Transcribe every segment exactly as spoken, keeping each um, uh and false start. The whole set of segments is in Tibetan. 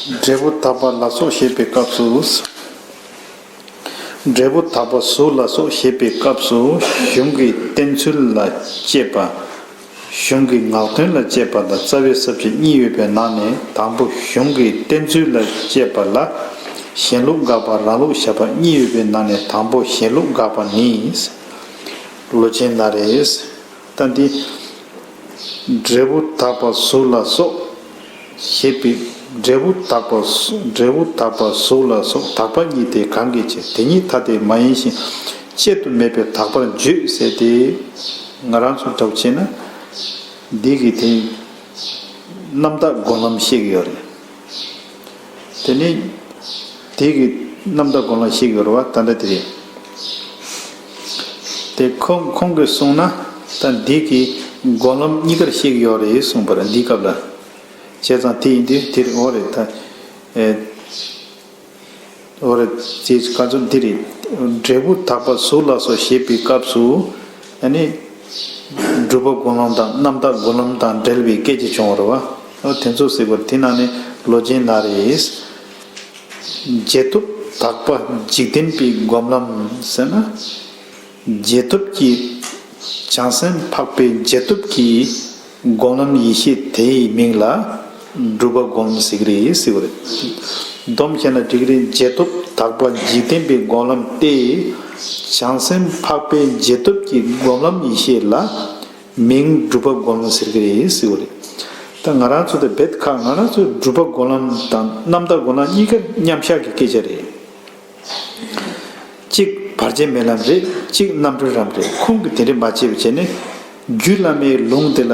འབྲས་བུ་དག་པ་ལ་སོགས་བཤད་པའི་སྐབས་སུ། འབྲས་བུ་དག་པ་གཟུགས་ལ་སོགས་བཤད་པའི་སྐབས་སུ་གཞུང་གི་བསྟན་ཚུལ་ལ་དཔྱད་པ། གཞུང་གི་ངག་དོན་ལ་དཔྱད་པ་དང་རྩ་བའི་ས་བཅད་གཉིས་ཡོད་པའི་ནང་ནས། དང་པོ་གཞུང་གི་བསྟན་ཚུལ་ལ་དཔྱད་པ་ལ་གཞན་ལུགས་དགག་པ་རང་ལུགས་བཞག་པ་གཉིས་ཡོད་པའི་ནང་ནས། དང་པོ་གཞན་ལུགས་དགག་པ་ནི། ལོ་ཆེན་ན་རེ། ད་འདི། འབྲས་བུ་དག་པ་གཟུགས་ལ་སོགས་ཞེས་པའི། འབྲས་བུ་དག་པ་གཟུགས། འབྲས་བུ་དག་པ་གཟུགས་ལ་སོགས་དག་པ་གཉིས་ཏེ་གང་གིས་བྱས། དེ་ཉིད་ཐ་དད་མ་ཡིན་ཞིང་དཔྱད་དུ་མེད་པས་དག་པར་བརྗོད་ཟེར་ཏེ། ང་རང་ཚོ་འདྲ་བོ་བྱས་ན་འདི་གི་དེ་རྣམ་དག་སྒོམ་ལམ་བཤད་ཀྱི་ཡོད་རེད། དེ་ནི་དེ་གི་རྣམ་དག་སྒོམ་ལམ་བཤད་ཀྱི་ཡོད་རེད་བ། ད་ལྟ་དེ་རེད། དེ་ཁོང་ཁོང་གིས་གསུངས་ན་ད་འདི་གི་སྒོམ་ལམ་གཉིས་ཀར་བཤད་ཀྱི་ཡོད་རེད་གསུངས་པ་རེད། འདིའི་སྐབས་ལ། བྱས་ཙང་དེ་ཡིན་དུས་དེ་རེད། འོ་རེད་ད། ཨེ། འོ་རེད། དེ་ག་ཚོད་འདི་རེད། འབྲས་བུ་དག་པ་གཟུགས་ལ་སོགས་ཞེས་པའི་སྐབས་སུ། ཨ་ནི། སྒྲུབ་པ་སྒོམ་ལམ་དང་རྣམ་དག་སྒོམ་ལམ་དང་འབྲེལ་བའི་སྐད་ཆ་བྱུང་བ་རེད་བ། འོ་དེ་ཚོ་ཟེར་བར་དེ་ནང་ནས་ལོ་ཆེན་ན་རེ། རྗེས་ཐོབ་དག་པ་འཇིག་རྟེན་པའི་སྒོམ་ལམ་ཟེར་ན། རྗེས་ཐོབ་ཀྱི། བྱང་སེམས་འཕགས་པའི་རྗེས་ཐོབ་ཀྱི་སྒོམ་ལམ་ཡེ་ཤེས་དེའི་མིང་ལ་སྒྲུབ་པ་སྒོམ་ལམ་ཟེར་གྱི་རེད་ཟེར་བ་རེད། སྡོམ་བྱས་ན་འགྲིག་གི་རེད། རྗེས་ཐོབ་དག་པ་འཇིག་རྟེན་པའི་སྒོམ་ལམ་སྟེ། བྱང་སེམས་འཕགས་པའི་རྗེས་ཐོབ་ཀྱི་སྒོམ་ལམ་ཡེ་ཤེས་ལ། མིང་སྒྲུབ་པ་སྒོམ་ལམ་ཟེར་གྱི་རེད་ཟེར་བ་རེད། ད་ང་རང་ཚོ་དེ་རྦད་ཁག་ང་རང་ཚོ་སྒྲུབ་པ་སྒོམ་ལམ་དང་རྣམ་དག་སྒོམ་ལམ་གཉིས་ཀ་མཉམ་བཞག་གི་སྐད་ཆ་རེད། གཅིག་བར་ཆད་མེད་ལམ་རེད། གཅིག་རྣམ་གྲོལ་ལམ་རེད། ཁོང་གིས་དེ་འདྲ་མ་བྱས་པ་བྱས་ནས་རྒྱུད་བླ་མའི་ལུང་དེ་ལ་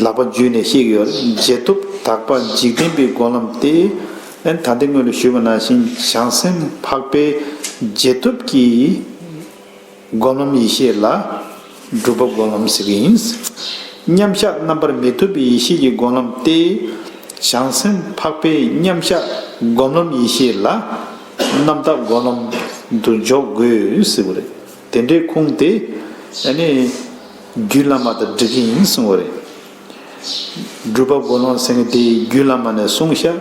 ལག་པ་འཇུས་ནས་བཤད་ཀྱི་ཡོད་རེད། རྗེས་ཐོབ་དག་པ་འཇིག་རྟེན་པའི་སྒོམ་ལམ་སྟེ། ཨ་ནི་ད་ལྟའི་སྔོན་ལ་ཞུས་པ་ནང་བཞིན་བྱང་སེམས་འཕགས་པའི་རྗེས་ཐོབ་ཀྱི་སྒོམ་ལམ་ཡེ་ཤེས་ལ་སྒྲུབ་པ་སྒོམ་ལམ་ཟེར་གྱི་ཡིན། མཉམ་གཞག་རྣམ་པར་མི་རྟོག་པའི་ཡེ་ཤེས་ཀྱི་སྒོམ་ལམ་སྟེ། བྱང་སེམས་འཕགས་པའི་མཉམ་གཞག་སྒོམ་ལམ་ཡེ་ཤེས་ལ་རྣམ་དག་སྒོམ་ལམ་དུ་འཇོག་དགོས་ཟེར་བ་རེད། དེ་འདྲའི་ཁུངས་དེ་ཨ་ནི་རྒྱུད་བླ་མ་དང་འགྲིག་གི་ཡིན་གསུངས་པ་རེད། སྒྲུབ་པ་སྒོམ་ལམ་ཟེར་མཁན་དེ་རྒྱུད་བླ་མ་ནས་གསུངས་ཤག་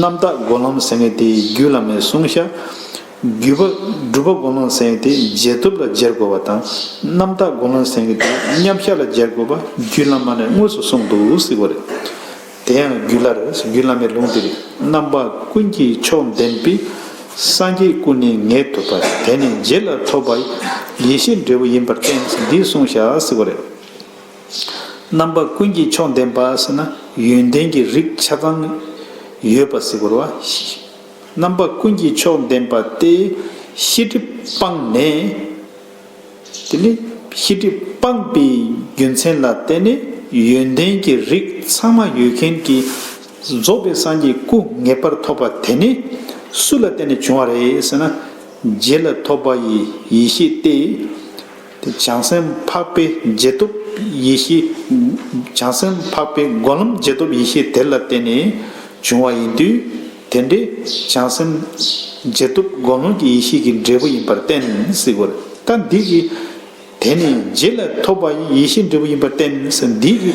རྣམ་དག་སྒོམ་ལམ་ཟེར་མཁན་དེ་རྒྱུད་བླ་མས་གསུངས་ཤག་རྒྱུད་པ། སྒྲུབ་པ་སྒོམ་ལམ་ཟེར་མཁན་དེ་རྗེས་ཐོབ་ལ་སྦྱར་དགོས་པ་དང་། རྣམ་དག་སྒོམ་ལམ་ཟེར་མཁན་དེ་མཉམ་གཞག་ལ་སྦྱར་དགོས་པ་རྒྱུད་བླ་མ་ནས་དངོས་སུ་གསུངས་འདུག་ཟེར་བ་རེད། དེ་ཡང་རྒྱུད་བླ་རེད། རྒྱུད་བླ་མའི་ལུང་དེ་རེད། རྣམ་པ་ཀུན་གྱི་མཆོག་ལྡན་པའི། སངས་རྒྱས་སྐུ་ནི་ངེས་ཐུབ་པ། དེ་ནི་རྗེས་ལ་ཐོབ་པ། ཡེ་ཤེས་འབྲས་བུ་ཡིན་པར་བསྟན། འདི་གསུངས་ཤག་ཟེར་བ་རེད། རྣམ་པ་ཀུན་གྱི་མཆོག་ལྡན་པ་ཟེར་ན་ཡོན་ཏན་གྱི་རིགས་ཆ་ཚང་ཡོད་པ་ཟེར་དགོས་རེད་བ། རྣམ་པ་ཀུན་གྱི་མཆོག་ལྡན་པ་སྟེ་ཤེས་སྒྲིབ་སྤངས་ནས། དེ་ནི་ཤེས་སྒྲིབ་སྤངས་པའི་རྒྱུ་མཚན་ལ་བརྟེན་ནས་ཡོན་ཏན་གྱི་རིགས་ཚང་མ་ཡོད་མཁན་གྱི་རྫོགས་པའི་སངས་རྒྱས་སྐུ་ངེས་པར་ཐོབ་པ་དེ་ནི་སུ་ལ་བརྟེན་ནས་བྱུང་བ་རེད་ཟེར་ན། རྗེས་ལ་ཐོབ་པ་ཡི་ཡེ་ཤེས་ཏེ། དེ་བྱང་སེམས་འཕགས་པའི་རྗེས་ཐོབ་ཡེ་ཤེས། བྱང་སེམས་འཕགས་པའི་སྒོམ་ལམ་རྗེས་ཐོབ་ཡེ་ཤེས་དེ་ལ་བརྟེན་ནས་བྱུང་བ་ཡིན་དུས། དེ་འདྲའི་བྱང་སེམས་རྗེས་ཐོབ་སྒོམ་ལམ་གྱི་ཡེ་ཤེས་ཀྱི་འབྲས་བུ་ཡིན་པར་བསྟན་ཟེར་དགོས་རེད། ད་འདི་གི་དེ་ནི་རྗེས་ལ་ཐོབ་པ་ཡི་ཡེ་ཤེས་འབྲས་བུ་ཡིན་པར་བསྟན་ཟེར། འདི་གི་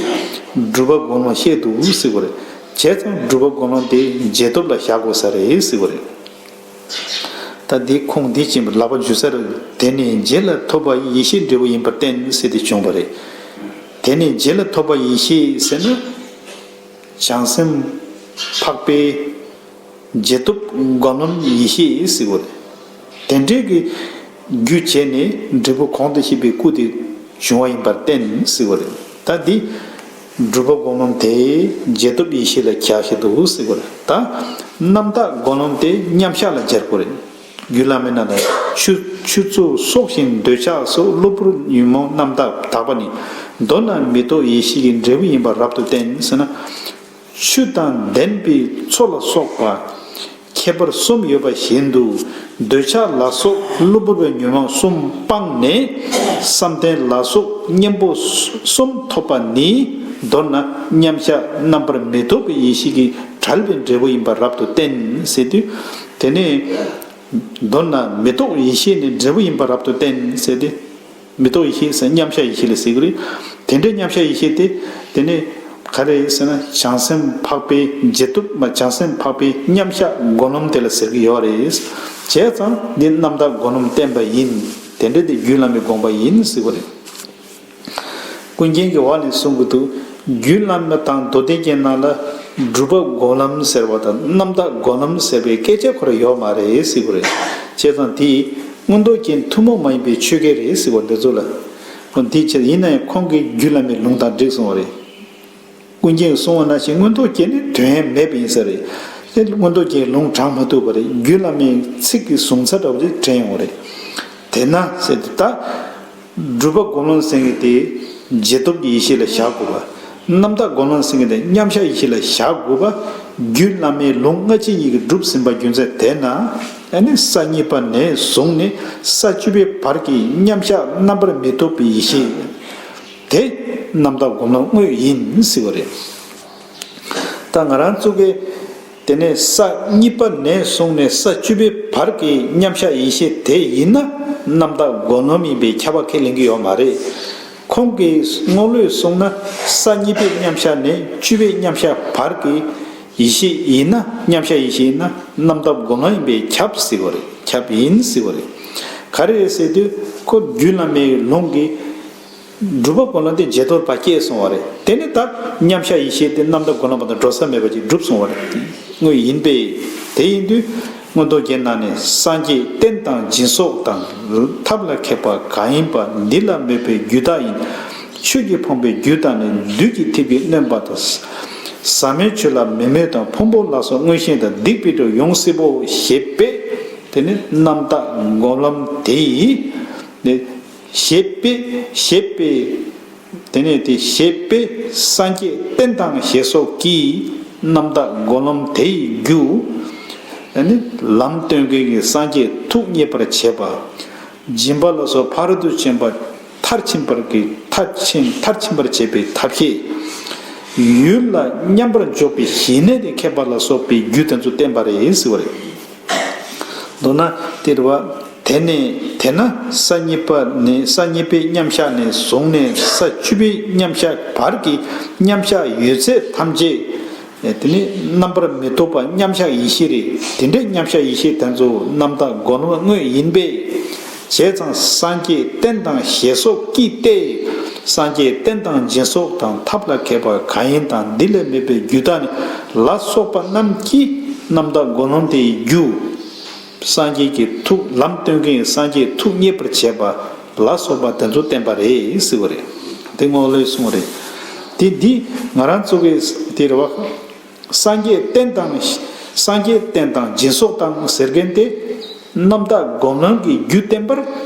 སྒྲུབ་པ་སྒོམ་ལམ་བཤད་འདུག་ཟེར་དགོས་རེད། བྱས་ཙང་སྒྲུབ་པ་སྒོམ་ལམ་དེ་རྗེས་ཐོབ་ལ་བཞག་དགོས་ས་རེད་ཟེར་དགོས་རེད། ད་འདི་ཁུངས་འདི་ཅན་པ་ལག་པ་འཇུ་ས་རེད། དེ་ནི་རྗེས་ལ་ཐོབ་པ་ཡི་ཡེ་ཤེས་འབྲས་བུ་ཡིན་པར་བསྟན་ཟེར་ཏེ་བྱུང་བ་རེད། དེ་ནི་རྗེས་ལ་ཐོབ་པ་ཡི་ཡེ་ཤེས་ཟེར་ན། བྱང་སེམས་འཕགས་པའི་རྗེས་ཐོབ་སྒོམ་ལམ་ཡེ་ཤེས་ཟེར་བ་རེད། དེ་འདྲའི་གི་རྒྱུ་བྱས་ནས་འབྲས་བུ་གོང་དུ་བཤད་པའི་སྐུ་དེ་བྱུང་བ་ཡིན་པར་བསྟན་ཟེར་བ་རེད། ད་འདི་སྒྲུབ་པ་སྒོམ་ལམ་དེ་རྗེས་ཐོབ་ཡེ་ཤེས་ལ་ཁྱབ་བཞག་འདུག་ཟེར་བ་རེད། ད་རྣམ་དག་སྒོམ་ལམ་དེ་མཉམ་གཞག་ལ་སྦྱར་དགོས་རེད། རྒྱུད་བླ་མའི་ནང་ལ་ཆུ་ཆུ་ཚོད་སྲོག་ཤིང་འདོད་ཆགས་སོགས་གློ་བུར་ཉོན་མོངས་རྣམ་དག་དག་པ་ནི། མདོར་ན་མི་རྟོག་ཡེ་ཤེས་ཀྱི་འབྲས་བུ་ཡིན་པར་རབ་ཏུ་བསྟན་ཟེར་ན། ཆུ་དང་ལྡན་པའི་མཚོ་ལ་སོགས་པ་ཁྱད་པར་གསུམ་ཡོད་པ་བཞིན་དུ། འདོད་ཆགས་ལ་སོགས་གློ་བུར་བའི་ཉོན་མོངས་གསུམ་སྤངས་ནས། བསམ་གཏན་ལ་སོགས་གཉེན་པོ་གསུམ་ཐོབ་པ་ནི། མདོར་ན་མཉམ་གཞག་རྣམ་པར་མི་རྟོག་པའི་ཡེ་ཤེས་ཀྱི་བྲལ་བའི་འབྲས་བུ་ཡིན་པར་རབ་ཏུ་བསྟན་ཟེར་དུས། དེ་ནས། མདོར་ན་མི་རྟོག་ཡེ་ཤེས་ནི་འབྲས་བུ་ཡིན་པར་རབ་ཏུ་བསྟན་ཟེར་ཏེ། མི་རྟོག་ཡེ་ཤེས་ཟེར་མཉམ་གཞག་ཡེ་ཤེས་ལ་ཟེར་གྱི་རེད། དེ་འདྲའི་མཉམ་གཞག་ཡེ་ཤེས་དེ། དེ་ནས་ ག་རེ་ཟེར་ན་བྱང་སེམས་འཕགས་པའི་རྗེས་ཐོབ་མ་བྱང་སེམས་འཕགས་པའི་མཉམ་གཞག་སྒོམ་ལམ་དེ་ལ་ཟེར་གྱི་ཡོད་རེད། བྱས་ཙང་འདི་རྣམ་དག་སྒོམ་ལམ་བསྟན་པ་ཡིན། དེ་འདྲ་དེ་རྒྱུད་བླ་མའི་དགོངས་པ་ཡིན་ཟེར་བ་རེད། ཀུན་མཁྱེན་གྱི་བ་ནས་གསུང་གི་འདུག་རྒྱུད་བླ་མ་དང་མདོ་སྡེ་རྒྱན་ནང་ལ་སྒྲུབ་པ་སྒོམ་ལམ་ཟེར་བ་དང་རྣམ་དག་སྒོམ་ལམ་ཟེར་བའི་སྐད་ཆ་ཁོ་ར་ཡོད་མ་རེད་ཟེར་གྱི་རེད། བྱས་ཙང་དེ་མངོན་རྟོགས་རྒྱན་ཐུན་མོང་མ་ཡིན་པའི་ཆོས་སྐད་རེད་ཟེར་བ་འདི་ཚོ་ལ། འདི་བྱས་ཡིན་ན་ཡང་ཁོང་གིས་རྒྱུད་བླ་མའི་ལུང་དང་འགྲིག་སོང་བ་རེད། ཀུན་མཁྱེན་གྱིས་གསུངས་པ་ནང་བཞིན་མངོན་རྟོགས་རྒྱན་ནི་དོན་མེད་པ་ཡིན་ས་རེད། དེ་མངོན་རྟོགས་རྒྱན་ལུང་དྲངས་མ་ཐུབ་པ་རེད། རྒྱུད་བླ་མའི་ཚིག་གི་གཟུང་ས་འདྲ་བོ་དེ་དྲན་ཡོང་བ་རེད། དེས་ན་ཟེར་ཏེ་ད། སྒྲུབ་པ་སྒོམ་ལམ་ཟེར་མཁན་དེ་རྗེས་ཐོབ་ཀྱི་ཡེ་ཤེས་ལ་བཞག་དགོས་པ། རྣམ་དག་སྒོམ་ལམ་ཟེར་མཁན་དེ་མཉམ་གཞག་ཡེ་ཤེས་ལ་བཞག་དགོས་པ། རྒྱུད་བླ་མའི་ལུང་སྔ་ཕྱི་གཉིས་ཀྱིས་གྲུབ་ཟིན་པ་རྒྱུ་མཚན་དེས་ན། ཨ་ནི་ས་གཉིས་པ་ནས་བཟུང་ནས་ས་བཅུ་པའི་བར་གྱི་མཉམ་གཞག་རྣམ་པར་མི་རྟོག་པའི་ཡེ་ཤེས། དེ་རྣམ་དག་སྒོམ་ལམ་དངོས་ཡིན་ཟེར་བ་རེད། ད་ང་རང་ཚོ་གིས་དེ་ནས་ས་གཉིས་པ་ནས་བཟུང་ནས་ས་བཅུ་པའི་བར་གྱི་མཉམ་གཞག་ཡེ་ཤེས་དེ་ཡིན་ན་རྣམ་དག་སྒོམ་ལམ་ཡིན་པའི་ཁྱབ་པ་ཁས་ལེན་གྱི་ཡོད་མ་རེད། ཁོང་གིས་རྔོག་ལོས་གསུངས་ན་ས་གཉིས་པའི་མཉམ་གཞག་ནས་བཅུ་པའི་མཉམ་གཞག་བར་གྱི་ཡེ་ཤེས་ཡིན་ན་མཉམ་གཞག་ཡེ་ཤེས་ཡིན་ན་རྣམ་དག་སྒོམ་ལམ་ཡིན་པས་ཁྱབ་ཟེར་བ་རེད། ཁྱབ་ཡིན་ཟེར་བ་རེད། ག་རེ་རེད་ཟེར་དུས་ཁོ་རྒྱུད་བླ་མའི་ལུང་གིས་སྒྲུབ་པ་སྒོམ་ལམ་དེ་རྗེས་ཐོབ་པ་སྐྱེས་སོང་བ་རེད། དེ་ནི་ད་མཉམ་གཞག་ཡེ་ཤེས་དེ་རྣམ་དག་སྒོམ་ལམ་པ་དང་འགྲོ་ས་མེད་པ་ཅིག་གྲུབ་སོང་བ་རེད། དངོས་ཡིན་པས། དེ་ཡིན་དུས་མངོན་རྟོགས་རྒྱན་ནང་ནས་སངས་རྒྱས་རྟེན་དང་སྦྱིན་སོགས་དང་། ཐབས་ལ་མཁས་པ་གང་ཡིན་པ། འདི་ལ་མོས་པའི་རྒྱུ་དག་ཡིན། ཆོས་ཀྱིས་ཕོངས་པའི་རྒྱུ་དག་ནི། བདུད་ཀྱི་ཐེབས་ཀྱིས་གནོན་པ་དང་། ཟབ་མོའི་ཆོས་ལ་མི་མོས་དང་། ཕུང་པོ་ལ་སོགས་མངོན་ཞེན་དང་། སྡིག་པའི་གྲོགས་ཡོངས་སྲིད་པོ། ཞེས་པས་དེ་ནི་རྣམ་དག་སྒོམ་ལམ་དེ་ཡིས། ཞེས་པས་ཞེས་པས། དེ་ནས་དེ་ཞེས་པས་སངས་རྒྱས་རྟེན་དང་ཞེས་སོགས་ཀྱིས་རྣམ་དག་སྒོམ་ལམ་དེ་ཡི་རྒྱུ། ཨ་ནི་ལམ་སྟོན་མཁན་གྱི་སངས་རྒྱས་ཐུགས་མཉེས་པར་བྱེད་པ། སྦྱིན་པ་ལ་སོགས་ཕ་རོལ་ཏུ་ཕྱིན་པ་མཐར་ཕྱིན་པར་གྱི་མཐར་ཕྱིན་མཐར་ཕྱིན་པར་བྱེད་པའི་ཐབས་ཤེས། ཡུལ་ལ་མཉམ་པར་འཇོག་པའི་ཞི་གནས་དེ་མཁས་པ་ལ་སོགས་པའི་རྒྱུ་དེ་ཚོ་བསྟན་པ་རེད་ཟེར་བ་རེད། མདོར་ན་དེ་རེད་བ། དེ་ནས་དེས་ན་ས་གཉིས་པ་ནས་ས་གཉིས་པའི་མཉམ་གཞག་ནས་བཟུང་ནས་ས་བཅུ་པའི་མཉམ་གཞག་བར་གྱི་མཉམ་གཞག་ཡོད་ཚད་ཐམས་ཅད་དེ་ནི་རྣམ་པར་མི་རྟོག་པ་མཉམ་གཞག་ཡེ་ཤེས་རེད། དེ་འདྲའི་མཉམ་གཞག་ཡེ་ཤེས་དེ་ཚོ་རྣམ་དག་སྒོམ་ལམ་དངོས་ཡིན་པས། བྱས་ཙང་སངས་རྒྱས་རྟེན་དང་ཞེས་སོགས་ཀྱིས་ཏེ། སངས་རྒྱས་རྟེན་དང་སྦྱིན་སོགས་དང་ཐབས་ལ་མཁས་པ་གང་ཡིན་དང་། འདི་ལས་མོས་པའི་རྒྱུ་དག་ནི་ལ་སོགས་པ་རྣམས་ཀྱིས་རྣམ་དག་སྒོམ་ལམ་དེའི་རྒྱུ། སངས་རྒྱས་ཀྱི་ཐུགས་ལམ་སྟོན་མཁན་སངས་རྒྱས་ཐུགས་མཉེས་པར་བྱེད་པ་ལ་སོགས་པ་དེ་ཚོ་བསྟན་པ་རེད་ཟེར་བ་རེད། དེ་རྔོག་ལོས་གསུངས་པ་རེད། དེ་འདི་ང་རང་ཚོ་གི་དེ་རེད་བ། སངས་རྒྱས་རྟེན་དང་། སངས་རྒྱས་རྟེན་དང་སྦྱིན་སོགས་དང་ཟེར་མཁན་དེ་རྣམ་དག་སྒོམ་ལམ་གྱི་རྒྱུ་བསྟན་པར་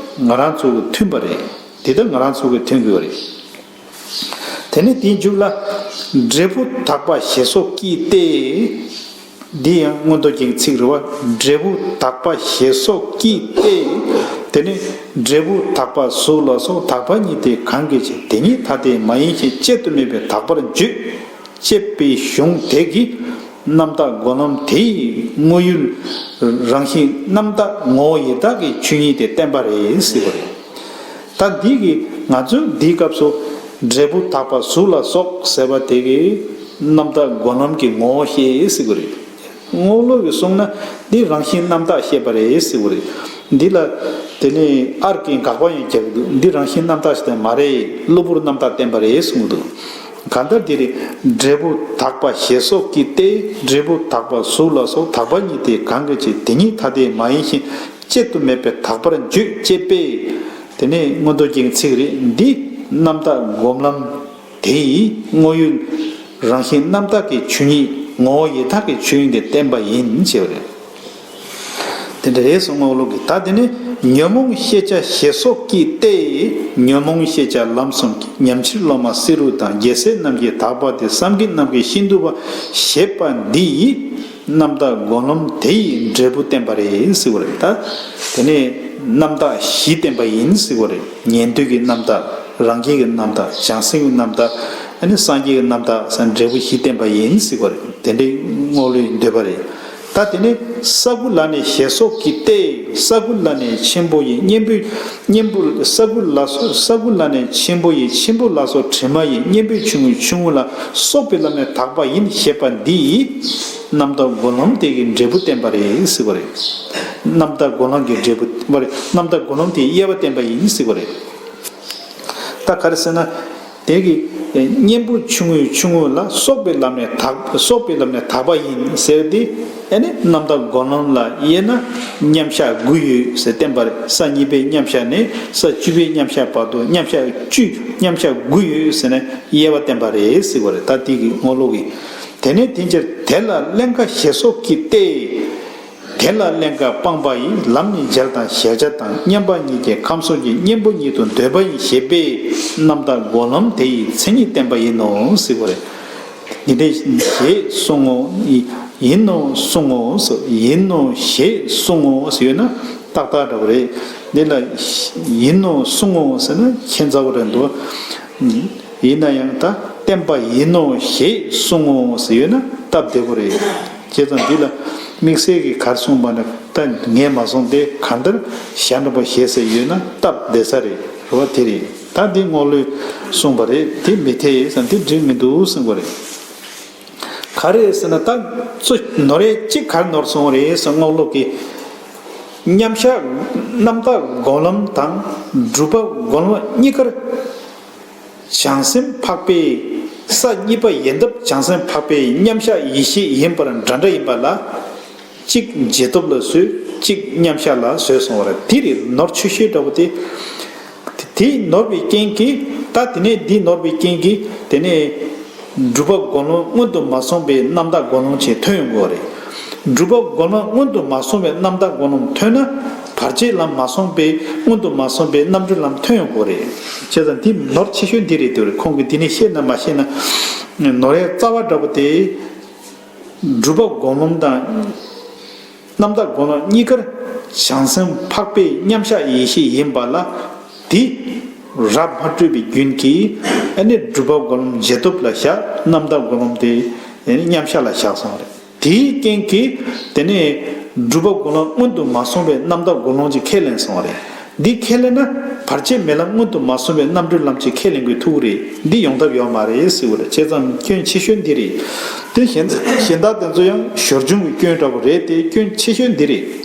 ང་རང་ཚོ་གི་མཐུན་པ་རེད། དེ་ལྟར་ང་རང་ཚོ་གི་མཐུན་དགོས་པ་རེད། དེ་ནས་དེའི་མཇུག་ལ་འབྲས་བུ་དག་པ་ཞེས་སོགས་ཀྱིས་ཏེ། འདི་ཡང་མངོན་རྟོགས་རྒྱན་གྱི་ཚིག་རེད་བ། འབྲས་བུ་དག་པ་ཞེས་སོགས་ཀྱིས་ཏེ། དེ་ནས་འབྲས་བུ་དག་པ་གཟུགས་ལ་སོགས་དག་པ་ཉིད་དེ་གང་གིས་བྱས། དེ་ཉིད་ཐ་དད་མ་ཡིན་ཞིང་དཔྱད་དུ་མེད་པས་དག་པར་བརྗོད། ཅེས་པའི་གཞུང་དེ་གིས་རྣམ་དག་སྒོམ་ལམ་དེ་ཡི་དངོས་ཡུལ་རང་བཞིན་རྣམ་དག་ངོ་བོ་ཡི་དག་གི་ཆོས་ཉིད་དེ་བསྟན་པ་རེད་ཟེར་བ་རེད། ད་འདི་གི་ང་ཚོས་འདིའི་སྐབས་སུ་འབྲས་བུ་དག་པ་གཟུགས་ལ་སོགས་ཟེར་བ་དེ་གིས་རྣམ་དག་སྒོམ་ལམ་གྱི་ངོ་བོ་བཤད་ཟེར་གྱི་རེད། རྔོག་ལོ་གིས་གསུངས་ན་འདི་རང་བཞིན་རྣམ་དག་བཤད་པ་རེད་ཟེར་གྱི་རེད། འདི་ལ་དེ་ནས་ཨར་གྱི་དགག་པ་ཡང་རྒྱག་གི་འདུག་འདི་རང་བཞིན་རྣམ་དག་ཞིག་དང་མ་རེད། གློ་བུར་རྣམ་དག་བསྟན་པ་རེད་གསུངས་འདུག་གང་ལྟར་འདི་རེད། འབྲས་བུ་དག་པ་ཞེས་སོགས་ཀྱིས་ཏེ། འབྲས་བུ་དག་པ་གཟུགས་ལ་སོགས་དག་པ་ཉིད་དེ་གང་གིས་བྱས། དེ་ཉིད་ཐ་དད་མ་ཡིན་ཞིང་དཔྱད་དུ་མེད་པས་དག་པར་བརྗོད། ཅེས་པས་དེ་ནས་མངོན་རྟོགས་རྒྱན་གྱི་ཚིག་རེད། འདི་རྣམ་དག་སྒོམ་ལམ་དེ་ཡི་དངོས་ཡུལ་རང་བཞིན་རྣམ་དག་གི་ཆོས་ཉིད་ངོ་བོ་ཡི་དག་གི་ཆོས་ཉིད་དེ་བསྟན་པ་ཡིན་ཞེས་པ་རེད། དེ་འདྲ་རེད་གསུངས། རྔོག་ལོ་གིས། ད་དེ་ནས་ཉོན་མོངས་ཤེས་བྱ་ཞེས་སོགས་ཀྱིས་ཏེ། ཉོན་མོངས་ཤེས་བྱ་ལམ་གསུམ་གྱི། ཉམས་ཕྱིར་སློབ་མ་བསེ་རུ་དང་། རྒྱལ་སྲས་རྣམས་ཀྱིས་དག་པ་སྟེ། བསམ་གྱིས་རྣམ་བསྒོས་ཤིན་ཏུ་བ། ཞེས་པ་འདི་ཡིས་རྣམ་དག་སྒོམ་ལམ་དེ་ཡི་འབྲས་བུ་བསྟན་པ་རེད་ཟེར་བ་རེད། ད་དེ་ནས་རྣམ་དག་བཞི་བསྟན་པ་ཡིན་ཟེར་བ་རེད། ཉན་ཐོས་ཀྱི་རྣམ་དག་རང་རྒྱལ་གྱི་རྣམ་དག་བྱང་སེམས་ཀྱི་རྣམ་དག་ཨ་ནི་སངས་རྒྱས་ཀྱི་རྣམ་དག་ཟེར་འབྲས་བུ་བཞི་བསྟན་པ་ཡིན་ཟེར་བ་རེད། དེ་འདྲའི་རྔོག་ལོའི་འདོད་པ་རེད། ད་དེ་ནས་ས་དགུ་ལ་ནི་ཞེས་སོགས་ཀྱིས་ཏེ། ས་དགུ་ལ་ནི་ཆེན་པོ་ཡི། གཉེན་པོའི་གཉེན་པོ་ས་དགུ་ལ་སོགས་ས་དགུ་ལ་ནི་ཆེན་པོ་ཡི། ཆེན་པོ་ལ་སོགས་དྲི་མ་ཡི། གཉེན་པོའི་ཆུང་ངུའི་ཆུང་ངུ་ལ་སོགས་པའི་ལམ་ནས་དག་པ་ཡིན་ཞེས་པ་འདི་ཡིས་རྣམ་དག་སྒོམ་ལམ་དེ་གི་འབྲས་བུ་བསྟན་པ་རེད་ཟེར་བ་རེད། རྣམ་དག་སྒོམ་ལམ་གྱི་འབྲས་བུ་བ་རེད། རྣམ་དག་སྒོམ་ལམ་དེའི་དབྱེ་བ་བསྟན་པ་ཡིན་ཟེར་བ་རེད། ད་ག་རེ་ཟེར་ན། དེ་གི་གཉེན་པོ་ཆུང་ངུའི་ཆུང་ངུ་ལ་སོགས་པའི་ལམ་ནས་དག་སོགས་པའི་ལམ་ནས་དག་པ་ཡིན་ཟེར་ཏེ། ཨ་ནི་རྣམ་དག་སྒོམ་ལམ་ལ་དབྱེ་ན་མཉམ་གཞག་དགུ་ཡོད་ཟེར་བསྟན་པ་རེད། ས་གཉིས་པའི་མཉམ་གཞག་ནས་ས་བཅུ་པའི་མཉམ་གཞག་བར་དུ་མཉམ་གཞག་བཅུ་མཉམ་གཞག་དགུ་ཡོད་ཟེར་ནས་དབྱེ་བ་བསྟན་པ་རེད་ཟེར་བ་རེད། ད་དེ་གི་ངོ་ལོག་གི། དེ་ནས་དེ་ཕྱིར་དེ་ལ་ཀླན་ཀ་ཞེས་སོགས་ཀྱིས་ཏེ། དེ་ལ་ཀླན་ཀ་སྤངས་པ་ཡི། ལམ་ནི་འཇལ་དང་གཞལ་བྱ་དང་། མཉམ་པ་གཉིས་ཀྱི་ཁམས་གསུམ་གྱི། གཉེན་པོ་ཉིད་དུ་འདོད་པ་ཡིན་ཞེས་པས། རྣམ་དག་སྒོམ་ལམ་དེ་ཡི་མཚན་ཉིད་བསྟན་པ་ཡིན་ནོ་ཟེར་བ་རེད། འདི་འདྲ་ཞེས་གསུང་ངོ་། ཡིན་ནོ་གསུང་ངོ་ཟེར། ཡིན་ནོ་ཞེས་གསུང་ངོ་ཟེར་ཡོད་ན་ཏག་ཏག་འདྲ་བོ་རེད། འདི་ལ་ཡིན་ནོ་གསུང་ངོ་ཟེར་ན་ཁྱད་མཚར་བོ་རེད་འདུག་ཡིན་ན་ཡང་ད་བསྟན་པ་ཡིན་ནོ་ཞེས་གསུང་ངོ་ཟེར་ཡོད་ན་སྟབས་བདེ་པོ་རེད། བྱས་ཙང་འདི་ལ་དམིགས་བསལ་གྱི་གར་གསུངས་པ་ནི་ད་ངས་མ་གསུངས་ཏེ། གང་ལྟར་ཞལ་འདྲ་པོ་ཞེས་ཟེར་ཡོད་ན་སྟབས་བདེ་ས་རེད། རེད་བ། དེ་རེད། ད་འདི་རྔོག་ལོས་གསུངས་པ་རེད། དེ་མི་འཐད་ཟེར། འདི་འགྲིག་མི་འདུག་གསུངས་པ་རེད། ག་རེ་ཟེར་ན་ད་ཚོ་ནོར་ཡས་གཅིག་གར་ནོར་སོང་རེད་ཟེར། རྔོག་ལོ་གི་མཉམ་གཞག་རྣམ་དག་སྒོམ་ལམ་དང་སྒྲུབ་པ་སྒོམ་ལམ་གཉིས་ཀར་བྱང་སེམས་འཕགས་པའི་ས་གཉིས་པ་ཡལ་འདབ་བྱང་སེམས་འཕགས་པའི་མཉམ་གཞག་ཡེ་ཤེས་ཡིན་པར་འདྲ་འདྲ་ཡིན་པ་ལ། གཅིག་རྗེས་ཐོབ་ལ་བཟོས། གཅིག་མཉམ་གཞག་ལ་བཟོས་སོང་བ་རེད། དེ་རེད་ནོར་ཆེ་ཤོས་འདྲ་བོ་དེ། དེ་ནོར་བའི་རྐྱེན་གྱིས། ད་དེ་ནས་འདི་ནོར་བའི་རྐྱེན་གྱིས་དེ་ནས་སྒྲུབ་པ་སྒོམ་ལམ་སྔོན་དུ་མ་སོང་བའི་རྣམ་དག་སྒོམ་ལམ་ཅིག་ཐོན་ཡོང་གི་ཡོད་རེད། སྒྲུབ་པ་སྒོམ་ལམ་སྔོན་དུ་མ་སོང་བའི་རྣམ་དག་སྒོམ་ལམ་ཐོན་ན། བར་ཆད་ལམ་མ་སོང་བའི་སྔོན་དུ་མ་སོང་བའི་རྣམ་གྲོལ་ལམ་ཐོན་ཡོང་གི་ཡོད་རེད། བྱས་ཙང་འདི་ནོར་ཆེ་ཤོས་འདི་རེད་འདུག་རེད། ཁོང་གིས་འདི་ནས་ཤེས་ན་མ་ཤེས་ན། ནོར་ཡས་རྩ་བ་འདྲ་བོ་དེ། སྒྲུབ་པ་སྒོམ་ལམ་དང་། རྣམ་དག་སྒོམ་ལམ་གཉིས་ཀར་བྱང་སེམས་འཕགས་པའི་མཉམ་གཞག་ཡེ་ཤེས་ཡིན་པ་ལ། དེ་རབ་མ་སྤྲོས་པའི་རྒྱུན་གྱིས་ཨ་ནི་སྒྲུབ་པ་སྒོམ་ལམ་རྗེས་ཐོབ་ལ་བཞག་རྣམ་དག་སྒོམ་ལམ་དེ་ཨ་ནི་མཉམ་གཞག་ལ་བཞག་སོང་རེད། དེའི་རྐྱེན་གྱིས་དེ་ནས་སྒྲུབ་པ་སྒོམ་ལམ་སྔོན་དུ་མ་སོང་བའི་རྣམ་དག་སྒོམ་ལམ་ཅིག་ཁས་ལེན་སོང་བ་རེད། འདི་ཁས་ལེན་ན་བར་ཆད་མེད་ལམ་སྔོན་དུ་མ་སོང་བའི་རྣམ་གྲོལ་ལམ་ཅིག་ཁས་ལེན་དགོས་ཐུག་རེད། འདི་ཡོང་ཐབས་ཡོད་མ་རེད་ཟེར་བ་རེད། བྱས་ཙང་སྐྱོན་ཆེ་ཤོས་འདི་རེད། དེ་གཞན་གཞན་དག་དེ་ཚོ་ཡང་ཞོར་འབྱུང་གི་སྐྱོན་འདྲ་པོ་རེད་དེ། སྐྱོན་ཆེ་ཤོས་འདི་རེད།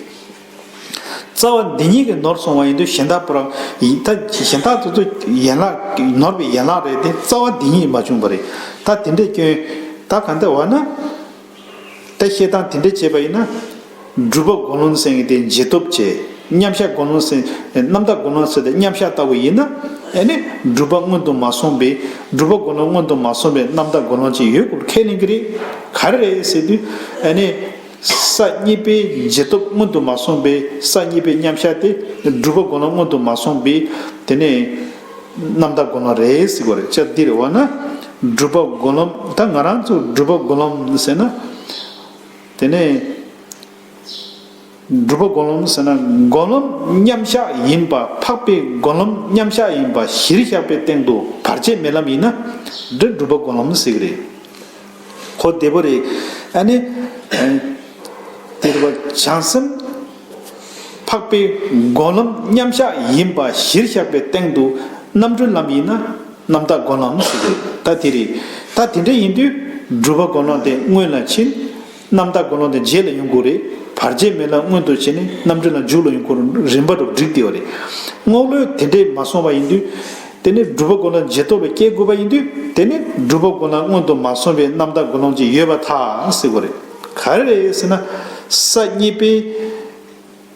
རྩ་བ་འདི་ཉིད་ཀྱིས་ནོར་སོང་བ་ཡིན་དུས་གཞན་དག་པོ་རང་ཡིན། ད་གཞན་དག་དེ་ཚོ་ཡན་ལག་ནོར་བའི་ཡན་ལག་རེད་དེ། རྩ་བ་འདི་ཉིད་མ་བྱུང་བ་རེད། ད་དེ་འདྲའི་སྐྱོན་ད་ག་འདྲ་བ་ན། ད་བཤད་སྟངས་དེ་འདྲ་བྱས་པ་ཡིན་ན། སྒྲུབ་པ་སྒོམ་ལམ་ཟེར་མཁན་དེ་རྗེས་ཐོབ་བྱས། མཉམ་གཞག་སྒོམ་ལམ་ཟེར། རྣམ་དག་སྒོམ་ལམ་ཟེར་དེ་མཉམ་གཞག་ལྟ་བུ་ཡིན་ན། ཨ་ནི་སྒྲུབ་པ་སྔོན་དུ་མ་སོང་བའི། སྒྲུབ་པ་སྒོམ་ལམ་སྔོན་དུ་མ་སོང་བའི་རྣམ་དག་སྒོམ་ལམ་ཅིག་ཡོད་དགོས་ཁས་ལེན་གྱི་རེད། ག་རེ་རེད་ཟེར་དུས། ཨ་ནི་ས་གཉིས་པའི་རྗེས་ཐོབ་སྔོན་དུ་མ་སོང་བའི་ས་གཉིས་པའི་མཉམ་གཞག་དེ་སྒྲུབ་པ་སྒོམ་ལམ་སྔོན་དུ་མ་སོང་བའི་དེ་ནས་རྣམ་དག་སྒོམ་ལམ་རེད་ཟེར་དགོས་རེད། ཅག་འདི་རེད་བ་ན། སྒྲུབ་པ་སྒོམ་ལམ། ད་ང་རང་ཚོ་སྒྲུབ་པ་སྒོམ་ལམ་ཟེར་ན། དེ་ནས་སྒྲུབ་པ་སྒོམ་ལམ་ཟེར་ན་སྒོམ་ལམ་མཉམ་གཞག་ཡིན་པ། འཕགས་པའི་སྒོམ་ལམ་མཉམ་གཞག་ཡིན་པ་གཞིར་བཞག་པའི་སྟེང་དུ་བར་ཆད་མེད་ལམ་ཡིན་ན་འདི་སྒྲུབ་པ་སྒོམ་ལམ་ཟེར་གྱི་རེད། གོ་བདེ་པོ་རེད། ཨ་ནི་དེ་རེད་བ། བྱང་སེམས་འཕགས་པའི་སྒོམ་ལམ་མཉམ་གཞག་ཡིན་པ་གཞིར་བཞག་པའི་སྟེང་དུ་རྣམ་གྲོལ་ལམ་ཡིན་ན་རྣམ་དག་སྒོམ་ལམ་ཟེར་གྱི་རེད། ད་དེ་རེད། ད་དེ་འདྲ་ཡིན་དུས་སྒྲུབ་པ་སྒོམ་ལམ་དེ་སྔོན་ལ་ཕྱིན། རྣམ་དག་སྒོམ་ལམ་དེ་རྗེས་ལ་ཡོང་དགོས་རེད། བར་ཆད་མེད་ལམ་སྔོན་དུ་བྱས་ནས་རྣམ་གྲོལ་ལམ་མཇུག་ལ་ཡོང་དགོས་རེད། རིམ་པ་འདྲ་བསྒྲིགས་བསྡད་ཡོད་རེད། རྔོག་ལོས་དེ་འདྲས་མ་གསུངས་པ་ཡིན་དུས། དེ་ནས་སྒྲུབ་པ་སྒོམ་ལམ་རྗེས་ཐོབ་ལ་སྐྱེ་དགོས་པ་ཡིན་དུས། དེ་ནས་སྒྲུབ་པ་སྒོམ་ལམ་སྔོན་དུ་མ་སོང་བའི་རྣམ་དག་སྒོམ་ལམ་ཅིག་ཡོད་པར་ཐལ་ཟེར་དགོས་རེད། ག་རེ་རེད་ཟེར་ན། ས་གཉིས་པའི།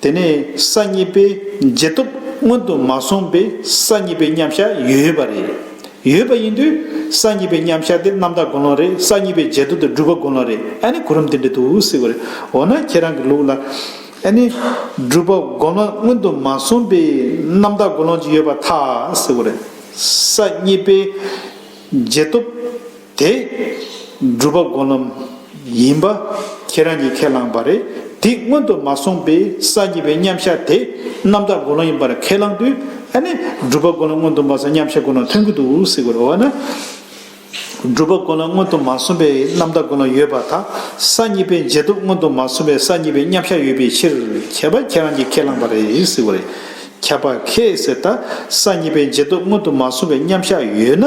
དེ་ནས་ས་གཉིས་པའི་རྗེས་ཐོབ་སྔོན་དུ་མ་སོང་བའི་ས་གཉིས་པའི་མཉམ་གཞག་ཡོད་པ་རེད། ཡོད་པ་ཡིན་དུས་ས་གཉིས་པའི་མཉམ་གཞག་དེ་རྣམ་དག་སྒོམ་ལམ་རེད། ས་གཉིས་པའི་རྗེས་ཐོབ་དེ་སྒྲུབ་པ་སྒོམ་ལམ་རེད། ཨ་ནི་གོ་རིམ་དེ་འདྲ་འདུག་ཟེར་བ་རེད། འོ་ན་ཁྱེད་རང་གི་ལུགས་ལ་ཨ་ནི་སྒྲུབ་པ་སྒོམ་ལམ་སྔོན་དུ་མ་སོང་བའི་རྣམ་དག་སྒོམ་ལམ་ཅིག་ཡོད་པར་ཐལ་ཟེར་བ་རེད། ས་གཉིས་པའི་རྗེས་ཐོབ་དེ་སྒྲུབ་པ་སྒོམ་ལམ་ཡིན་པ་ཁྱེད་རང་གིས་ཁས་བླངས་པ་རེད། དེ་སྔོན་དུ་མ་སོང་བའི་ས་གཉིས་པའི་མཉམ་གཞག་དེ་རྣམ་དག་སྒོམ་ལམ་ཡིན་པར་ཁས་བླངས་དུས། ཨ་ནི་སྒྲུབ་པ་སྒོམ་ལམ་སྔོན་དུ་མ་སོང་མཉམ་གཞག་སྒོམ་ལམ་ཐོན་གྱི་འདུག་ཟེར་དགོས་རེད། འོ་ན། སྒྲུབ་པ་གོ་ལོང་མངོན་དུ་མ་སོང་བའི་རྣམ་དག་གོ་ལོང་ཡོད་པར་ཐལ། ས་གཉིས་པའི་འབྱེད་སྟོབས་མངོན་དུ་མ་སོང་བའི་ས་གཉིས་པའི་མཉམ་གཞག་ཡོད་པའི་ཕྱིར། ཁྱད་པར་ཁྱེད་རང་གིས་ཁས་བླངས་པ་རེད་ཟེར་བ་རེད། ཁྱད་པར་ཁྱེད་ཟེར་ད། ས་གཉིས་པའི་འབྱེད་སྟོབས་མངོན་དུ་མ་སོང་བའི་མཉམ་གཞག་ཡོད་ན།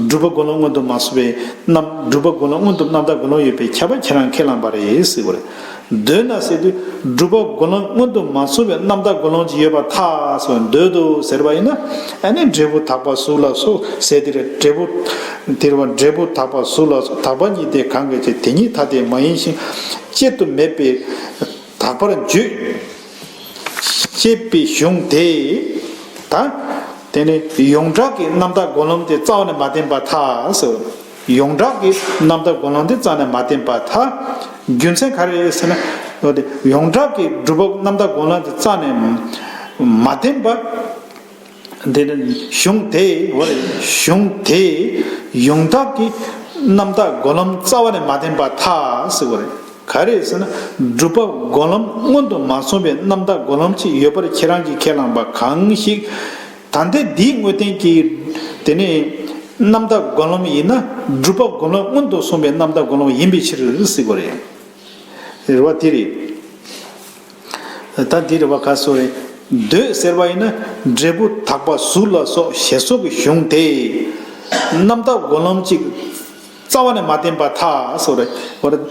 སྒྲུབ་པ་གོ་ལོང་མངོན་དུ་མ་སོང་བའི་རྣམ། སྒྲུབ་པ་གོ་ལོང་མངོན་དུ་རྣམ་དག་གོ་ལོང་ཡོད་པའི་ཁྱད་པར་ཁྱེད་རང་ཁས་བླངས་པ་རེད་ཟེར་བ་རེད། འདོད་ན་ཟེར་དུས་སྒྲུབ་པ་གོ་ལོང་མངོན་དུ་མ་སོང་བའི་རྣམ་དག་གོ་ལོང་ཅིག་ཡོད་པར་ཐལ་ཟེར་བ། འདོད་དོ་ཟེར་བ་ཡིན་ན། ཨ་ནི་འབྲས་བུ་དག་པ་གཟུགས་ལ་སོགས་ཟེར་དེ་རེད། འབྲས་བུ་དེ་རེད་བ། འབྲས་བུ་དག་པ་གཟུགས་ལ་སོགས་དག་པ་ཉིད་དེ་གང་གི་ཕྱིར། དེ་ཉིད་ཐ་དད་མ་ཡིན་ཞིང་། དཔྱད་དུ་མེད་པས་དག་པར་བརྗོད་ཅེས་པའི་གཞུང་དེ། ད་དེ་ནི་ཡོངས་གྲགས་ཀྱི་རྣམ་དག་གོ་ལོང་དེ་རྩ་བ་ནས་མ་བསྟན་པར་ཐལ་ཟེར། ཡོངས་གྲགས་ཀྱི་རྣམ་དག་གོ་ལོང་དེ་རྩ་ནས་མ་བསྟན་པར་ཐལ། རྒྱུ་མཚན་ག་རེ་རེད་ཟེར་ན། འོ་དེ་ཡོངས་གྲགས་ཀྱི་སྒྲུབ་པ་རྣམ་དག་གོ་ལོང་དེ་རྩ་ནས་མ་བསྟན་པ། དེ་ནི་གཞུང་དེ་བར་གཞུང་དེ་ཡོངས་གྲགས་ཀྱི་རྣམ་དག་གོ་ལོང་རྩ་བ་ནས་མ་བསྟན་པར་ཐལ་ཟེར་བ་རེད། ག་རེ་ཟེར་ན། སྒྲུབ་པ་གོ་ལོང་མངོན་དུ་མ་སོང་བའི་རྣམ་དག་གོ་ལོང་ཅིག་ཡོད་པར་ཁྱེད་རང་གིས་ཁས་བླངས་པ་གང་ཞིག་ད་ལྟའི་འདིའི་དངོས་བསྟན་གྱི་དེ་ནི་རྣམ་དག་གོ་ལོང་ཡིན་ན། སྒྲུབ་པ་གོ་ལོང་མངོན་དུ་སོང་བའི་རྣམ་དག་གོ་ལོང་ཡིན་པའི་ཕྱིར་ཟེར་བ་རེད། རེད་བ། དེ་རེད། ད་འདི་རེད་བ། ག་སོ་རེད། འདོད་ཟེར་བ་ཡིན་ན་འབྲས་བུ་དག་པ་གཟུགས་ལ་སོགས་ཞེས་སོགས་ཀྱི་གཞུང་དེ། རྣམ་དག་གོ་ལོང་གཅིག་རྩ་བ་ནས་མ་བསྟན་པར་ཐལ་སོ་རེད། འོ་རེད།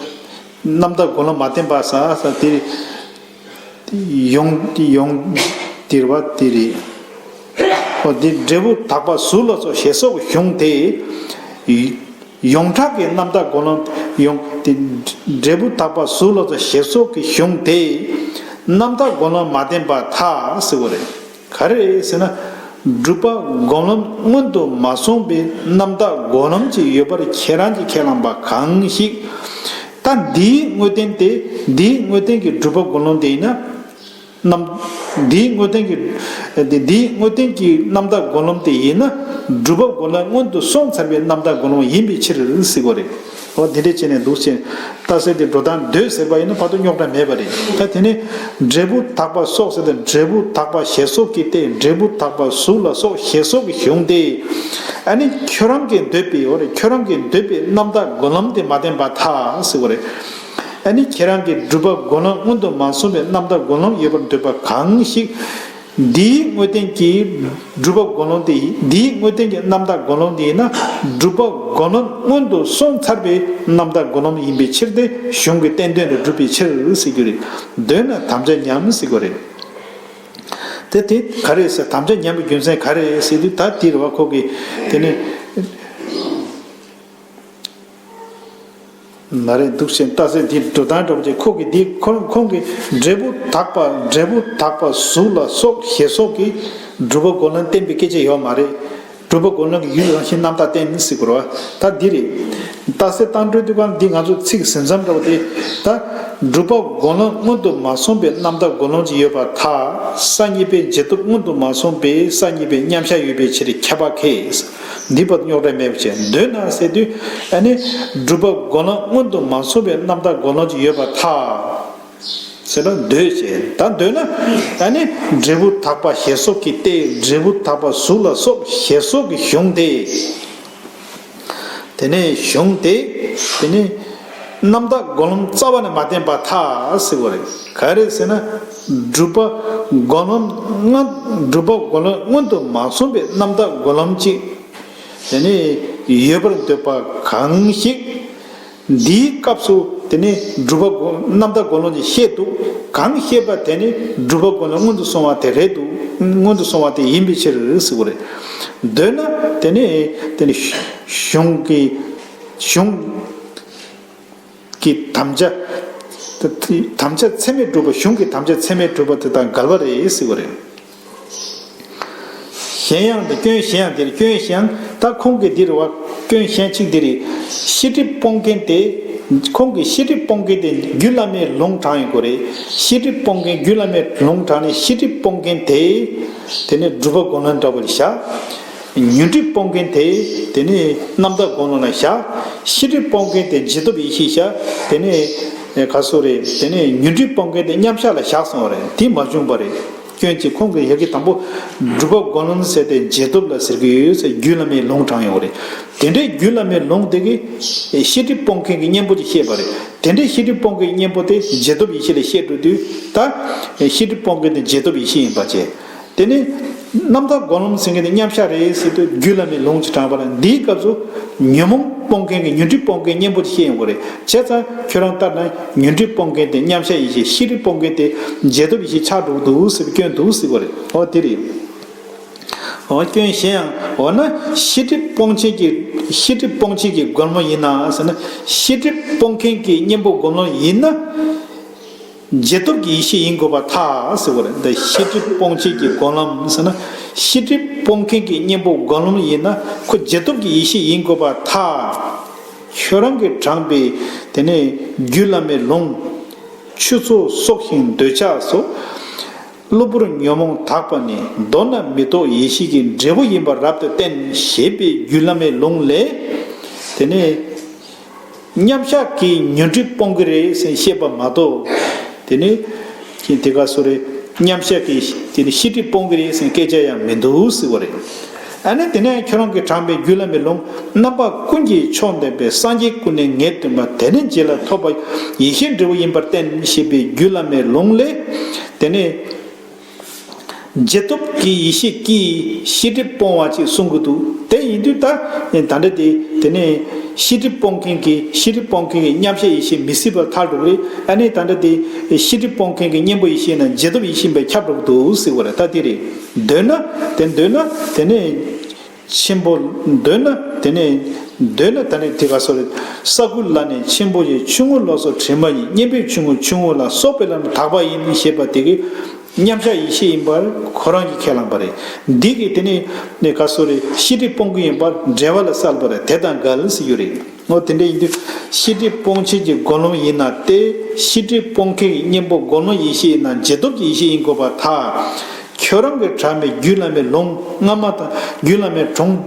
རྣམ་དག་གོ་ལོང་མ་བསྟན་པར་ཟེར་ཟེར་དེ་རེད། ཡོང་ཡོང་དེ་རེད་བ། དེ་རེད། འོ་དེ་འབྲས་བུ་དག་པ་གཟུགས་ལ་སོགས་ཞེས་སོགས་ཀྱི་གཞུང་དེ། ཡོངས་གྲགས་ཀྱི་རྣམ་དག་གོ་ལོང་ཡོང་དེ། འབྲས་བུ་དག་པ་གཟུགས་ལ་སོགས་ཞེས་སོགས་ཀྱི་གཞུང་དེ། རྣམ་དག་གོ་ལོང་མ་བསྟན་པར་ཐལ་ཟེར་བ་རེད། ག་རེ་རེད་ཟེར་ན། སྒྲུབ་པ་གོ་ལོང་མངོན་དུ་མ་སོང་བའི་རྣམ་དག་གོ་ལོང་ཅིག་ཡོད་པར་ཁྱེད་རང་གིས་ཁས་བླངས་པ་གང་ཞིག་ད་འདིའི་དངོས་བསྟན་དེ། འདིའི་དངོས་བསྟན་གྱི་སྒྲུབ་པ་གོ་ལོང་དེ་ཡིན་ན། རྣམ། འདིའི་དངོས་བསྟན་གྱི། འདི་འདིའི་དངོས་བསྟན་གྱི་རྣམ་དག་གོ་ལོང་དེ་ཡིན་ན། སྒྲུབ་པ་གོ་ལོང་མངོན་དུ་སོང་ཚར་བའི་རྣམ་དག་གོ་ལོང་ཡིན་པའི་ཕྱིར་ཟེར་བ་རེད། འོ་དེ་འདྲས་བྱས་ནས་འདུག་ཅེས། རྟགས་གསལ་དེ་འགྲོ་སྟངས་འདོད་ཟེར་བ་ཡིན་ན་བར་དུ་རྙོག་དྲ་མེད་པ་རེད། ད་དེ་ནས་འབྲས་བུ་དག་པ་སོགས་ཟེར་ཏེ། འབྲས་བུ་དག་པ་ཞེས་སོགས་ཀྱི་སྟེ། འབྲས་བུ་དག་པ་གཟུགས་ལ་སོགས་ཞེས་སོགས་ཀྱི་གཞུང་སྟེ། ཨ་ནི་ཁྱོད་རང་གིས་འདོད་པའི། འོ་རེད། ཁྱོད་རང་གིས་འདོད་པའི་རྣམ་དག་གོ་ལོང་དེ་མ་བསྟན་པར་ཐལ་ཟེར་བ་རེད། ཨ་ནི་ཁྱེད་རང་གིས་སྒྲུབ་པ་གོ་ལོང་མངོན་དུ་མ་སོང་བའི་རྣམ་དག་གོ་ལོང་ཡོད་པར་འདོད་པ་གང་ཞིག་འདིའི་དངོས་བསྟན་གྱི་སྒྲུབ་པ་གོ་ལོང་དེ་ཡིན། འདིའི་དངོས་བསྟན་གྱི་རྣམ་དག་གོ་ལོང་དེ་ཡིན་ན། སྒྲུབ་པ་གོ་ལོང་མངོན་དུ་སོང་ཚར་བའི་རྣམ་དག་གོ་ལོང་ཡིན་པའི་ཕྱིར་ཏེ། གཞུང་གི་བསྟན་དོན་དེ་འགྲུབ་པའི་ཕྱིར་ཟེར་རྒྱུ་རེད། འདོད་ན་དམ་བཅའ་ཉམས་ཟེར་དགོས་རེད། དེ་དེ་ག་རེ་ཟེར། དམ་བཅའ་ཉམས་པའི་རྒྱུ་མཚན་ག་རེ་ཟེར་དུས། ད་དེ་རེད་བ། ཁོ་གིས་དེ་ནི། མ་རེད་འདུག་ཅེས། རྟགས་གསལ་འདི་འགྲོ་སྟངས་འདྲ་པོ་དེ། ཁོ་གིས་འདི་ཁོ་ཁོང་གིས་འབྲས་བུ་དག་པ། འབྲས་བུ་དག་པ་གཟུགས་ལ་སོགས་ཞེས་སོགས་ཀྱིས་སྒྲུབ་པ་གོ་ལོང་བསྟན་པའི་སྐད་ཆ་ཡོད་མ་རེད། སྒྲུབ་པ་གོ་ལོང་གི་ཡུལ་རང་བཞིན་རྣམ་དག་བསྟན་ཟེར་དགོས་རེད་བ། ད་འདི་རེད། རྟགས་གསལ་བཏང་འགྲོ་དུས་གང་འདི་ང་ཚོ་ཚིག་ཟིན་མཚམས་འདྲ་པོ་དེ། ད་སྒྲུབ་པ་གོ་ལོང་མངོན་དུ་མ་སོང་བའི་རྣམ་དག་གོ་ལོང་ཅིག་ཡོད་པར་ཐལ། ས་གཉིས་པའི་འབྱེད་སྟོབས་མངོན་དུ་མ་སོང་བས་ས་གཉིས་པའི་མཉམ་གཞག་ཡོད་པའི་ཕྱིར། ཁྱད་པར་ཁས། འདི་བར་རྙོག་དྲ་མེད་པ་བྱས། འདོད་ན་ཟེར་དུས། ཨ་ནི་སྒྲུབ་པ་གོ་ལོང་མངོན་དུ་མ་སོང་བའི་རྣམ་དག་གོ་ལོང་ཅིག་ཡོད་པར་ཐལ་ཟེར་ན་འདོད་བྱས། ད་འདོད་ན། ཨ་ནི་འབྲས་བུ་དག་པ་ཞེས་སོགས་ཀྱི་སྟེ། འབྲས་བུ་དག་པ་གཟུགས་ལ་སོགས་ཞེས་སོགས་ཀྱི་གཞུང་སྟེ། དེ་ནས་གཞུང་སྟེ། དེ་ནས་རྣམ་དག་གོ་ལོང་རྩ་བ་ནས་མ་བསྟན་པར་ཐལ་ཟེར་བ་རེད། ག་རེ་ཟེར་ན། སྒྲུབ་པ་གོ་ལོང་མངོན། སྒྲུབ་པ་གོ་ལོང་མངོན་དུ་མ་སོང་བའི་རྣམ་དག་གོ་ལོང་གཅིག་དེ་ནས་ཡོད་པར་འདོད་པ་གང་ཞིག་འདིའི་སྐབས་སུ་དེ་ནས་སྒྲུབ་པ་གོ། རྣམ་དག་གོ་ལོང་གཅིག་བཤད་འདུག་གང་བཤད་པ་དེ་ནི་སྒྲུབ་པ་གོ་ལོང་མངོན་དུ་སོང་བ་དེ་རེད་འདུག་མངོན་དུ་སོང་བ་དེ་ཡིན་པའི་ཕྱིར་ཟེར་བ་རེད། འདོད་ན་དེ་ནི་དེ་ནི་གཞུང་གི་གཞུང་གི་དམ་བཅའ། དམ་བཅའ་ཚད་མས་གྲུབ་པ། གཞུང་གི་དམ་བཅའ་ཚད་མས་གྲུབ་པ་དེ་དང་འགལ་བ་རེད་ཟེར་བ་རེད། གཞན་ཡང་དེ་སྐྱོན་གཞན་ཡང་དེ་རེད། སྐྱོན་གཞན་ཡང་ད་ཁོང་གིས་འདི་རེད་བ། སྐྱོན་གཞན་གཅིག་འདི་རེད། ཤེས་སྒྲིབ་སྤོང་མཁན་དེ། ཁོང་གིས་ཤེས་སྒྲིབ་སྤོང་མཁན་དེ་རྒྱུ་བླ་མས་ལུང་དྲངས་ཡོད་དགོས་རེད། ཤེས་སྒྲིབ་སྤོང་མཁན་རྒྱུ་བླ་མས་ལུང་དྲངས་ནས་ཤེས་སྒྲིབ་སྤོང་མཁན་དེ། དེ་ནས་སྒྲུབ་པ་གོ་ལོང་འདྲ་བོ་ལ་བཞག་ཉོན་སྒྲིབ་སྤོང་མཁན་དེ། དེ་ནས་རྣམ་དག་གོ་ལོང་ལ་བཞག་ཤེས་སྒྲིབ་སྤོང་མཁན་དེ་འབྱེད་སྟོབས་ཡེ་ཤེས་བཞག་དེ་ནས་ག་སོ་རེད། དེ་ནས་ཉོན་སྒྲིབ་སྤོང་མཁན་དེ་མཉམ་གཞག་ལ་བཞག་སོང་བ་རེད། དེ་མ་བྱུང་བ་རེད། སྐྱོན་གྱིས་ཁོང་གིས་ཡ་གི་དང་པོ་སྒྲུབ་པ་སྒོམ་ལམ་ཟེར་ཏེ་རྗེས་ཐོབ་ལ་ཟེར་གྱི་ཡོད་ཟེར། རྒྱུད་བླ་མའི་ལུང་དྲངས་ཡོད་རེད། དེ་འདྲའི་རྒྱུད་བླ་མའི་ལུང་དེ་གིས་ཤེས་སྒྲིབ་སྤོང་མཁན་གྱི་གཉེན་པོ་ཅིག་བཤད་པ་རེད། དེ་འདྲའི་ཤེས་སྒྲིབ་སྤོང་མཁན་གྱི་གཉེན་པོ་དེ་རྗེས་ཐོབ་ཡེ་ཤེས་ལ་བཤད་འགྲོ་དུས། ད་ཤེས་སྒྲིབ་སྤོང་མཁན་དེ་རྗེས་ཐོབ་ཡེ་ཤེས་ཡིན་པ་བྱས། དེ་ནས་རྣམ་དག་སྒོམ་ལམ་ཟེར་མཁན་དེ་མཉམ་གཞག་རེད་ཟེར་དུས། རྒྱུད་བླ་མའི་ལུང་ཅིག་དྲངས་པ་ལ། འདིའི་སྐབས་སུ་ཉོན་མོངས་སྤོང་མཁན་གྱི་ཉོན་སྒྲིབ་སྤོང་མཁན་གཉེན་པོ་ཅིག་བཤད་ཡོང་གི་རེད། བྱས་ཙང་ཁྱོད་རང་ལྟར་ན་ཉོན་སྒྲིབ་སྤོང་མཁན་དེ་མཉམ་གཞག་ཡེ་ཤེས། ཤེས་སྒྲིབ་སྤོང་མཁན་དེ་རྗེས་ཐོབ་ཡེ་ཤེས་ཆགས་འགྲོ་གི་འདུག་ཟེར་བའི་སྐྱོན་འདུག་ཟེར་བ་རེད། འོ་དེ་རེད། འོ་སྐྱོན་གཞན་ཡང་། འོ་ན་ཤེས་སྒྲིབ་སྤོང་བྱེད་ཀྱི། ཤེས་སྒྲིབ་སྤོང་བྱེད་ཀྱི་སྒོམ་ལམ་ཡིན་ན་ཟེར་ན། ཤེས་སྒྲིབ་སྤོང་མཁན་གྱི་གཉེན་པོ་སྒོམ་ལམ་ཡིན་ན། རྗེས་ཐོབ་ཀྱི་ཡེ་ཤེས་ཡིན་དགོས་པར་ཐལ་ཟེར་བ་རེད། འདི་ཤེས་སྒྲིབ་སྤོང་བྱེད་ཀྱི་སྒོམ་ལམ་ཟེར་ན། ཤེས་སྒྲིབ་སྤོང་མཁན་གྱི་གཉེན་པོ་སྒོམ་ལམ་ཡིན་ན། ཁོ་རྗེས་ཐོབ་ཀྱི་ཡེ་ཤེས་ཡིན་དགོས་པར་ཐལ། ཁྱོད་རང་གིས་དྲངས་པའི་དེ་ནས་རྒྱུད་བླ་མའི་ལུང་། ཆུ་ཚོད་སྲོག་ཤིང་འདོད་ཆགས་སོགས། གློ་བུར་ཉོན་མོངས་དག་པ་ནི། མདོར་ན་མི་རྟོག་ཡེ་ཤེས་ཀྱི་འབྲས་བུ་ཡིན་པར་རབ་ཏུ་བསྟན། ཞེས་པའི་རྒྱུད་བླ་མའི་ལུང་ལས། དེ་ནས་མཉམ་གཞག་གི་ཉོན་སྒྲིབ་སྤོང་གི་རེད་ཟེར་བཤད་པ་མ་གཏོགས། དེ་ནས་དེ་ག་སུ་རེད། མཉམ་གཞག་གི་དེ་ནས་ཤེས་སྒྲིབ་སྤོང་གི་རེད་ཟེར་སྐད་ཆ་ཡང་མི་འདུག་ཟེར་བ་རེད། ཨ་ནི་དེ་ནས་ཁྱོད་རང་གིས་དྲངས་པའི་རྒྱུད་བླ་མའི་ལུང་། རྣམ་པ་ཀུན་གྱི་མཆོག་འདོད་པའི། སངས་རྒྱས་ཀུན་ནས་ངེས་སྟོན་པ། དེ་ནས་རྗེས་ལ་ཐོབ་པ་ཡི། ཡེ་ཤེས་འབྲས་བུ་ཡིན་པར་བསྟན། ཞེས་པའི་རྒྱུད་བླ་མའི་ལུང་ལས། དེ་ནས་རྗེས་ཐོབ་ཀྱི་ཡེ་ཤེས་ཀྱིས་ཤེས་སྒྲིབ་སྤོང་བ་ཅིག་གསུང་གི་འདུག་དེ་ཡིན་དུས་ད་ད་འདྲ་དེ། དེ་ནས་ཤེས་སྒྲིབ་སྤོང་མཁན་གྱི། ཤེས་སྒྲིབ་སྤོང་མཁན་གྱི་མཉམ་གཞག་ཡེ་ཤེས་མི་སྲིད་པར་ཐལ་འགྲོ་གི་རེད། ཨ་ནི་ད་འདྲ་དེ་ཤེས་སྒྲིབ་སྤོང་མཁན་གྱི་གཉེན་པོ་ཡེ་ཤེས་ན་རྗེས་ཐོབ་ཡེ་ཤེས་པས་ཁྱབ་འགྲོ་གི་འདུག་ཟེར་བ་རེད། ད་དེ་རེད། འདོད་ན། དེ་འདོད་ན་དེ་ནས། ཆེན་པོ། འདོད་ན་དེ་ནས། འདོད་ན་ད་ནི་དེ་ག་སོ་རེད། ས་ཀུ་ལ་ནི་ཆེན་པོ་ཡི། ཆུང་ངུ་ལ་སོགས་དྲི་མ་ཡིས། སྙན་པའི་ཆུང་ངུ་ཆུང་ངུ་ལ། སོགས་པའི་ལམ་དག་པ་ཡིན། ཞེས་པ་དེ་གི་མཉམ་གཞག་ཡེ་ཤེས་ཡིན་པར་ཁོ་རང་གིས་ཁས་བླངས་པ་རེད། འདི་གིས་དེ་ནས་ནི་ག་སོ་རེད། ཤེས་སྒྲིབ་སྤོང་གི་ཡིན་པར་འགྲེལ་པ་ལ་གསལ་པ་རེད། དེ་དང་འགལ་ཟེར་རྒྱུ་རེད། འོ་དེ་འདྲ་ཡིན་དུས་ཤེས་སྒྲིབ་སྤོང་བྱེད་ཀྱི་སྒོམ་ལམ་ཡིན་ན་སྟེ། ཤེས་སྒྲིབ་སྤོང་མཁན་གྱི་གཉེན་པོ་སྒོམ་ལམ་ཡེ་ཤེས་ཡིན་ན་རྗེས་ཐོབ་ཀྱི་ཡེ་ཤེས་ཡིན་དགོས་པར་ཐལ། ཁྱོད་རང་གིས་དྲངས་པའི་རྒྱུད་བླ་མའི་ལུང་སྔ་མ་དང་། རྒྱུད་བླ་མའི་དྲུང་།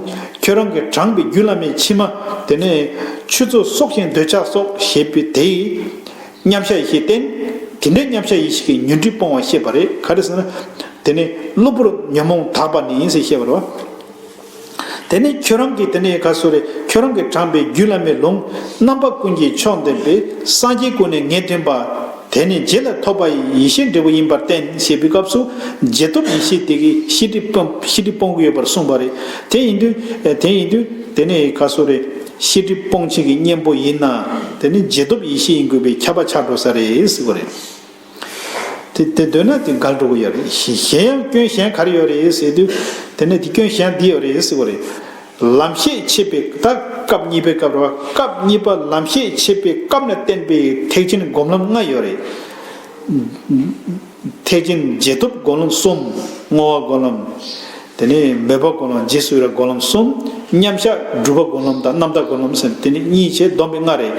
ཁྱོད་རང་གིས་དྲངས་པའི་རྒྱུད་བླ་མའི་ཕྱི་མ། དེ་ནས་ཆུ་ཚོད་སྲོག་ཤིང་འདོད་ཆགས་སོགས་ཞེས་པའི་དེའི་མཉམ་གཞག་ཡེ་ཤེས་བསྟན། དེ་འདྲའི་མཉམ་གཞག་ཡེ་ཤེས་ཀྱིས་ཉོན་སྒྲིབ་སྤོང་བ་བཤད་པ་རེད། ག་རེ་ཟེར་ན། དེ་ནས་གློ་བུར་ཉོན་མོངས་དག་པ་ནི་ཡིན་ཟེར་བཤད་པ་རེད་བ། དེ་ནས་ཁྱོད་རང་གིས། དེ་ནས་ག་སོ་རེད། ཁྱོད་རང་གིས་དྲངས་པའི་རྒྱུད་བླ་མའི་ལུང་། རྣམ་པ་ཀུན་གྱི་མཆོག་འདོད་པའི། སངས་རྒྱས་ཀུན་ནས་ངེས་སྟོན་པ། དེ་ནས་རྗེས་ལ་ཐོབ་པ་ཡི། ཡེ་ཤེས་འབྲས་བུ་ཡིན་པར་བསྟན། ཞེས་པའི་སྐབས་སུ་རྗེས་ཐོབ་ཡེ་ཤེས་དེ་གིས་ཤེས་སྒྲིབ་སྤོང་། ཤེས་སྒྲིབ་སྤོང་གི་ཡོད་པར་གསུངས་པ་རེད། དེ་ཡིན་དུས། དེ་ཡིན་དུས་དེ་ནས་ག་སོ་རེད། ཤེས་སྒྲིབ་སྤོང་བྱེད་ཀྱི་གཉེན་པོ་ཡིན་ན། དེ་ནི་རྗེས་ཐོབ་ཡེ་ཤེས་ཡིན་དགོས་པའི་ཁྱབ་པ་ཆགས་འགྲོ་ས་རེད་ཟེར་བ་རེད། དེ་དེ་འདོད་ན་དེ་འགལ་འགྲོ་གི་ཡོད་རེད། གཞན་ཡང་སྐྱོན་གཞན་ག་རེ་ཡོད་རེད་ཟེར་དུས། དེ་ནས་དེ་སྐྱོན་གཞན་འདི་ཡོད་རེད་ཟེར་བ་རེད། ལམ་ཤེས་འཆད་པའི། ད་སྐབས་གཉིས་པའི་སྐབས་རེད་བ། སྐབས་གཉིས་པ་ལམ་ཤེས་འཆད་པའི་སྐབས་ན་བསྟན་པའི་ཐེག་ཆེན་སྒོམ་ལམ་ལྔ་ཡོད་རེད། ཐེག་ཆེན་རྗེས་ཐོབ་སྒོམ་ལམ་གསུམ། བསྔོ་བ་སྒོམ་ལམ། དེ་ནས་མོས་པ་སྒོམ་ལམ། རྗེས་སུ་ཡི་རང་སྒོམ་ལམ་གསུམ། མཉམ་གཞག་སྒྲུབ་པ་སྒོམ་ལམ་དང་རྣམ་དག་སྒོམ་ལམ་ཟེར། དེ་ནི་གཉིས་བྱས་བསྡོམས་པས་ལྔ་རེད།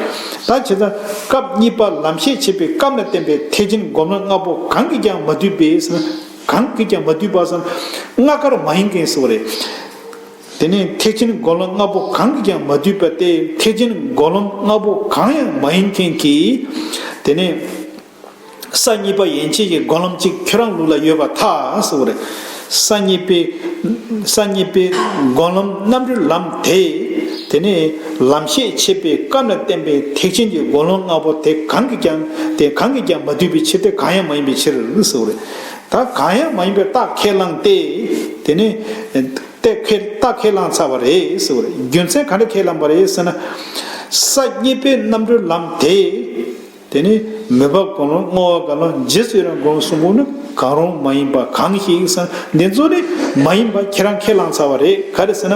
ད་བྱས་ཙང་སྐབས་གཉིས་པ་ལམ་ཤེས་འཆད་པའི་སྐབས་ན་བསྟན་པའི་ཐེག་ཆེན་སྒོམ་ལམ་ལྔ་པོ་གང་གིས་ཀྱང་མ་བསྡུས་པས་ཟེར་ན། གང་གིས་ཀྱང་མ་བསྡུས་པ་ཟེར་ན། ལྔ་ཀར་མ་ཡིན་མཁན་ཟེར་བ་རེད། དེ་ནས་ཐེག་ཆེན་སྒོམ་ལམ་ལྔ་པོ་གང་གིས་ཀྱང་མ་བསྡུས་པ་སྟེ། ཐེག་ཆེན་སྒོམ་ལམ་ལྔ་པོ་གང་ཡང་མ་ཡིན་མཁན་གྱི། དེ་ནས། ས་གཉིས་པ་ཡན་ཆད་ཀྱི་སྒོམ་ལམ་གཅིག་ཁྱོད་རང་ལུགས་ལ་ཡོད་པར་ཐལ་ཟེར་བ་རེད། ས་གཉིས་པའི། ས་གཉིས་པའི་སྒོམ་ལམ་རྣམ་གྲོལ་ལམ་དེ། དེ་ནས་ལམ་ཤེས་འཆད་པའི་སྐབས་ན་བསྟན་པའི་ཐེག་ཆེན་གྱི་སྒོམ་ལམ་ལྔ་པོ་དེ་གང་གིས་ཀྱང་། དེ་གང་གིས་ཀྱང་མ་བསྡུས་པའི་ཕྱིར་ཏེ། གང་ཡང་མ་ཡིན་པའི་ཕྱིར་ཟེར་བ་རེད། ད་གང་ཡང་མ་ཡིན་པའི་རྟགས་ཁས་བླངས་ཏེ། དེ་ནས་རྟགས་ཁས། རྟགས་ཁས་བླངས་ཚར་བ་རེད་ཟེར་བ་རེད། རྒྱུ་མཚན་ག་འདྲ་ཁས་བླངས་པ་རེད་ཟེར་ན། ས་གཉིས་པའི་རྣམ་གྲོལ་ལམ་དེ། དེ་ནི་མོས་པ་སྒོམ་ལམ། བསྔོ་བ་སྒོམ་ལམ། རྗེས་སུ་ཡི་རང་སྒོམ་ལམ་གསུམ་པོ་ནི་གང་རུང་མ་ཡིན་པ་གང་ཞིག་ཟེར། འདི་ཚོ་ནི་མ་ཡིན་པ་ཁྱེད་རང་ཁས་བླངས་ཚར་བ་རེད། ག་རེ་ཟེར་ན།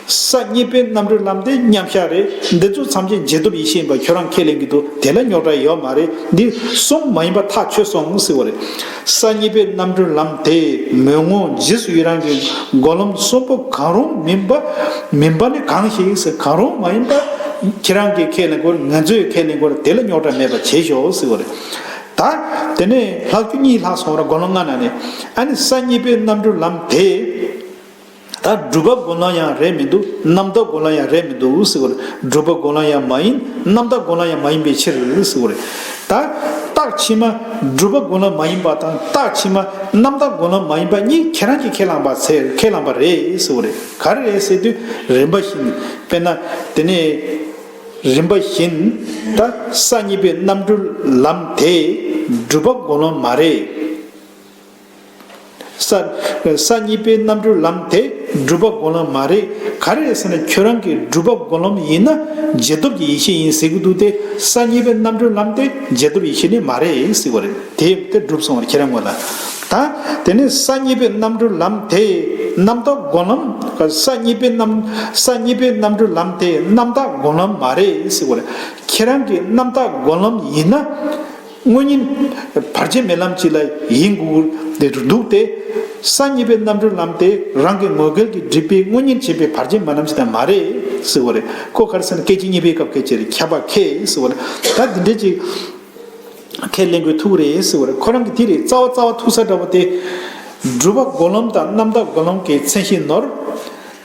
ས་གཉིས་པའི་རྣམ་གྲོལ་ལམ་དེ་མཉམ་གཞག་རེད། འདི་ཚོ་ཐམས་ཅད་རྗེས་ཐོབ་ཡེ་ཤེས་ཡིན་པ་ཁྱོད་རང་ཁས་ལེན་གྱི་འདུག་དེ་ལ་རྙོག་དྲ་ཡོད་མ་རེད། འདི་གསུམ་མ་ཡིན་པ་ཐག་ཆོད་སོང་ཟེར་བ་རེད། ས་གཉིས་པའི་རྣམ་གྲོལ་ལམ་དེ་མོས་བསྔོ་རྗེས་སུ་ཡི་རང་གི་སྒོམ་ལམ་གསུམ་པོ་གང་རུང་མིན་པ། མིན་པ་ནི་གང་ཞིག་ཟེར། གང་རུང་མ་ཡིན་པ། ཁྱེད་རང་གིས་ཁས་ལེན་དགོས་རེད། ང་ཚོས་ཁས་ལེན་དགོས་རེད། དེ་ལ་རྙོག་དྲ་མེད་པ་བྱེད་ཤོག་ཟེར་བ་རེད། ད་དེ་ནས་ལྷག་རྒྱུ་གཉིས་ལྷག་སོང་བ་རེད། སྒོམ་ལམ་ལྔ་ནང་ནས། ཨ་ནི་ས་གཉིས་པའི་རྣམ་གྲོལ་ལམ་དེ། ད་སྒྲུབ་པ་སྒོམ་ལམ་ཡང་རེད་མི་འདུག་རྣམ་དག་སྒོམ་ལམ་ཡང་རེད་མི་འདུག་ཟེར་བ་རེད། སྒྲུབ་པ་སྒོམ་ལམ་ཡང་མ་ཡིན། རྣམ་དག་སྒོམ་ལམ་ཡང་མ་ཡིན་པའི་ཕྱིར་ཟེར་བ་རེད། ད། རྟགས་ཕྱི་མ་སྒྲུབ་པ་སྒོམ་ལམ་མ་ཡིན་པ་དང་རྟགས་ཕྱི་མ་རྣམ་དག་སྒོམ་ལམ་མ་ཡིན་པ་གཉིས་ཁྱེད་རང་གིས་ཁས་བླངས་པ་ཚེ་ཁས་བླངས་པ་རེད་ཟེར་བ་རེད། ག་རེ་རེད་ཟེར་དུས་རིམ་པ་བཞིན། དཔེར་ན་དེ་ནས་རིམ་པ་བཞིན་ད་ས་གཉིས་པའི་རྣམ་གྲོལ་ལམ་དེ་སྒྲུབ་པ་སྒོམ་ལམ་མ་རེད། ས་ས་གཉིས་པའི་རྣམ་གྲོལ་ལམ་དེ་སྒྲུབ་པ་སྒོམ་ལམ་མ་རེད། ག་རེ་རེད་ཟེར་ན་ཁྱོད་རང་གིས་སྒྲུབ་པ་སྒོམ་ལམ་ཡིན་ན་རྗེས་ཐོབ་ཀྱི་ཡེ་ཤེས་ཡིན་ཟེར་གྱི་འདུག་སྟེ། ས་གཉིས་པའི་རྣམ་གྲོལ་ལམ་དེ་རྗེས་ཐོབ་ཡེ་ཤེས་ནི་མ་རེད་ཟེར་བ་རེད། དེ་དེ་གྲུབ་སོང་བ་རེད་ཁྱེད་རང་ངོས་ལ། ད་དེ་ནས་ས་གཉིས་པའི་རྣམ་གྲོལ་ལམ་དེ་རྣམ་དག་སྒོམ་ལམ། ས་གཉིས་པའི་རྣམ་ས་གཉིས་པའི་རྣམ་གྲོལ་ལམ་དེ་རྣམ་དག་སྒོམ་ལམ་མ་རེད་ཟེར་བ་རེད། ཁྱེད་རང་གིས་རྣམ་དག་སྒོམ་ལམ་ཡིན་ན། དངོས་གཉེན་བར་ཆད་མེད་ལམ་ཅིག་ལ་ཡིན་དགོས་ཏེ་འདུག་སྟེ། ས་གཉིས་པའི་རྣམ་གྲོལ་ལམ་དེ་རང་གི་ངོས་འགལ་གྱི་སྒྲིབ་པས་དངོས་གཉེན་བྱེད་པའི་བར་ཆད་མེད་ལམ་ཞིག་དང་མ་རེད་ཟེར་བ་རེད། ཁོ་ག་རེ་ཟེར་ན་སྐད་ཅིག་གཉིས་པའི་སྐབས་སྐད་ཅིག་རེད། ཁྱབ་པ་ཁས་ཟེར་བ་རེད། ད་འདི་འདྲ་ཅིག་ཁས་ལེན་དགོས་ཐུག་རེད་ཟེར་བ་རེད། ཁོ་རང་གི་དེ་རེད། རྩ་བ་རྩ་བ་ཐུག་ས་འདྲ་བོ་དེ། སྒྲུབ་པ་སྒོམ་ལམ་དང་རྣམ་དག་སྒོམ་ལམ་གྱི་མཚན་གཞི་ནོར།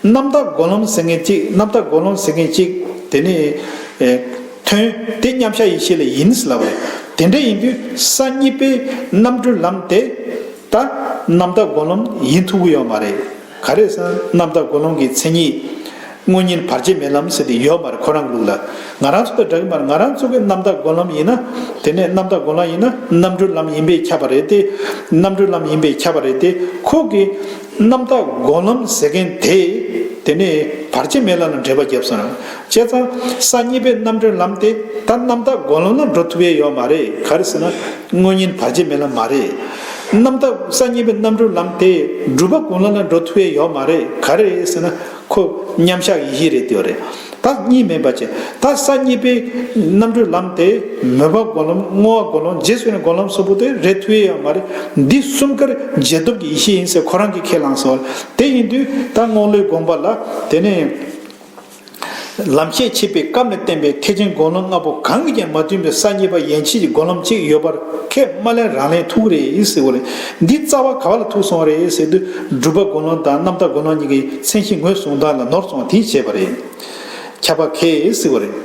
རྣམ་དག་སྒོམ་ལམ་ཟེར་མཁན་གཅིག་རྣམ་དག་སྒོམ་ལམ་ཟེར་མཁན་གཅིག་དེ་ནས་ཨེ་ཐོན་དེ་མཉམ་གཞག་ཡེ་ཤེས་ལ་ཡིན་ཟེར་ལབ་པ་རེད། དེ་འདྲ་ཡིན་དུས་ས་གཉིས་པའི་རྣམ་གྲོལ་ལམ་དེ་ད་རྣམ་དག་སྒོམ་ལམ་ཡིན་ཐུབ་ཀྱི་ཡོད་མ་རེད། ག་རེ་ཟེར་ན་རྣམ་དག་སྒོམ་ལམ་གྱི་མཚན་ཉིད་དངོས་གཉེན་བར་ཆད་མེད་ལམ་ཟེར་དེ་ཡོད་མ་རེད། ཁོ་རང་གི་ལུགས་ལ་ང་རང་ཚོ་དང་འདྲ་གི་མ་རེད། ང་རང་ཚོ་གི་རྣམ་དག་སྒོམ་ལམ་ཡིན་ན། དེ་ནས་རྣམ་དག་སྒོམ་ལམ་ཡིན་ན་རྣམ་གྲོལ་ལམ་ཡིན་པས་ཁྱབ་པ་རེད་དེ། རྣམ་གྲོལ་ལམ་ཡིན་པས་ཁྱབ་པ་རེད་དེ། ཁོ་གི་རྣམ་དག་སྒོམ་ལམ་ཟེར་མཁན་དེ། དེ་ནས་བར་ཆད་མེད་ལམ་ལ་འགྲེལ་པ་བརྒྱབ་སོང་ར། བྱས་ཙང་ས་གཉིས་པའི་རྣམ་གྲོལ་ལམ་དེ་ད་རྣམ་དག་སྒོམ་ལམ་ལ་འགྲོ་ཐུབ་ཡས་ཡོད་མ་རེད། ག་རེ་ཟེར་ན་དངོས་གཉེན་བར་ཆད་མེད་ལམ་མ་རེད། རྣམ་དག་ས་གཉིས་པའི་རྣམ་གྲོལ་ལམ་དེ་སྒྲུབ་པ་སྒོམ་ལམ་ལ་འགྲོ་ཐུབ་ཡས་ཡོད་མ་རེད། ག་རེ་རེད་ཟེར་ན་ཁོ་མཉམ་གཞག་ཡེ་ཤེས་རེད་དེ་རེད། ད་གཉིས་མེད་པ་བྱས། ད་ས་གཉིས་པའི་རྣམ་གྲོལ་ལམ་དེ་མོས་པ་སྒོམ་ལམ་བསྔོ་བ་སྒོམ་ལམ་རྗེས་སུ་ཡི་རང་སྒོམ་ལམ་སོགས་པོ་དེ་རེད་ཐུབ་ཡས་ཡོད་མ་རེད། འདི་གསུམ་ཀར་རྗེས་ཐོབ་ཀྱི་ཡེ་ཤེས་ཡིན་ཟེར་ཁོ་རང་གིས་ཁས་བླངས་སོང་། དེ་ཡིན་དུས་ད་རྔོག་ལོའི་དགོངས་པ་ལ་དེ་ནས་ལམ་ཤེས་ཕྱེད་པའི་སྐབས་ནས་བསྟན་པའི་ཐེག་ཆེན་སྒོམ་ལམ་ལྔ་པོ་གང་གིས་ཀྱང་མ་མཐུན་པའི་ས་གཉིས་པ་ཡན་ཆད་ཀྱི་སྒོམ་ལམ་གཅིག་ཡོད་པར་ཁས་མ་ལེན་རང་ལེན་ཐུག་རེད་ཟེར་བ་རེད། འདི་རྩ་བ་ག་བ་ལ་ཐུག་སོང་བ་རེད་ཟེར་དུས་སྒྲུབ་པ་སྒོམ་ལམ་དང་རྣམ་དག་སྒོམ་ལམ་གཉིས་ཀྱི་མཚན་གཞི་ངོས་བཟུང་སྟངས་ལ་ནོར་སོང་བ་དེ་བྱས་པ་རེད། ཁྱབ་པ་ཁས་ཟེར་བ་རེད།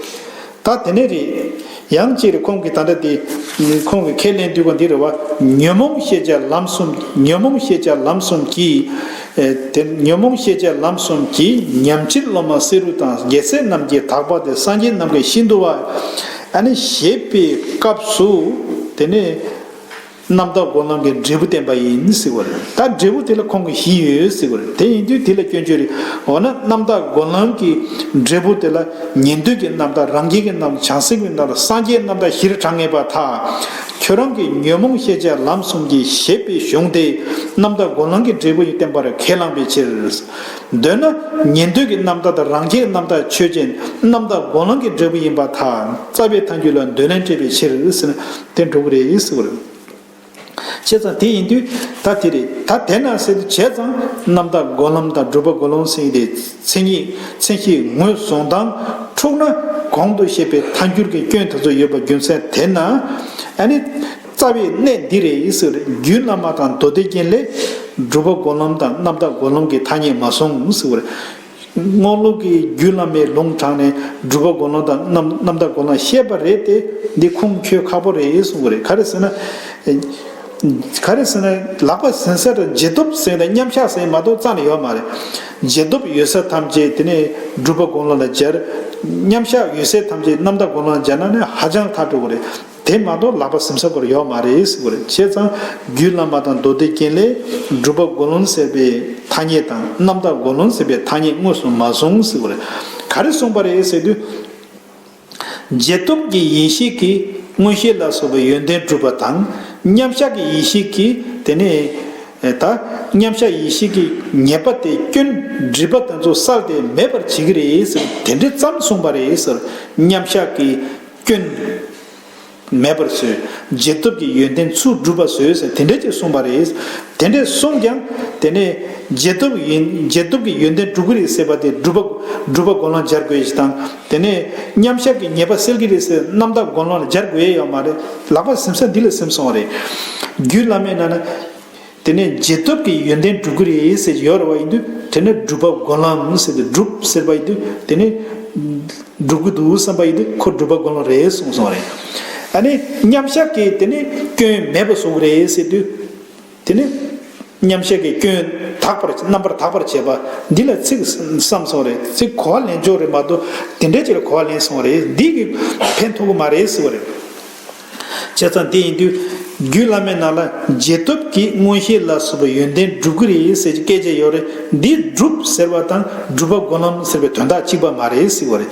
ད་དེ་ནས་རེད། ཡང་གཅིག་རེད། ཁོང་གིས་ད་ལྟ་དེ་ཁོང་གིས་ཁས་ལེན་དུས་ག་འདི་རེད་བ། ཉོན་མོངས་ཤེས་བྱ་ལམ་གསུམ། ཉོན་མོངས་ཤེས་བྱ་ལམ་གསུམ་གྱིས། ཨེ་དེ་ཉོན་མོངས་ཤེས་བྱ་ལམ་གསུམ་གྱིས་ཉམས་བྱེད་སློབ་མ་བསེ་རུ་དང་རྒྱལ་སྲས་རྣམས་ཀྱི་དག་པ་སྟེ་སངས་རྒྱས་རྣམས་ཀྱི་ཤིན་ཏུ་བ། ཨ་ནི་ཞེས་པའི་སྐབས་སུ་དེ་ནས། རྣམ་དག་སྒོམ་ལམ་གྱི་འབྲས་བུ་བསྟན་པ་ཡིན་ཟེར་བ་རེད། ད་འབྲས་བུ་དེ་ལ་ཁོང་གིས་བཞི་ཡོད་ཟེར་བ་རེད། དེ་ཡིན་དུས་དེ་ལ་སྐྱོན་བརྗོད་རེད། འོ་ན་རྣམ་དག་སྒོམ་ལམ་གྱི་འབྲས་བུ་དེ་ལ་ཉན་ཐོས་ཀྱི་རྣམ་དག་རང་རྒྱལ་གྱི་རྣམ་དག་བྱང་སེམས་ཀྱི་རྣམ་དག་སངས་རྒྱས་རྣམ་དག་བཞིར་གྲངས་ངེས་པར་ཐལ། ཁྱོད་རང་གིས་ཉོན་མོངས་ཤེས་བྱ་ལམ་གསུམ་གྱི་ཞེས་པའི་གཞུང་དེ་རྣམ་དག་སྒོམ་ལམ་གྱི་འབྲས་བུ་ཡིན་བསྟན་པར་ཁས་བླངས་པའི་ཕྱིར། འདོད་ན་ཉན་ཐོས་ཀྱི་རྣམ་དག་དང་རང་རྒྱལ་རྣམ་དག་ཆོས་ཅན་རྣམ་དག་སྒོམ་ལམ་གྱི་འབྲས་བུ་ཡིན་པར་ཐལ། རྩ་བའི་ཐལ་འགྱུར་ལ་འདོད་ལན་སྤྲད་པའི་ཕྱིར་ཟེར་ན་དེ་འགྲོ་གི་རེད་ཟེར་བ་རེད། བྱས་ཙང་དེ་ཡིན་དུས་ད་དེ་རེད། ད་དེ་ན་ཟེར་དུས་བྱས་ཙང་རྣམ་དག་སྒོམ་ལམ་དང་སྒྲུབ་པ་སྒོམ་ལམ་ཟེར་དེ་མཚན་ཉིད་མཚན་གཞི་ངོས་བཟུང་སྟངས་འཁྲུགས་ན་གོང་དུ་བཤད་པའི་ཐལ་འགྱུར་གྱི་སྐྱོན་དེ་ཚོ་ཡོད་པ་རྒྱུ་མཚན་དེ་ན། ཨ་ནི་རྩ་བའི་གནད་འདི་རེད་ཟེར་བ་རེད། རྒྱུད་བླ་མ་དང་མདོ་སྡེ་རྒྱན་ལས་སྒྲུབ་པ་སྒོམ་ལམ་དང་རྣམ་དག་སྒོམ་ལམ་གྱི་ཐ་སྙད་མ་གསུངས་ཟེར་བ་རེད། རྔོག་ལུགས་ཀྱི་རྒྱུད་བླ་མའི་ལུང་དྲངས་ནས་སྒྲུབ་པ་སྒོམ་ལམ་དང་རྣམ་རྣམ་དག་སྒོམ་ལམ་བཤད་པ་རེད་དེ། འདི་ཁུངས་འཁྱོལ་ཁག་པོ་རེད་གསུང་གི་རེད། ག་རེ་ཟེར་ན། ག་རེ་ཟེར་ན་ལག་པ་ཟིན་ས་དང་རྗེས་ཐོབ་ཟེར་ན་མཉམ་གཞག་ཟེར་མ་གཏོགས་རྩ་ནས་ཡོད་མ་རེད། རྗེས་ཐོབ་ཡོད་ས་ཐམས་ཅད་དེ་ནས་སྒྲུབ་པ་སྒོམ་ལམ་ལ་སྦྱར། མཉམ་གཞག་ཡོད་ས་ཐམས་ཅད་རྣམ་དག་སྒོམ་ལམ་ལ་སྦྱར་ན་ནི་ཧ་ཅང་ཐག་འགྲོ་གི་རེད། དེ་མ་གཏོགས་ལག་པ་ཟིན་ས་སྐོར་ཡོད་མ་རེད་ཟེར་བ་རེད། བྱས་ཙང་རྒྱུད་བླ་མ་དང་མདོ་སྡེ་རྒྱན་ལས་སྒྲུབ་པ་སྒོམ་ལམ་ཟེར་བའི་ཐ་སྙད་དང་རྣམ་དག་སྒོམ་ལམ་ཟེར་བའི་ཐ་སྙད་དངོས་སུ་མ་གསུངས་ཟེར་བ་རེད། ག་རེ་གསུངས་པ་རེད་ཟེར་དུས། རྗེས་ཐོབ་ཀྱི་ཡེ་ཤེས་ཀྱིས་མངོན་ཤེས་ལ་སོགས་པའི་ཡོན་ཏན་གྲུབ་པ་དང་། མཉམ་གཞག་གི་ཡེ་ཤེས་ཀྱིས་དེ་ནས་ད་མཉམ་གཞག་ཡེ་ཤེས་ཀྱི་ཉེས་པ་དེ་སྐྱོན་སྒྲིབ་པ་དེ་ཚོ་བསལ་ཏེ་མེད་པར་བྱེད་ཀྱི་རེད་ཟེར། དེ་འདྲ་ཙམ་གསུངས་པ་རེད་ཟེར། མཉམ་གཞག་གི་སྐྱོན། མེད་པར་བཟོས། རྗེས་ཐོབ་ཀྱི་ཡོན་ཏན་ཚུར་སྒྲུབ་པ་བཟོས་ཟེར་དེ་འདྲ་ཅིག་གསུངས་པ་རེད། དེ་འདྲས་གསུངས་ཀྱང་དེ་ནས་རྗེས་ཐོབ་ཡོན་རྗེས་ཐོབ་ཀྱི་ཡོན་ཏན་སྒྲུབ་ཀྱི་རེད་ཟེར་བ་དེ་སྒྲུབ་པ་སྒྲུབ་པ་སྒོམ་ལམ་སྦྱར་དགོས་ཞེས་དང་། དེ་ནས་མཉམ་གཞག་གི་ཉེས་པ་སེལ་གྱི་རེད་ཟེར་རྣམ་དག་སྒོམ་ལམ་ལ་སྦྱར་དགོས་ཡ་ཡོད་མ་རེད། ལག་པ་ཟིན་ས་འདི་ལ་ཟིན་སོང་བ་རེད། རྒྱུད་བླ་མའི་ནང་ན། དེ་ནས་རྗེས་ཐོབ་ཀྱི་ཡོན་ཏན་སྒྲུབ་ཀྱི་རེད་ཟེར་གྱི་ཡོད་རེད་བ་ཡིན་དུས། དེ་ནས་སྒྲུབ་པ་སྒོམ་ལམ་ཟེར་ཏེ་སྒྲུབ་ཟེར་བ་ཡིན་དུས་དེ་ནས་སྒྲུབ་ཀྱི་འདུག་བསམ་པ་ཡིན་དུས་ཁོ་སྒྲུབ་པ་སྒོམ་ལམ་རེད་གསུངས་སོང་བ་རེད། ཨ་ནི་མཉམ་གཞག་གི་དེ་ནི་སྐྱོན་མེད་པ་བཟོ་གི་རེད་ཟེར་དུས། དེ་ནི་མཉམ་གཞག་གི་སྐྱོན་དག་པར་རྣམ་པར་དག་པར་བྱེད་པ་འདི་ལ་ཚིག་བསམ་སོང་རེད། ཚིག་གོ་བ་ལེན་ཆོག་རེད་མ་གཏོགས་དེ་འདྲའི་ཅིག་ལ་གོ་བ་ལེན་སོང་རེད། འདི་གི་ཕན་ཐོགས་ཀྱི་མ་རེད་ཟེར་བ་རེད། བྱས་ཙང་དེ་ཡིན་དུས་རྒྱུད་བླ་མའི་ནང་ལ་རྗེས་ཐོབ་ཀྱི་མངོན་ཤེས་ལ་སོགས་པའི་ཡོན་ཏན་སྒྲུབ་ཀྱི་རེད་ཟེར་གྱི་སྐད་ཆ་ཡོད་རེད། འདི་སྒྲུབ་ཟེར་བ་དང་སྒྲུབ་པ་སྒོམ་ལམ་ཟེར་བའི་དོན་དག་གཅིག་པ་མ་རེད་ཟེར་བ་རེད།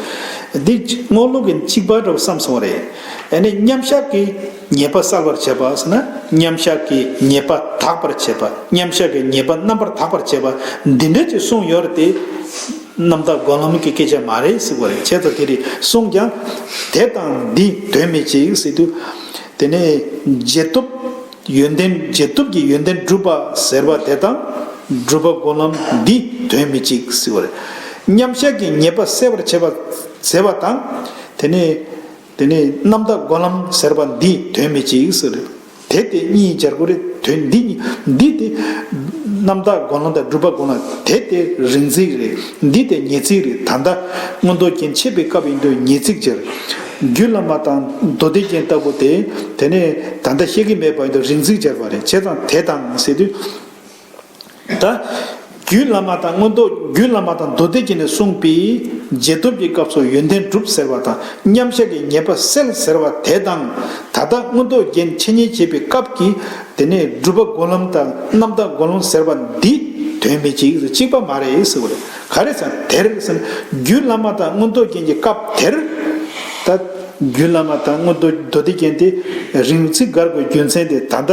འདི་སྔོན་ལུགས་ཀྱི་གཅིག་པ་འདྲ་བོ་བསམ་སོང་རེད། ཨ་ནི་མཉམ་གཞག་གི་ཉེས་པ་བསལ་བར་བྱེད་པ་ཟེར་ན། མཉམ་གཞག་གི་ཉེས་པ་དག་པར་བྱེད་པ། མཉམ་གཞག་གི་ཉེས་པ་རྣམ་པར་དག་པར་བྱེད་པ་འདི་འདྲ་ཅིག་གསུངས་ཡོད་རེད་དེ། རྣམ་དག་སྒོམ་ལམ་གྱི་སྐད་ཆ་མ་རེད་ཟེར་བ་རེད། བྱས་ཙང་དེ་རེད་གསུངས་ཀྱང་དེ་དང་འདི་དོན་མི་གཅིག་ཟེར་དུས། དེ་ནས་རྗེས་ཐོབ་ཡོན་ཏན་རྗེས་ཐོབ་ཀྱི་ཡོན་ཏན་སྒྲུབ་པ་ཟེར་བ་དེ་དང་སྒྲུབ་པ་སྒོམ་ལམ་འདི་དོན་མི་གཅིག་ཟེར་བ་རེད། མཉམ་གཞག་གི་ཉེས་པ་སེལ་བར་བྱེད་པ་ཟེར་བ་དང་། དེ་ནས་དེ་ནས་རྣམ་དག་སྒོམ་ལམ་ཟེར་བ་འདི་དོན་མི་གཅིག་ཟེར་རེད། དེ་དེ་གཉིས་སྦྱར་དགོས་རེད། དོན་འདི་གཉིས། འདི་དེ་རྣམ་དག་སྒོམ་ལམ་དང་སྒྲུབ་པ་སྒོམ་ལམ། དེ་དེ་རིང་ཚིག་རེད། འདི་དེ་ཉེ་ཚིག་རེད། ད་ལྟ་མངོན་རྟོགས་རྒྱན་འཆད་པའི་སྐབས་ཡིན་དུས་ཉེ་ཚིག་སྦྱར། རྒྱུད་བླ་མ་དང་མདོ་སྡེ་རྒྱན་ལྟ་བུ་དེ་དེ་ནས་ད་ལྟ་བཤད་ཀྱི་མེད་པ་ཡིན་དུས་རིང་ཚིག་སྦྱར་བ་རེད། བྱས་ཙང་དེ་དང་ཟེར་དུས། ད་རྒྱུད་བླ་མ་དང་མངོན་རྟོགས། རྒྱུད་བླ་མ་དང་མདོ་སྡེ་རྒྱན་ནས་གསུངས་པའི་རྗེས་ཐོབ་ཀྱི་སྐབས་སུ་ཡོན་ཏན་སྒྲུབ་ཟེར་བ་དང་མཉམ་གཞག་གི་ཉེས་པ་སེལ་ཟེར་བ་དེ་དང་། ད་ལྟ་མངོན་རྟོགས་རྒྱན་འཆད་ཉན་བྱེད་པའི་སྐབས་ཀྱི་དེ་ནས་སྒྲུབ་པ་སྒོམ་ལམ་དང་རྣམ་དག་སྒོམ་ལམ་ཟེར་བ་འདི་དོན་མི་གཅིག་གཅིག་པ་མ་རེད་ཟེར་བ་རེད། ག་རེ་ཟེར་ན་དེར་ཟེར་ན་རྒྱུད་བླ་མ་དང་མངོན་རྟོགས་རྒྱན་གྱི་སྐབས་དེར། ད་རྒྱུད་བླ་མ་དང་མངོན་རྟོགས་མདོ་སྡེ་རྒྱན་དེ་རིང་ཚིག་བགར་དགོས་རྒྱུ་མཚན་དེ་ད་ལྟ་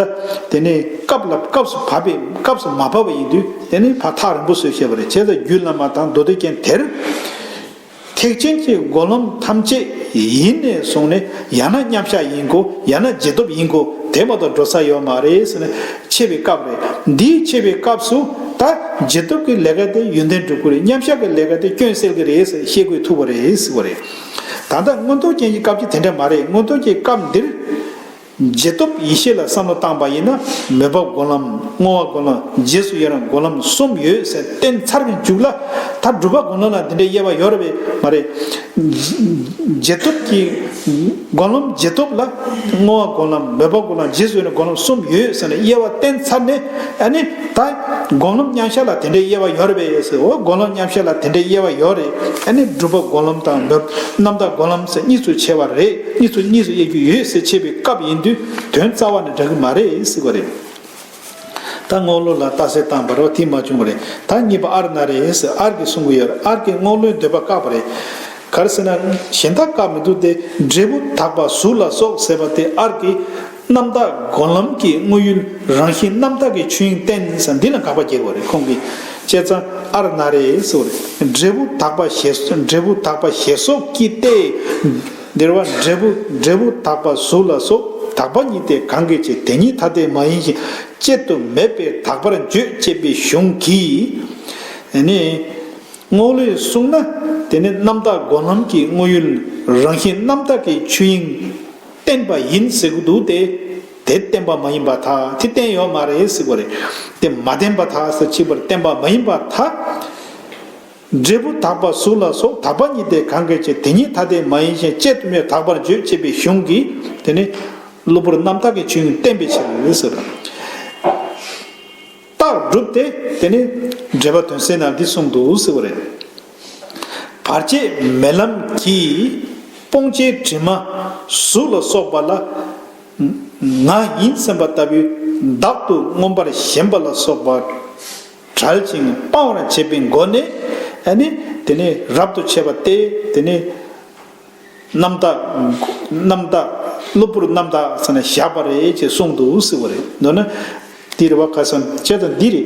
དེ་ནས་སྐབས་ལ་སྐབས་སུ་བབ་པའི་སྐབས་སུ་མ་བབ་པ་ཡིན་དུས་དེ་ནི་ཕར་ཐག་རིང་པོ་བཟོས་བཤད་པ་རེད། བྱས་ཙང་རྒྱུད་བླ་མ་དང་མདོ་སྡེ་རྒྱན་དེར། ཐེག་ཆེན་གྱི་སྒོམ་ལམ་ཐམས་ཅད་ཡིན་ནས་བཟུང་ནས་ཡང་ན་མཉམ་གཞག་ཡིན་དགོས། ཡང་ན་རྗེས་ཐོབ་ཡིན་དགོས། དེ་མ་གཏོགས་འགྲོ་ས་ཡོད་མ་རེད་ཟེར་ནས་འཆད་པའི་སྐབས་རེད། འདིའི་འཆད་པའི་སྐབས་སུ་ད་རྗེས་ཐོབ་ཀྱི་ལས་ཀ་དེ་ཡོན་ཏན་སྒྲུབ་ཀྱི་རེད། མཉམ་གཞག་གི་ལས་ཀ་དེ་སྐྱོན་སེལ་གྱི་རེད་ཟེར་བཤད་དགོས་ཐུག་པ་རེད་ཟེར་བ་རེད། ད་ལྟ་མངོན་རྟོགས་རྒྱན་གྱི་སྐབས་ཀྱི་དེ་འདྲ་མ་རེད། མངོན་རྟོགས་ཀྱི་སྐབས་འདིར། རྗེས་ཐོབ་ཡེ་ཤེས་ལ་བསམ་བློ་བཏང་པ་ཡིན་ན་མོས་པ་སྒོམ་ལམ། བསྔོ་བ་སྒོམ་ལམ། རྗེས་སུ་ཡི་རང་སྒོམ་ལམ་གསུམ་ཡོད་ཟེར་བསྟན་ཚར་བའི་མཇུག་ལ། ད་སྒྲུབ་པ་སྒོམ་ལམ་ལ་འདི་འདྲའི་དབྱེ་བ་ཡོད་རེད་པས་མ་རེད། རྗེས་ཐོབ་ཀྱི་སྒོམ་ལམ། རྗེས་ཐོབ་ལ་བསྔོ་བ་སྒོམ་ལམ། མོས་པ་སྒོམ་ལམ། རྗེས་སུ་ཡི་རང་སྒོམ་ལམ་གསུམ་ཡོད་ཟེར་ནས་དབྱེ་བ་བསྟན་ཚར་ནས། ཨ་ནི་ད་སྒོམ་ལམ་མཉམ་གཞག་ལ་དེ་འདྲའི་དབྱེ་བ་ཡོད་རེད་པས་ཟེར། འོ་སྒོམ་ལམ་མཉམ་གཞག་ལ་དེ་འདྲའི་དབྱེ་བ་ཡོད་རེད། ཨ་ནི་སྒྲུབ་པ་སྒོམ་ལམ་དང་མོས། རྣམ་དག་སྒོམ་ལམ་ཟེར་གཉིས་སུ་ཕྱེ་བ་རེད། གཉིས་སུ་གཉིས་སུ་དབྱེ་རྒྱུ་ཡོད་ཟེར་འཆད་པའི་སྐབས་ཡིན་དུས་དོན་རྩ་བ་ནས་འདྲ་གི་མ་རེད་ཟེར་བ་རེད། ད་སྔོན་ལུགས་ལ་རྟགས་གསལ་བཏང་བ་རེད། དེ་མ་བྱུང་བ་རེད། ད་གཉིས་པ་ཨར་ན་རེ་ཟེར། ཨར་གྱིས་གསུང་གི་ཡོད་རེད། ཨར་གྱིས་སྔོན་ལུགས་འདོད་པ་བཀག་པ་རེད། ག་རེ་ཟེར་ན་གཞན་དག་བཀག་མི་འདུག་སྟེ། འབྲས་བུ་དག་པ་གཟུགས་ལ་སོགས་ཟེར་བ་དེ་ཨར་གྱིས་རྣམ་དག་སྒོམ་ལམ་གྱི་དངོས་ཡུལ་རང་བཞིན་རྣམ་དག་གི་ཆོས་དབྱིངས་བསྟན་ཟེར་འདི་ལ་དགག་པ་རྒྱག་པ་རེད་ཁོང་གིས། བྱས་ཙང་ཨར་ན་རེ་ཟེར་བ་རེད། འབྲས་བུ་དག་པ་ཞེས། འབྲས་བུ་དག་པ་ཞེས་སོགས་ཀྱིས་ཏེ། འདིར་བ་འབྲས་བུ། འབྲས་བུ་དག་པ་གཟུགས་ལ་སོགས་དག་པ་ཉིད་དེ་གང་གི་ཕྱིར། དེ་ཉིད་ཐ་དད་མ་ཡིན་ཞིང་གཅད་དུ་མེད་པས་དག་པར་བརྗོད་ཅེས་པའི་གཞུང་གིས། ནི། སྔོན་ལུགས་གསུངས་ན་དེ་ནི་རྣམ་དག་སྒོམ་ལམ་གྱི་དངོས་ཡུལ་རང་བཞིན་རྣམ་དག་གི་ཆོས་དབྱིངས་བསྟན་པ་ཡིན་ཟེར་གྱི་འདུག་སྟེ། དེ་བསྟན་པ་མ་ཡིན་པར་ཐལ། དེ་བསྟན་ཡོད་མ་རེད་ཟེར་བ་རེད། དེ་མ་བསྟན་པར་ཐལ་ཟེར་ཅིག་པར་བསྟན་པ་མ་ཡིན་པར་ཐལ། འབྲས་བུ་དག་པ་གཟུགས་ལ་སོགས་དག་པ་ཉིད་དེ་གང་གི་ཕྱིར། དེ་ཉིད་ཐ་དད་མ་ཡིན་ཞིང་གཅད་དུ་མེད་དག་པར་བརྗོད་ཅེས་པའི་གཞུང་གིས་དེ་ནི་གློ་བུར་རྣམ་དག་གི་ཆོས་དབྱིངས་བསྟན་པའི་ཕྱིར་ཟེར། རྟགས་སྒྲུབ་སྟེ་དེ་ནི་འགྲེལ་པ་དོན་གསལ་ནང་འདི་གསུངས་འདུག་ཟེར་བ་རེད། བར་ཆད་མེད་ལམ་གྱིས་སྤོང་བྱའི་དྲི་མ་གཟུགས་ལ་སོགས་པ་ལ་ང་ཡིན་བསམ་པ་ལྟ་བུའི་བདག་ཏུ་མངོན་པར་ཞེན་པ་ལ་སོགས་པ་བྲལ་ཅིང་སྤང་བར་བྱེད་པའི་སྒོ་ནས། ཨ་ནི་དེ་ནི་རབ་ཏུ་ཕྱེ་བ་སྟེ། དེ་ནི་རྣམ་དག། རྣམ་དག། གློ་བུར་རྣམ་དག་ཟེར་ནས་བཞག་པ་རེད་ཅེས་གསུངས་འདུག་ཟེར་བ་རེད། མདོར་ན། འདི་རེད་བ། ཁ་སང་བྱས་ཙང་འདི་རེད།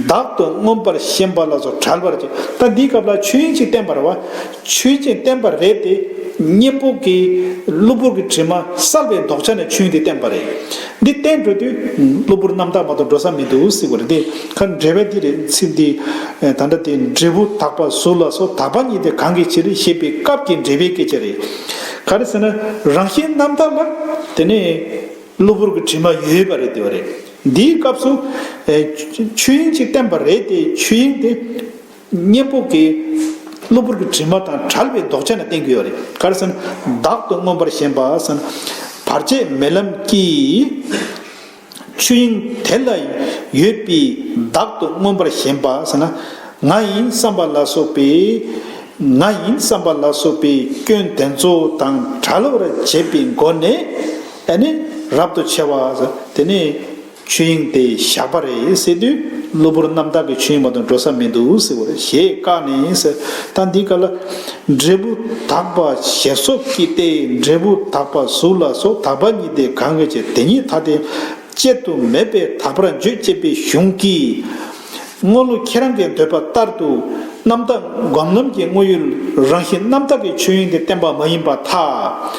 བདག་ཏུ་མངོན་པར་ཞེན་པ་ལ་སོགས་བྲལ་བར་བྱེད། ད་འདིའི་སྐབས་ལ་ཆོས་དབྱིངས་ཅིག་བསྟན་པ་རེད་བ། ཆོས་དབྱིངས་བསྟན་པ་རེད་དེ། གཉེན་པོ་གིས་གློ་བུར་གྱི་དྲི་མ་བསལ་བའི་ལྡོག་ཆ་ནས་ཆོས་དབྱིངས་དེ་བསྟན་པ་རེད། འདི་བསྟན་འགྲོ་དུས་གློ་བུར་རྣམ་དག་མ་གཏོགས་འགྲོ་ས་མི་འདུག་ཟེར་བ་རེད་དེ། ཁ་འགྲེལ་པ་འདི་རེད། ཚིག་འདི་ད་ལྟ་དེ་འབྲས་བུ་དག་པ་གཟུགས་ལ་སོགས་དག་པ་ཉིད་དེ་གང་གི་ཕྱིར་ཞེས་པའི་སྐབས་ཀྱི་འགྲེལ་པའི་སྐད་ཆ་རེད། ག་རེ་ཟེར་ན་རང་བཞིན་རྣམ་དག་ལ་དེ་ནས་གློ་བུར་གྱི་དྲི་མ་ཡོད་པ་རེད་དེ་བ་རེད། འདིའི་སྐབས་སུ་ཨེ་ཆོས་དབྱིངས་ཅིག་བསྟན་པ་རེད་དེ། ཆོས་དབྱིངས་དེ་གཉེན་པོ་གིས་གློ་བུར་གྱི་དྲི་མ་དང་བྲལ་བའི་ལྡོག་ཆ་ནས་བསྟན་གྱི་ཡོད་རེད། ག་རེ་ཟེར་ན་བདག་ཏུ་མངོན་པར་ཞེན་པ་ཟེར་ན། བར་ཆད་མེད་ལམ་གྱི་ཆོས་དབྱིངས་དེ་ལ་ཡོད་པའི་བདག་ཏུ་མངོན་པར་ཞེན་པ་ཟེར་ན། ང་ཡིན་བསམ་པ་ལ་སོགས་པའི། ང་ཡིན་བསམ་པ་ལ་སོགས་པའི་སྐྱོན་དེ་ཚོ་དང་བྲལ་བར་བྱེད་པའི་སྒོ་ནས། ཨ་ནི་རབ་ཏུ་ཕྱེ་བ་ཟེར། དེ་ནི་ཆོས་དབྱིངས་དེ་བཞག་པ་རེད་ཟེར་དུས། གློ་བུར་རྣམ་དག་གི་ཆོས་དབྱིངས་མ་གཏོགས་འགྲོ་ས་མི་འདུག་ཟེར་བ་རེད། ཞེས་བཀག་ནས་ཟེར། ད་འདི་ག་ལ། འབྲས་བུ་དག་པ་ཞེས་སོགས་ཀྱིས་ཏེ། འབྲས་བུ་དག་པ་གཟུགས་ལ་སོགས་དག་པ་ཉིད་དེ་གང་གི་ཕྱིར། དེ་ཉིད་ཐ་དད་དཔྱད་དུ་མེད་པས་དག་པར་བརྗོད་ཅེས་པའི་གཞུང་གིས། དངོས་ལུགས་ཁྱེད་རང་གི་འདོད་པ་ལྟར་དུ་རྣམ་དག་སྒོམ་ལམ་གྱི་དངོས་ཡུལ་རང་བཞིན་རྣམ་དག་གི་ཆོས་དབྱིངས་དེ་བསྟན་པ་མ་ཡིན་པར་ཐལ།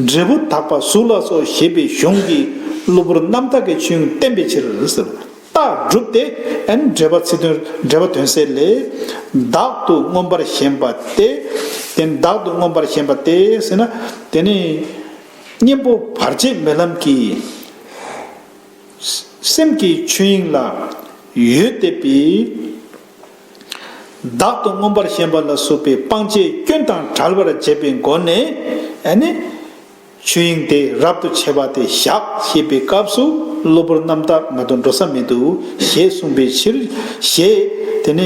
འབྲས་བུ་དག་པ་གཟུགས་ལ་སོགས་ཞེས་པའི་གཞུང་གིས་གློ་བུར་རྣམ་དག་གི་ཆོས་དབྱིངས་བསྟན་པའི་ཕྱིར་ཟེར། རྟགས་གྲུབ་སྟེ། ཨན་འགྲེལ་པ་ཚིག་དོན་འགྲེལ་པ་དོན་གསལ་ལས། བདག་ཏུ་མངོན་པར་ཞེན་པ་སྟེ། དེ་བདག་ཏུ་མངོན་པར་ཞེན་པ་སྟེ་ཟེར་ན། དེ་ནི་གཉེན་པོ་བར་ཆད་མེད་ལམ་གྱི་སེམས་ཀྱི་ཆོས་དབྱིངས་ལ་ཡོད་བསྡད་པའི་བདག་ཏུ་མངོན་པར་ཞེན་པ་ལ་སོགས་པའི་སྤང་བྱའི་སྐྱོན་དང་བྲལ་བར་བྱེད་པའི་སྒོ་ནས། ཨ་ནི་ཆོས་དབྱིངས་དེ་རབ་ཏུ་ཕྱེ་བ་དེ་བཞག་ཞེས་པའི་སྐབས་སུ། གློ་བུར་རྣམ་དག་མ་གཏོགས་འགྲོ་ས་མི་འདུག་ཞེས་གསུངས་པའི་ཕྱིར། ཞེས་དེ་ནས་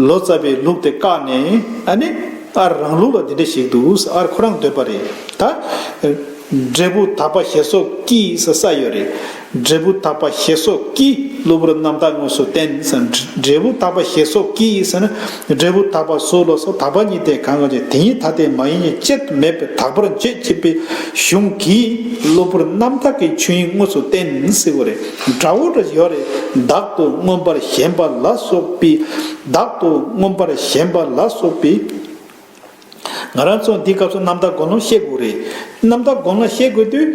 ལོ་ཙཱ་བའི་ལུགས་དེ་བཀག་ནས། ཨ་ནི་ཨར་རང་ལུགས་ལ་འདི་འདྲ་ཞིག་འདུག། ཨར་ཁོ་རང་འདོད་པ་རེད། ད་འབྲས་བུ་དག་པ་ཞེས་སོགས་ཀྱིས་ས་ས་ཡོད་རེད། འབྲས་བུ་དག་པ་ཞེས་སོགས་ཀྱིས་གློ་བུར་རྣམ་དག་དངོས་སུ་བསྟན་ཟེར། འབྲས་བུ་དག་པ་ཞེས་སོགས་ཀྱིས་ཟེར་ན། འབྲས་བུ་དག་པ་གཟུགས་ལ་སོགས་དག་པ་ཉིད་དེ་གང་གི་ཕྱིར། དེ་ཉིད་ཐ་དད་མ་ཡིན་ཉིད་དཔྱད་མེད་པས་དག་པར་བརྗོད་ཅེས་པའི་གཞུང་གིས་གློ་བུར་རྣམ་དག་གི་ཆོས་དབྱིངས་དངོས་སུ་བསྟན་ཟེར་བ་རེད། འདྲ་བོ་འདྲ་ཡོད་རེད། བདག་ཏུ་མངོན་པར་ཞེན་པ་ལ་སོགས་པའི། བདག་ཏུ་མངོན་པར་ཞེན་པ་ལ་སོགས་པའི། ང་རང་ཚོ་འདི་སྐབས་སུ་རྣམ་དག་སྒོམ་ལམ་ཤེས་དགོས་རེད། རྣམ་དག་སྒོམ་ལམ་ཤེས་དགོས་དུས།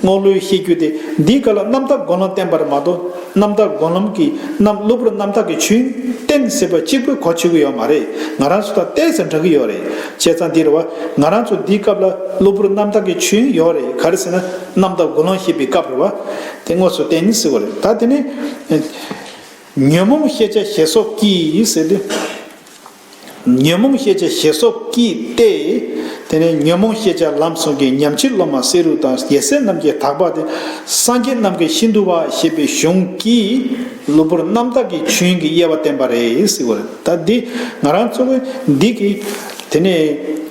དངོས་ལུགས་ཤེས་རྒྱུ་དེ་འདིའི་སྐབས་ལ་རྣམ་དག་སྒོམ་ལམ་བསྟན་པ་རེད་མ་གཏོགས། རྣམ་དག་སྒོམ་ལམ་གྱི་རྣམ་གློ་བུར་རྣམ་དག་གི་ཆོས་དབྱིངས་བསྟན་ཟེར་བ་གཅིག་པུས་གོ་ཆོད་ཀྱི་ཡོད་མ་རེད། ང་རང་ཚོ་དང་ཏོག་ཙམ་འདྲ་གི་ཡོད་རེད། བྱས་ཙང་འདི་རེད་བ། ང་རང་ཚོ་འདིའི་སྐབས་ལ་གློ་བུར་རྣམ་དག་གི་ཆོས་དབྱིངས་ཡོད་རེད། ག་རེ་ཟེར་ན། རྣམ་དག་སྒོམ་ལམ་ཤེས་པའི་སྐབས་རེད་བ། དེ་དངོས་སུ་བསྟན་ཟེར་བ་རེད། ད་དེ་ནི། ཉོན་མོངས་ཤེས་བྱ་ཞེས་སོགས་ཀྱིས་ཟེར་དུས། ཉོན་མོངས་ཤེས་བྱ་ཞེས་སོགས་ཀྱིས་ཏེ། དེ་ནས་ཉོན་མོངས་ཤེས་བྱ་ལམ་གསུམ་གྱི་ཉམས་ཕྱིར་སློབ་མ་བསེ་རུ་དང་རྒྱལ་སྲས་རྣམས་ཀྱི་དག་པ་དེ། སངས་རྒྱས་རྣམས་ཀྱི་ཤིན་ཏུ་བ་ཞེས་པའི་གཞུང་གིས་གློ་བུར་རྣམ་དག་གི་ཆོས་དབྱིངས་ཀྱི་དབྱེ་བ་བསྟན་པ་རེད་ཟེར་བ་རེད། ད་འདི་ང་རང་ཚོ་གི་འདི་གི་དེ་ནས།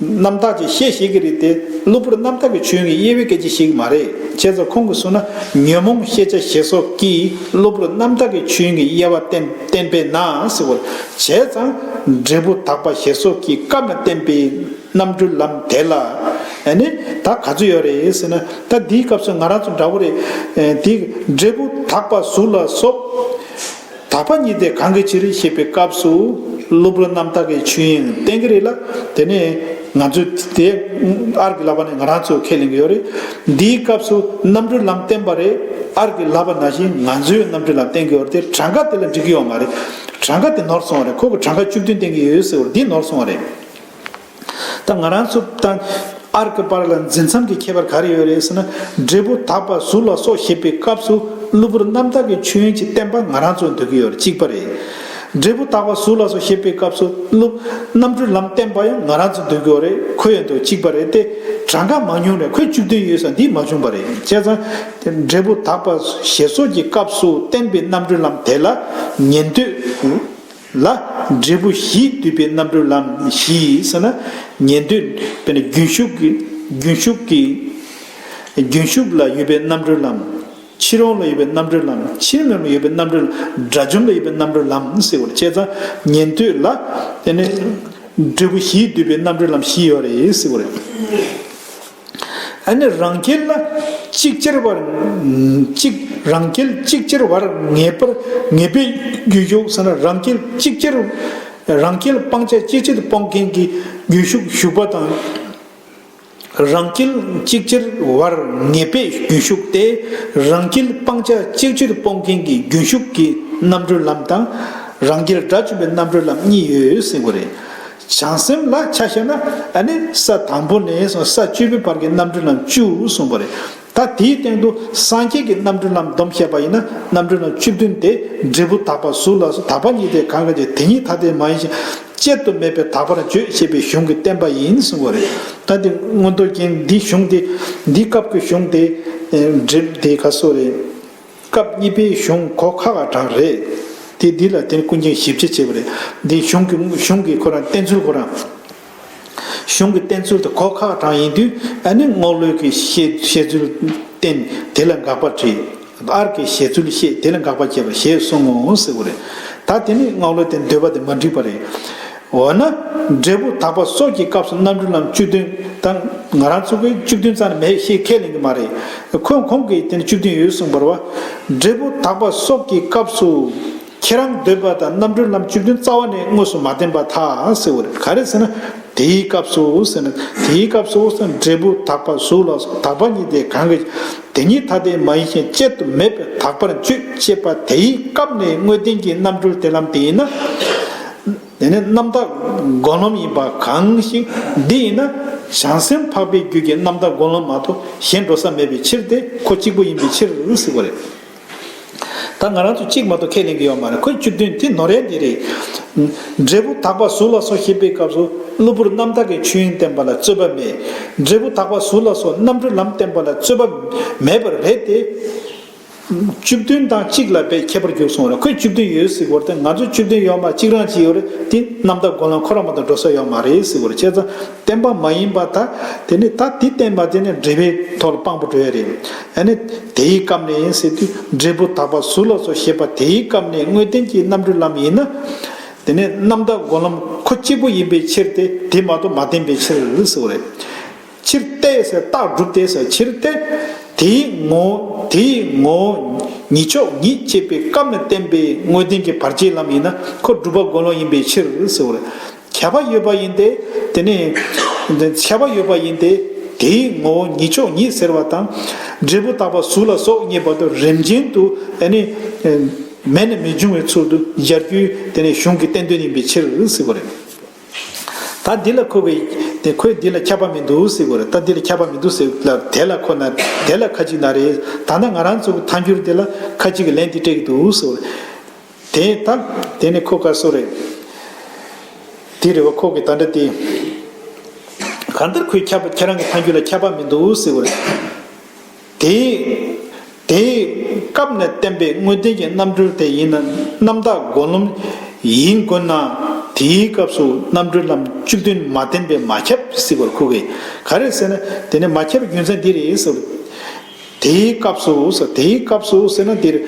རྣམ་དག་ཅེས་བཤད་ཤེས་ཀྱི་རེད་དེ། གློ་བུར་རྣམ་དག་གི་ཆོས་དབྱིངས་ཀྱི་དབྱེ་བའི་སྐད་ཆ་བཤད་ཀྱི་མ་རེད། བྱས་ཙང་ཁོང་གིས་གསུངས་ན། ཉོན་མོངས་ཤེས་བྱ་ཞེས་སོགས་ཀྱིས་གློ་བུར་རྣམ་དག་གི་ཆོས་དབྱིངས་ཀྱི་དབྱེ་བ་བསྟན་བསྟན་པས་ན་ཟེར་བ། བྱས་ཙང་འབྲས་བུ་དག་པ་ཞེས་སོགས་ཀྱིས་སྐབས་ནས་བསྟན་པའི་རྣམ་གྲོལ་ལམ་དེ་ལ། ཨ་ནི་ད་ག་ཚོད་ཡོད་རེད་ཟེར་ན། ད་འདིའི་སྐབས་སུ་ང་རང་ཚོ་འདྲ་བོ་རེད། ཨེ་འདི་འབྲས་བུ་དག་པ་གཟུགས་ལ་སོགས། དག་པ་ཉིད་དེ་གང་གི་ཕྱིར་ཞེས་པའི་སྐབས་སུ། གློ་བུར་རྣམ་དག་གི་ཆོས་དབྱིངས་བསྟན་གྱི་རེད་ལ། དེ་ནས་ང་ཚོས་དེ་ཨར་གྱི་བསླབ་པ་ནས་ང་རང་ཚོས་ཁས་ལེན་གྱི་ཡོད་རེད། འདིའི་སྐབས་སུ་རྣམ་གྲོལ་ལམ་བསྟན་པ་རེད། ཨར་གྱི་བསླབ་པ་ནང་བཞིན་ང་ཚོས་རྣམ་གྲོལ་ལམ་བསྟན་གྱི་ཡོད་རེད་དེ། གྲངས་ཀ་དེ་ལ་འགྲིག་གི་ཡོད་མ་རེད། གྲངས་ཀ་དེ་ནོར་སོང་བ་རེད། ཁོ་གི་གྲངས་ཀ་བཅུ་བདུན་བསྟན་གྱི་ཡོད་ཟེར་བ་འདི་ནོར་སོང་བ་རེད། ད་ང་རང་ཚོ་དང་ཨར་གྱི་བར་ལ་འཛིན་མཚམས་ཀྱི་ཁྱད་པར་ག་རེ་ཡོད་རེད་ཟེར་ན། འབྲས་བུ་དག་པ་གཟུགས་ལ་སོགས་ཞེས་པའི་སྐབས་སུ་གློ་བུར་རྣམ་དག་གི་ཆོས་དབྱིངས་ཀྱི་བསྟན་པ་ང་རང་ཚོ་འདོད་ཀྱི་ཡོད་རེད། གཅིག་པ་རེད། འབྲས་བུ་དག་པ་གཟུགས་ལ་སོགས་ཞེས་པའི་སྐབས་སུ་གློ་རྣམ་གྲོལ་ལམ་བསྟན་པ་ཡང་ང་རང་ཚོ་འདོད་ཀྱི་ཡོད་རེད། ཁོ་ཡང་འདོད། གཅིག་པ་རེད་དེ། གྲངས་ཀ་མང་ཉུང་རེད། ཁོས་བཅུ་བདུན་ཡོད་ས་འདི་མ་བྱུང་བ་རེད། བྱས་ཙང་དེ་འབྲས་བུ་དག་པ་ཞེས་སོགས་ཀྱི་སྐབས་སུ་བསྟན་པའི་རྣམ་གྲོལ་ལམ་དེ་ལ་ཉན་ཐོས། ལ། འབྲས་བུ་བཞིས་བསྡུས་པའི་རྣམ་གྲོལ་ལམ་བཞི་ཟེར་ན། ཉན་ཐོས་དཔེར་ན་རྒྱུན་ཞུགས་ཀྱི། རྒྱུན་ཞུགས་ཀྱི། རྒྱུན་ཞུགས་ལ་ཡོད་པའི་རྣམ་གྲོལ་ལམ། ཕྱིར་འོང་ལ་ཡོད་པའི་རྣམ་གྲོལ་ལམ། ཕྱིར་མི་འོང་ལ་ཡོད་པའི་རྣམ་གྲོལ། དགྲ་བཅོམ་ལ་ཡོད་པའི་རྣམ་གྲོལ་ལམ་ཟེར་བ་རེད། བྱས་ཙང་ཉན་ཐོས་ལ་དེ་ནས་འབྲས་བུ་བཞིས་བསྡུས་པའི་རྣམ་གྲོལ་ལམ་བཞི་ཡོད་རེད་ཟེར་བ་རེད། ཨ་ནི་རང་རྒྱལ་ལ་ཅིག་ཅར་བར། ཅིག་རང་རྒྱལ་ཅིག་ཅར་བར་ངེས་པར། ངེས་པའི་རྒྱུན་ཞུགས་ཟེར་ན། རང་རྒྱལ་ཅིག་ཅར། རང་རྒྱལ་སྤང་བྱ་ཅིག་ཅར་སྤོང་མཁན་གྱི་རྒྱུན་ཞུགས་ཞུགས་པ་དང་། རང་རྒྱལ་ཅིག་ཅར་བར་ངེས་པའི་རྒྱུན་ཞུགས་ཏེ། རང་རྒྱལ་སྤང་བྱ་ཅིག་ཅར་སྤོང་མཁན་གྱི་རྒྱུན་ཞུགས་ཀྱི་རྣམ་གྲོལ་ལམ་དང་། རང་རྒྱལ་དགྲ་བཅོམ་པའི་རྣམ་གྲོལ་ལམ་གཉིས་ཡོད་ཟེར་བ་རེད། བྱང་སེམས་ལ་ཆ་བཞག་ན། ཨ་ནི་ས་དང་པོ་ནས་བཟུང་ས་བཅུ་པའི་བར་གྱི་རྣམ་གྲོལ་ལམ་བཅུ་གསུངས་པ་རེད། ད་དེའི་སྟེང་དུ་སངས་རྒྱས་ཀྱི་རྣམ་འཕྲུལ་ལམ་སྡོམ་བཤད་པ་ཡིན་ན། རྣམ་འཕྲུལ་ལམ་བཅུ་བདུན་དེ། འབྲས་བུ་དག་པ་གཟུགས་ལ་སོགས། དག་པ་ཉིད་དེ་གང་གིས་བྱས། དེ་ཉིད་ཐ་དད་མ་ཡིན་ཞིང་། གཅད་དུ་མེད་པས་དག་པར་བརྗོད་ཅེས་པའི་གཞུང་གིས་བསྟན་པ་ཡིན་གསུངས་པ་རེད། ད་འདི་མངོན་རྟོགས་རྒྱན་འདི་གཞུང་དེ། འདི་སྐབས་ཀྱི་གཞུང་དེ། འགྲེལ་དེ་ག་སོ་རེད། སྐབས་གཉིས་པའི་གཞུང་གོ་ཁ་ཁ་གྲངས་རེད། དེ་འདི་ལ་དེ་ནི་ཀུན་མཁྱེན་ཞིབ་དཔྱད་བྱས་པ་རེད། འདི་གཞུང་གི་གཞུང་གི་ཁོ་རང་བསྟན་ཚུལ་ཁོ་རང་། གཞུང་གི་བསྟན་ཚུལ་དེ་གོ་ཁ་གྲངས་ཡིན་དུས། ཨ་ནི་རྔོག་ལོས་ཀྱི་བཤད་བཤད་ཚུལ་བསྟན། དེ་ལ་དགག་པ་བྲིས། ཨར་གྱི་བཤད་ཚུལ་བཤད། དེ་ལ་དགག་པ་བྱས་པ་ཞེས་གསུངས་ངོ་ཟེར་བ་རེད། ད་དེ་ནི་རྔོག་ལོས་དེ་འདོད་པ་དེ་མ་འགྲིག་པ་རེད། འོ་ན། འབྲས་བུ་དག་པ་སོགས་ཀྱི་སྐབས་སུ་རྣམ་འཕྲུལ་ལམ་བཅུ་བདུན་དང་། ང་རང་ཚོ་གིས་བཅུ་བདུན་ཙམ་མེད་ཞེས་ཁས་ལེན་གྱི་མ་རེད། ཁོས་ཁོང་གིས་དེ་ནི་བཅུ་བདུན་ཡོད་གསུངས་པ་རེད་བ། འབྲས་བུ་དག་པ་སོགས་ཀྱི་སྐབས་སུ། ཁྱེད་རང་འདོད་པ་ལྟར་རྣམ་འཕྲུལ་ལམ་བཅུ་བདུན་རྩ་བ་ནས་དངོས་སུ་མ་བསྟན་པར་ཐལ་ཟེར་བ་རེད། ག་རེ་ཟེར་ན། དེའི་སྐབས་སུ་ཟེར་ན། དེའི་སྐབས་སུ་ཟེར་ན། འབྲས་བུ་དག་པ་གཟུགས་ལ་སོགས། དག་པ་ཉིད་དེ་གང་གིས། དེ་ཉིད་ཐ་དད་མ་ཡིན་ཞིང་། གཅད་དུ་མེད་པས་དག་པར་བརྗོད་ཅེས་པ་དེའི་སྐབས་ནས་དངོས་བསྟན་གྱི་རྣམ་འཕྲུལ་དེ་ལམ་དེ་ཡིན་ན། དེ་ནི་རྣམ་དག་སྒོམ་ལམ་ཡིན་པ་གང་ཞིག་འདི་ཡིན་ན། བྱང་སེམས་འཕགས་པའི་རྒྱུད་ཀྱི་རྣམ་དག་སྒོམ་ལམ་མ་གཏོགས་གཞན་འགྲོ་ས་མེད་པའི་ཕྱིར་ཏེ། ཁོ་གཅིག་པུ་ཡིན་པའི་ཕྱིར་ཟེར་བ་རེད། ད་ང་རང་ཚོ་གཅིག་མ་གཏོགས་ཁས་ལེན་གྱི་ཡོད་མ་རེད། ཁོས་བཅུ་བདུན་དེ་ནོར་ཡ་འདི་རེད། འབྲས་བུ་དག་པ་གཟུགས་ལ་སོགས་ཞེས་པའི་སྐབས་སུ། གློ་བུར་རྣམ་དག་གི་ཆོས་དབྱིངས་བསྟན་པ་ལ་རྩོད་པ་མེད། འབྲས་བུ་དག་པ་གཟུགས་ལ་སོགས་རྣམ་འཕྲུལ་ལམ་བསྟན་པ་ལ་རྩོད་པ་མེད་པ་རེད་དེ། བཅུ་བདུན་དང་གཅིག་ལ་དཔེ་ཁྱད་པར་འགྱུར་སོང་རེད། ཁོས་བཅུ་བདུན་ཡོད་ཟེར་བ་དེ། ང་ཚོ་བཅུ་བདུན་ཡོད་མ་གཅིག་རང་གཅིག་ཡོད་རེད། དེ་རྣམ་དག་སྒོམ་ལམ་ཁོ་རང་མ་གཏོགས་འགྲོ་ས་ཡོད་མ་རེད་ཟེར་བ་རེད། བྱས་ཙང་བསྟན་པ་མ་ཡིན་པ་ད། དེ་ནི་ད་དེ་བསྟན་པ་དེ་ནི་འགྲེལ་པའི་ཐོག་ལ་དཔང་པོ་འགྲོ་ཡ་རེད། ཨ་ནི་དེའི་སྐབས་ནས་ཟེར་དུས། འབྲས་བུ་དག་པ་གཟུགས་ལ་སོགས་ཞེས་པ་དེའི་སྐབས་ནས་དངོས་བསྟན་གྱི་རྣམ་འཕྲུལ་ལམ་ཡིན་ན། དེ་ནི་རྣམ་དག་སྒོམ་ལམ་ཁོ་གཅིག་པུ་ཡིན་པའི་ཕྱིར་ཏེ། དེ་མ་གཏོགས་མ་བསྟན་པའི་ཕྱིར་ཟེར་བ་རེད། ཕྱིར་ཏེ་ཟེར། རྟགས་གྲུབ་སྟེ་ཟེར། ཕྱིར་ཏེ། དེའི་ངོ་བོ་དེའི་ངོ་བོ་ཉིད་ཕྱོགས་ཉིད་ཅེས་པའི་སྐབས་ནས་བསྟན་པའི་དངོས་བསྟན་གྱི་བར་ཆད་ལམ་ཡིན་ན། ཁོ་སྒྲུབ་པ་སྒོམ་ལམ་ཡིན་པའི་ཕྱིར་ཟེར་བ་རེད། ཁྱབ་པ་ཡོད་པ་ཡིན་ཏེ། དེ་ནི་ཁྱབ་པ་ཡོད་པ་ཡིན་ཏེ། དེའི་ངོ་བོ་ཉིད་ཕྱོགས་ཉིད་ཟེར་བ་དང་། འབྲས་བུ་དག་པ་གཟུགས་ལ་སོགས་ངེས་པ་དང་། རིམ་ཅན་དུ་དེ་ནི་མེད་ནས་མི་འབྱུང་བའི་ཚུལ་དུ་སྦྱར་རྒྱུའི་དེ་ནི་གཞུང་གི་བསྟན་དོན་ཡིན་པའི་ཕྱིར་ཟེར་བ་རེད། ད་འདི་ལ་ཁོ་གིས་དེ། ཁོས་འདི་ལ་ཁྱབ་པ་མི་འདུག་ཟེར་བ་རེད། ད་འདི་ལ་ཁྱབ་པ་མི་འདུག་ཟེར་ལ། དེ་ལ་ཁོ་ན་དེ་ལ་ཁ་ཅིག་ན་རེད། ད་ལྟ་ང་རང་ཚོ་གི་ཐལ་འགྱུར་དེ་ལ་ཁ་ཅིག་གིས་ལན་དེ་སྤྲད་ཀྱི་འདུག་ཟེར་བ་རེད། དེ་ད་དེ་ནི་ཁོ་ག་སོ་རེད། དེ་རེད་བ། ཁོ་གི་ད་འདྲ་དེ། གང་ལྟར་ཁོས་ཁྱབ་པ། ཁྱེད་རང་གི་ཐལ་འགྱུར་ལ་ཁྱབ་པ་མི་འདུག་ཟེར་བ་རེད། དེ། དེའི་སྐབས་ནས་བསྟན་པའི་དངོས་བསྟན་གྱི་རྣམ་འཕྲུལ་དེ་ཡིན་ན་རྣམ་དག་སྒོམ་ལམ་ཡིན་དགོས་ན། དེའི་སྐབས་སུ་རྣམ་འཕྲུལ་ལམ་བཅུ་བདུན་མ་བསྟན་པས་མ་ཁྱབ་ཟེར་བར། ཁོ་གིས་ག་རེ་ཟེར་ན། དེ་ནི་མ་ཁྱབ་པའི་རྒྱུ་མཚན་འདི་རེད་ཟེར། དེའི་སྐབས་སུ་ཟེར། དེའི་སྐབས་སུ་ཟེར་ན་འདིར།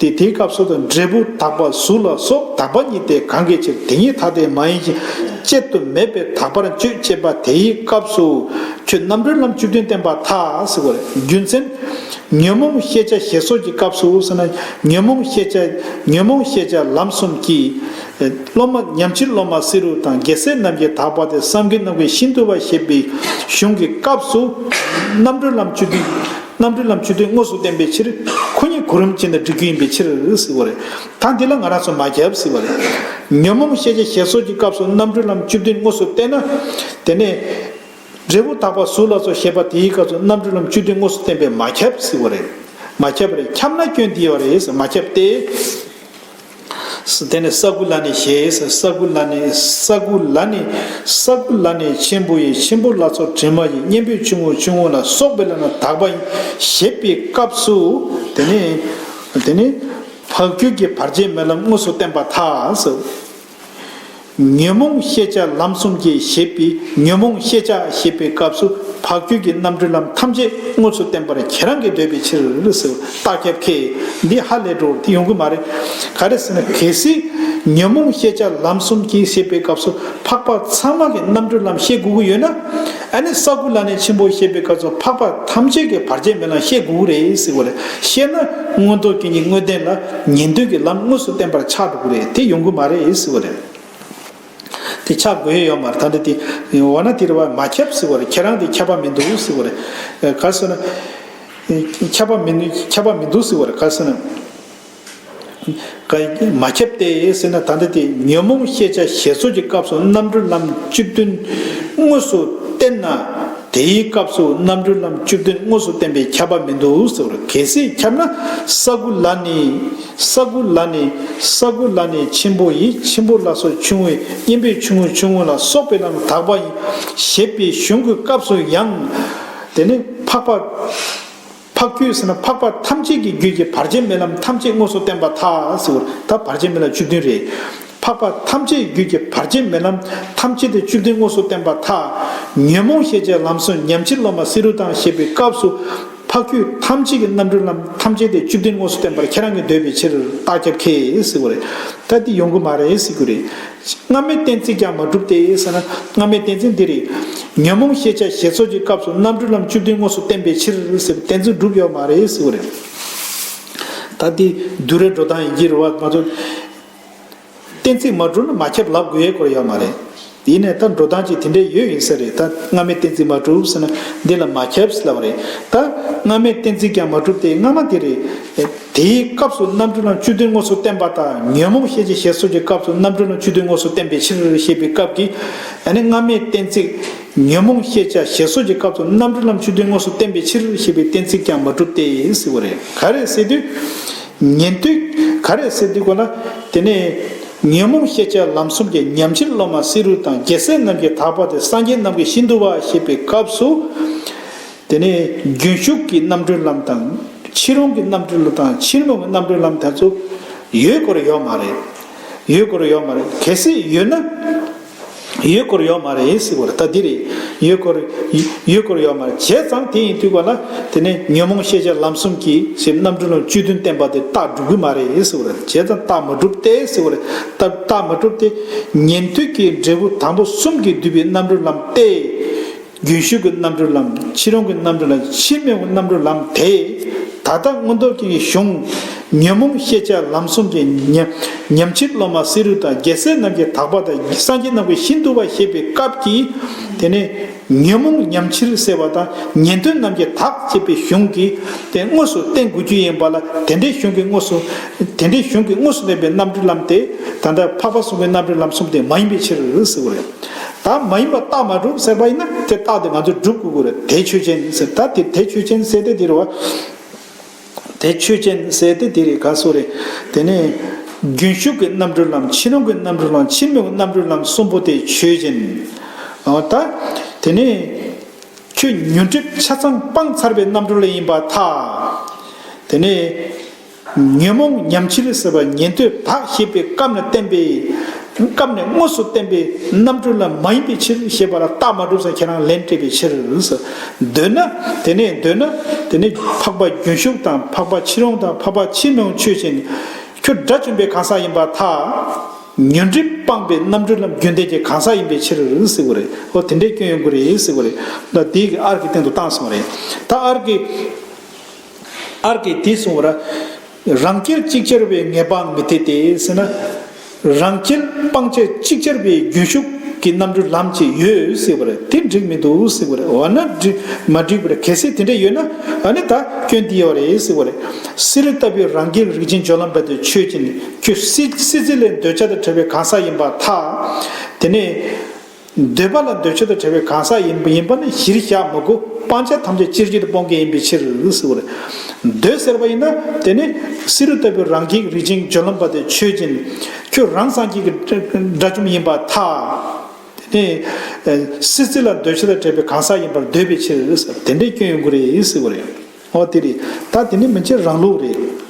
དེ་དེའི་སྐབས་སུ་དང་། འབྲས་བུ་དག་པ་གཟུགས་ལ་སོགས། དག་པ་ཉིད་དེ་གང་གིས་ཕྱིར། དེ་ཉིད་ཐ་དད་མ་ཡིན་ཞིང་། གཅད་དུ་མེད་པས་དག་པར་བརྗོད་ཅེས་པ་དེའི་སྐབས་སུ། ཁྱོད་རྣམ་འཕྲུལ་ལམ་བཅུ་བདུན་བསྟན་པར་ཐལ་ཟེར་བ་རེད། རྒྱུ་མཚན། ཉོན་མོངས་ཤེས་བྱ་ཞེས་སོགས་ཀྱི་སྐབས་སུ་ཟེར་ན། ཉོན་མོངས་ཤེས་བྱ། ཉོན་མོངས་ཤེས་བྱ་ལམ་གསུམ་གྱི་སློབ་མ། ཉམས་ཆེན་སློབ་མ་བསེ་རུ་དང་རྒྱལ་སྲས་རྣམས་ཀྱིས་དག་པ་སྟེ། བསམ་གྱིས་རྣམ་ཀུན་ཤིན་ཏུ་བ་ཞེས་པའི་གཞུང་གི་སྐབས་སུ། རྣམ་འཕྲུལ་ལམ་བཅུ་བདུན། རྣམ་འཕྲུལ་ལམ་བཅུ་བདུན་དངོས་སུ་བསྟན་པའི་ཕྱིར། ཁོ་ཉིད་གོ་རིམ་ཅན་དུ་འགྲིག་རྒྱུ་ཡིན་པའི་ཕྱིར་ཟེར་བ་རེད། ད་འདི་ལ་ང་རང་ཚོ་མ་ཁྱབ་ཟེར་བ་རེད། ཉོན་མོངས་ཤེས་བྱ་ཞེས་སོགས་ཀྱི་སྐབས་སུ་རྣམ་འཕྲུལ་ལམ་བཅུ་བདུན་དངོས་སུ་བསྟན་ན། དེ་ནས། འབྲས་བུ་དག་པ་གཟུགས་ལ་སོགས་ཞེས་པ་དེའི་སྐབས་སུ་རྣམ་འཕྲུལ་ལམ་བཅུ་བདུན་དངོས་སུ་བསྟན་པས་མ་ཁྱབ་ཟེར་བ་རེད། མ་ཁྱབ་པ་རེད། ཁྱབ་ན་སྐྱོན་འདི་ཡོད་རེད་ཟེར། མ་ཁྱབ་སྟེ། དེ་ནས་ས་དགུ་ལ་ནི་ཞེས་ཟེར། ས་དགུ་ལ་ནི། ས་དགུ་ལ་ནི། ས་དགུ་ལ་ནི་ཆེན་པོ་ཡི། ཆེན་པོ་ལ་སོགས་དྲི་མ་ཡི། གཉེན་པོའི་ཆུང་ངུ་ཆུང་ངུ་ལ་སོགས་པའི་ལ་ན་དག་པ་ཡི། ཞེས་པའི་སྐབས་སུ། དེ་ནས། དེ་ནས་འཕགས་རྒྱུད་ཀྱི་བར་ཆད་མེད་ལམ་དངོས་སུ་བསྟན་པར་ཐལ་ཟེར། ཉོན་མོངས་ཤེས་བྱ་ལམ་གསུམ་གྱི་ཞེས་པའི། ཉོན་མོངས་ཤེས་བྱ་ཞེས་པའི་སྐབས་སུ་འཕགས་རྒྱུད་ཀྱི་རྣམ་འཕྲུལ་ལམ་ཐམས་ཅད་དངོས་སུ་བསྟན་པར་ཁྱེད་རང་གིས་འདོད་པའི་ཕྱིར་ཟེར། རྟགས་ཁྱབ་ཁེ། འདི་ཧ་ལས་འགྲོ་བར་དེ་ཡོང་གི་མ་རེད། ག་རེ་ཟེར་ན། གལ་སྲིད་ཉོན་མོངས་ཤེས་བྱ་ལམ་གསུམ་གྱི་ཞེས་པའི་སྐབས་སུ་འཕགས་པ་ཚང་མ་གི་རྣམ་འཕྲུལ་ལམ་ཤེས་དགོས་ཀྱི་ཡོད་ན། ཨ་ནི་ས་དགུ་ལ་ནི་ཆེན་པོ་ཞེས་པའི་སྐབས་སུ་འཕགས་པ་ཐམས་ཅད་ཀྱི་བར་ཆད་མེད་ལམ་ཤེས་དགོས་ཀྱི་རེད་ཟེར་བ་རེད། ཤེས་ན་མངོན་རྟོགས་རྒྱན་གྱི་དངོས་བསྟན་ལ་ཉན་ཐོས་ཀྱི་ལམ་དངོས་སུ་བསྟན་པར་ཆགས་འགྲོ་གི་རེད། དེ་ཡོང་གི་མ་རེད་ཟེར་བ་རེད། དེ་ཆགས་དགོས་ཡ་ཡོད་མ་རེད། ད་ལྟ་དེ་འོ་ན་དེ་རེད་བ། མ་ཁྱབ་ཟེར་བ་རེད། ཁྱེད་རང་དེ་ཁྱབ་པ་མི་འདུག་ཟེར་བ་རེད། ག་རེ་ཟེར་ན། ཁྱབ་པ་མི་འདུག་ཁྱབ་པ་མི་འདུག་ཟེར་བ་རེད། ག་རེ་ཟེར་ན། ག་མ་ཁྱབ་སྟེ་ཟེར་ན། ད་ལྟ་དེ་ཉོན་མོངས་ཤེས་བྱ་ཞེས་སོགས་ཀྱི་སྐབས་སུ་རྣམ་འཕྲུལ་ལམ་བཅུ་བདུན་དངོས་སུ་བསྟན་ན། དེའི་སྐབས་སུ་རྣམ་གྲོལ་ལམ་བཅུ་བདུན་དངོས་སུ་བསྟན་པས་ཁྱབ་པ་མི་འདུག་ཟེར་བ་རེད། གལ་སྲིད་ཁྱབ་ན། ས་དགུ་ལ་ནི། ས་དགུ་ལ་ནི། ས་དགུ་ལ་ནི་ཆེན་པོ་ཡི། ཆེན་པོ་ལ་སོགས་ཆུང་ངུའི། གཉེན་པོའི་ཆུང་ངུ་ཆུང་ངུ་ལ་སོགས་པའི་ལམ་དག་པ་ཡིན། ཞེས་པའི་གཞུང་གི་སྐབས་སུ་ཡང་། དེ་ནི་འཕགས་པ། འཕགས་རྒྱུད་ཟེར་ན་འཕགས་པ་ཐམས་ཅད་ཀྱི་རྒྱུད་ཀྱི་བར་ཆད་མེད་ལམ་ཐམས་ཅད་དངོས་སུ་བསྟན་པར་ཐལ་ཟེར་བ་རེད། ད་བར་ཆད་མེད་ལམ་བཅུ་བདུན་རེད། འཕགས་པ་ཐམས་ཅད་རྒྱུད་ཀྱི་བར་ཆད་མེད་ལམ་ཐམས་ཅད་དེ་བཅུ་བདུན་དངོས་སུ་བསྟན་པར་ཐལ། ཉོན་མོངས་ཤེས་བྱ་ལམ་གསུམ་ཉམས་ཕྱིར་སློབ་མ་བསེ་རུ་དང་ཞེས་པའི་སྐབས་སུ། འཕགས་རྒྱུད་ཐམས་ཅད་ཀྱི་རྣམ་གྲོལ་ལམ་ཐམས་ཅད་དེ་བཅུ་བདུན་དངོས་སུ་བསྟན་པར་ཁྱེད་རང་གིས་འདོད་པའི་ཕྱིར་རྟགས་ཁྱབ་ཁེལ་ཟེར་བ་རེད། ད་འདི་ཡོང་གི་མ་རེད་ཟེར་གྱི་རེད། སྔ་མའི་གཏན་ཚིགས་ཀྱང་མ་གྲུབ་སྟེ་ཟེར་ན། སྔ་མའི་གཏན་ཚིགས་འདི་རེད། ཉོན་མོངས་ཤེས་བྱ་ཞེས་སོགས་ཀྱི་སྐབས་སུ་རྣམ་གྲོལ་ལམ་བཅུ་བདུན་དངོས་སུ་བསྟན་པའི་ཕྱིར་ཟེར་བའི་གཏན་ཚིགས་གྲུབ་ཡོད་མ་རེད་ཟེར་བ་རེད། ད་འདི་བསྡུས་གྲྭའི་འགྲོ་སྟངས་ཡིན་གྱི་རེད་བ། མ་གཏོགས་གཏན་ཚིགས་མ་གྲུབ་ན་མ་ཁྱབ་ལབ་དགོས་ཡས་སྐོར་ཡོད་མ་རེད། ཡིན་ནའི་ད་འགྲོ་སྟངས་ཅིག་དེ་འདྲས་ཡོད་ཡིན་ས་རེད། ད་སྔ་མའི་གཏན་ཚིགས་མ་གྲུབ་ཟེར་ན་འདི་ལ་མ་ཁྱབ་ཟེར་ལབ་པ་རེད། ད་སྔ་མའི་གཏན་ཚིགས་ཀྱང་མ་གྲུབ་སྟེ། སྔ་མ་དེ་རེད། དེའི་སྐབས་སུ་རྣམ་གྲོལ་ལམ་བཅུ་བདུན་དངོས་སུ་བསྟན་པ་དང་། ཉོན་མོངས་ཤེས་བྱ་ཞེས་སོགས་ཀྱི་སྐབས་སུ་རྣམ་གྲོལ་ལམ་བཅུ་བདུན་དངོས་སུ་བསྟན་པའི་ཕྱིར་ཞེས་པའི་སྐབས་ཀྱི། ཨ་ནི་སྔ་མའི་གཏན་ཚིགས་ཉོན་མོངས་ཤེས་བྱ་ཞེས་སོགས་ཀྱི་སྐབས་སུ་རྣམ་གྲོལ་ལམ་བཅུ་བདུན་དངོས་སུ་བསྟན་པའི་ཕྱིར་ཞེས་པའི་གཏན་ཚིགས་ཀྱང་མ་གྲུབ་སྟེ་ཟེར་བ་རེད། ག་རེ་ཟེར་དུས། ཉན་ཐོས། ག་རེ་ཟེར་དུས་གོ་ན། དེ་ནས་ཉོན་མོངས་ཤེས་བྱ་ལམ་གསུམ་གྱི་ཉམས་ཕྱིར་སློབ་མ་བསེ་རུ་དང་། རྒྱལ་སྲས་རྣམས་ཀྱི་དག་པ་དེ། སངས་རྒྱས་རྣམས་ཀྱི་ཤིན་ཏུ་བ་ཞེས་པའི་སྐབས་སུ། དེ་ནས་རྒྱུན་ཞུགས་ཀྱི་རྣམ་གྲོལ་ལམ་དང་། ཕྱིར་འོང་གི་རྣམ་གྲོལ་ལམ་དང་། ཕྱིར་མི་འོང་གི་རྣམ་གྲོལ་ལམ་དེ་ཚོ་ཡོད་སྐོར་ཡོད་མ་རེད། ཡོད་སྐོར་ཡོད་མ་རེད། གལ་སྲིད་ཡོད་ན། ཡོད་སྐོར་ཡོད་མ་རེད་ཟེར་བ་རེད། ད་འདི་རེད། ཡོད་སྐོར། ཡོད་སྐོར་ཡོད་མ་རེད། བྱས་ཙང་དེ་ཡིན་དུས་ག་ལ། དེ་ནས་ཉོན་མོངས་ཤེས་བྱ་ལམ་གསུམ་གྱི་ཟེར་རྣམ་གྲོལ་ལམ་བཅུ་བདུན་བསྟན་པ་དེ་རྟགས་གྲུབ་ཀྱི་མ་རེད་ཟེར་བ་རེད། བྱས་ཙང་རྟགས་མ་གྲུབ་སྟེ་ཟེར་བ་རེད། རྟགས་རྟགས་མ་གྲུབ་སྟེ། ཉན་ཐོས་ཀྱི་འབྲས་བུ་དང་པོ་གསུམ་གྱིས་བསྡུས་པའི་རྣམ་གྲོལ་ལམ་སྟེ། རྒྱུན་ཞུགས་ཀྱི་རྣམ་གྲོལ་ལམ། ཕྱིར་འོང་གི་རྣམ་གྲོལ་ལམ། ཕྱིར་མི་འོང་གི་རྣམ་གྲོལ་ལམ་དེ། ད་ལྟ་མངོན་རྟོགས་རྒྱན་གྱི་གཞུང་། ཉོན་མོངས་ཤེས་བྱ་ལམ་གསུམ་གྱི་ཉམས། ཉམས་ཕྱིར་སློབ་མ་བསེ་རུ་དང་། རྒྱལ་སྲས་རྣམས་ཀྱི་དག་པ་དང་། སངས་རྒྱས་རྣམས་ཀྱི་ཤིན་ཏུ་བ་ཞེས་པའི་སྐབས་ཀྱི། དེ་ནས་ཉོན་མོངས་ཉམས་ཕྱིར་ཟེར་བ་དང་། ཉན་ཐོས་རྣམས་ཀྱི་དག་ཅེས་པའི་གཞུང་གིས་དེ་དངོས་སུ་བསྟན་དགོས་རྒྱུ་ཡིན་པ་ལ། དེ་འདྲའི་གཞུང་གིས་དངོས་སུ། དེ་འདྲའི་གཞུང་གིས་དངོས་སུ་བསྟན་པའི་རྣམ་གྲོལ་ལམ་དེ། ད་ལྟ་འཕགས་པ་གསུམ་གྱི་རྣམ་གྲོལ་ལམ་གསུམ་དེ་མ་ཡིན་པའི་ཕྱིར་ཟེར་བ་རེད། ད་མ་ཡིན་པ་རྟགས་མ་གྲུབ་ཟེར་བ་ཡིན་ན། དེ་རྟགས་དེ་ང་ཚོས་སྒྲུབ་དགོས་ཀྱི་རེད། དེ་ཆོས་ཅན་ཟེར། ད་དེ་དེ་ཆོས་ཅན་ཟེར་དེ་དེ་རེད་བ། དེ་ཆོས་ཅན་ཟེར་དེ་དེ་རེད། ག་སོ་རེད། དེ་ནས་རྒྱུན་ཞུགས་ཀྱི་རྣམ་གྲོལ་ལམ། ཕྱིར་འོང་གི་རྣམ་གྲོལ་ལམ། ཕྱིར་མི་འོང་གི་རྣམ་གྲོལ་ལམ་གསུམ་པོ་དེ་ཆོས་ཅན། འོ་ད། དེ་ནས་ཁྱོད་ཉོན་སྒྲིབ་ཆ་ཚང་སྤངས་ཚར་བའི་རྣམ་གྲོལ་ཡིན་པར་ཐལ། དེ་ནས། ཉོན་མོངས་ཉམས་ཕྱིར་ཟེར་བ་ཉན་ཐོས་དག་ཞེས་པའི་སྐབས་ནས་བསྟན་པའི། སྐབས་ནས་དངོས་སུ་བསྟན་པའི་རྣམ་གྲོལ་ལམ་མ་ཡིན་པའི་ཕྱིར་ཞེས་པ་ལ་རྟགས་མ་གྲུབ་ཟེར་ཁྱེད་རང་ལན་སྤྲད་པའི་ཕྱིར། འདོད་ན། དེ་ནས་འདོད་ན། དེ་ནས་འཕགས་པ་རྒྱུན་ཞུགས་དང་། འཕགས་པ་ཕྱིར་འོང་དང་། འཕགས་པ་ཕྱིར་མི་འོང་ཆོས་ཅན། ཁྱོད་དགྲ་བཅོམ་པའི་གང་ཟག་ཡིན་པར་ཐལ། ཉོན་སྒྲིབ་སྤངས་པའི་རྣམ་གྲོལ་ལམ་རྒྱུན་ལྡན་གྱི་གང་ཟག་ཡིན་པའི་ཕྱིར་ཟེར་བ་རེད། འོ་དེ་འདྲའི་སྐྱོན་ཡོང་གི་རེད་ཟེར་བ་རེད། ད་དེའི་གི་ཨར་གྱི་སྟེང་དུ་བཏང་སོང་བ་རེད། ད་ཨར་གྱི། ཨར་གྱིས་དེ་གསུངས་པ་རེད། རང་རྒྱལ་ཅིག་ཅར་བའི་ངེས་པའང་མི་འཐད་དེ་ཟེར་ན། རང་རྒྱལ་སྤང་བྱ་ཅིག་ཅར་བའི་རྒྱུན་ཞུགས་ཀྱི་རྣམ་གྲོལ་ལམ་ཅིག་ཡོད་ཟེར་བ་རེད། དེ་འགྲིག་མི་འདུག་ཟེར་བ་རེད། འོ་ན་འགྲིག་མ་འགྲིག་པ་རེད། གལ་སྲིད་དེ་འདྲ་ཡོད་ན། ཨ་ནི་ད་སྐྱོན་འདི་ཡོད་རེད་ཟེར་བ་རེད། བསེ་རུ་ལྟ་བུའི་རང་རྒྱལ་རིགས་ཅན་སྦྱོར་ལམ་པ་དེ་ཆོས་ཅན། ཁྱོད་སྲིད་སྲིད་རྩེ་ལས་འདོད་ཆགས་དང་བྲལ་བའི་གང་ཟག་ཡིན་པར་ཐལ། དེ་ནས། འདོད་པ་ལ་འདོད་ཆགས་དང་བྲལ་བའི་གང་ཟག་ཡིན་ཡིན་པ་ནི་གཞིར་བཞག་མི་དགོས། སྤང་བྱ་ཐམས་ཅད་ཅིག་ཅར་དུ་སྤོང་མཁན་ཡིན་པའི་ཕྱིར་ཟེར་བ་རེད། འདོད་ཟེར་བ་ཡིན་ན་དེ་ནི་བསེ་རུ་ལྟ་བུའི་རང་རྒྱལ་རིགས་ཅན་སྦྱོར་ལམ་པ་དེ་ཆོས་ཅན། ཁྱོད་རང་སངས་རྒྱས་ཀྱི་དགྲ་བཅོམ་ཡིན་པར་ཐལ། དེ་ནི་སྲིད་རྩེ་ལ་འདོད་ཆགས་དང་བྲལ་བའི་གང་ཟག་ཡིན་པར་འདོད་པའི་ཕྱིར་ཟེར། དེ་འདྲའི་སྐྱོན་ཡོང་གི་རེད་ཟེར་བ་རེད། འོ་དེ་རེད། ད་དེ་ནི་མན་ཆད་རང་ལུགས་རེད།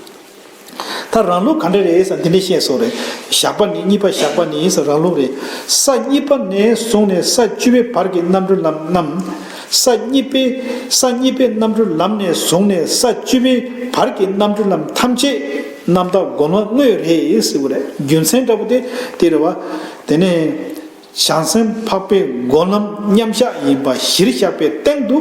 ད་རང་ལུགས་ག་འདྲ་རེད་ཟེར་འདི་འདྲ་བཤད་སོང་རེད། ཞགས་པ་ནི། གཉིས་པ་ཞགས་པ་ནི་ཟེར་རང་ལུགས་རེད། ས་གཉིས་པ་ནས་བཟུང་ནས་ས་བཅུ་པའི་བར་གྱི་རྣམ་གྲོལ་ལམ་རྣམས། ས་གཉིས་པའི། ས་གཉིས་པའི་རྣམ་གྲོལ་ལམ་ནས་བཟུང་ནས་ས་བཅུ་པའི་བར་གྱི་རྣམ་གྲོལ་ལམ་ཐམས་ཅད་རྣམ་དག་སྒོམ་ལམ་དངོས་རེད་ཟེར་བ་རེད། རྒྱུ་མཚན་འདྲ་པོ་དེ་དེ་རེད་བ། དེ་ནས། བྱང་སེམས་འཕགས་པའི་སྒོམ་ལམ་མཉམ་གཞག་ཡིན་པ་གཞིར་བཞག་པའི་སྟེང་དུ།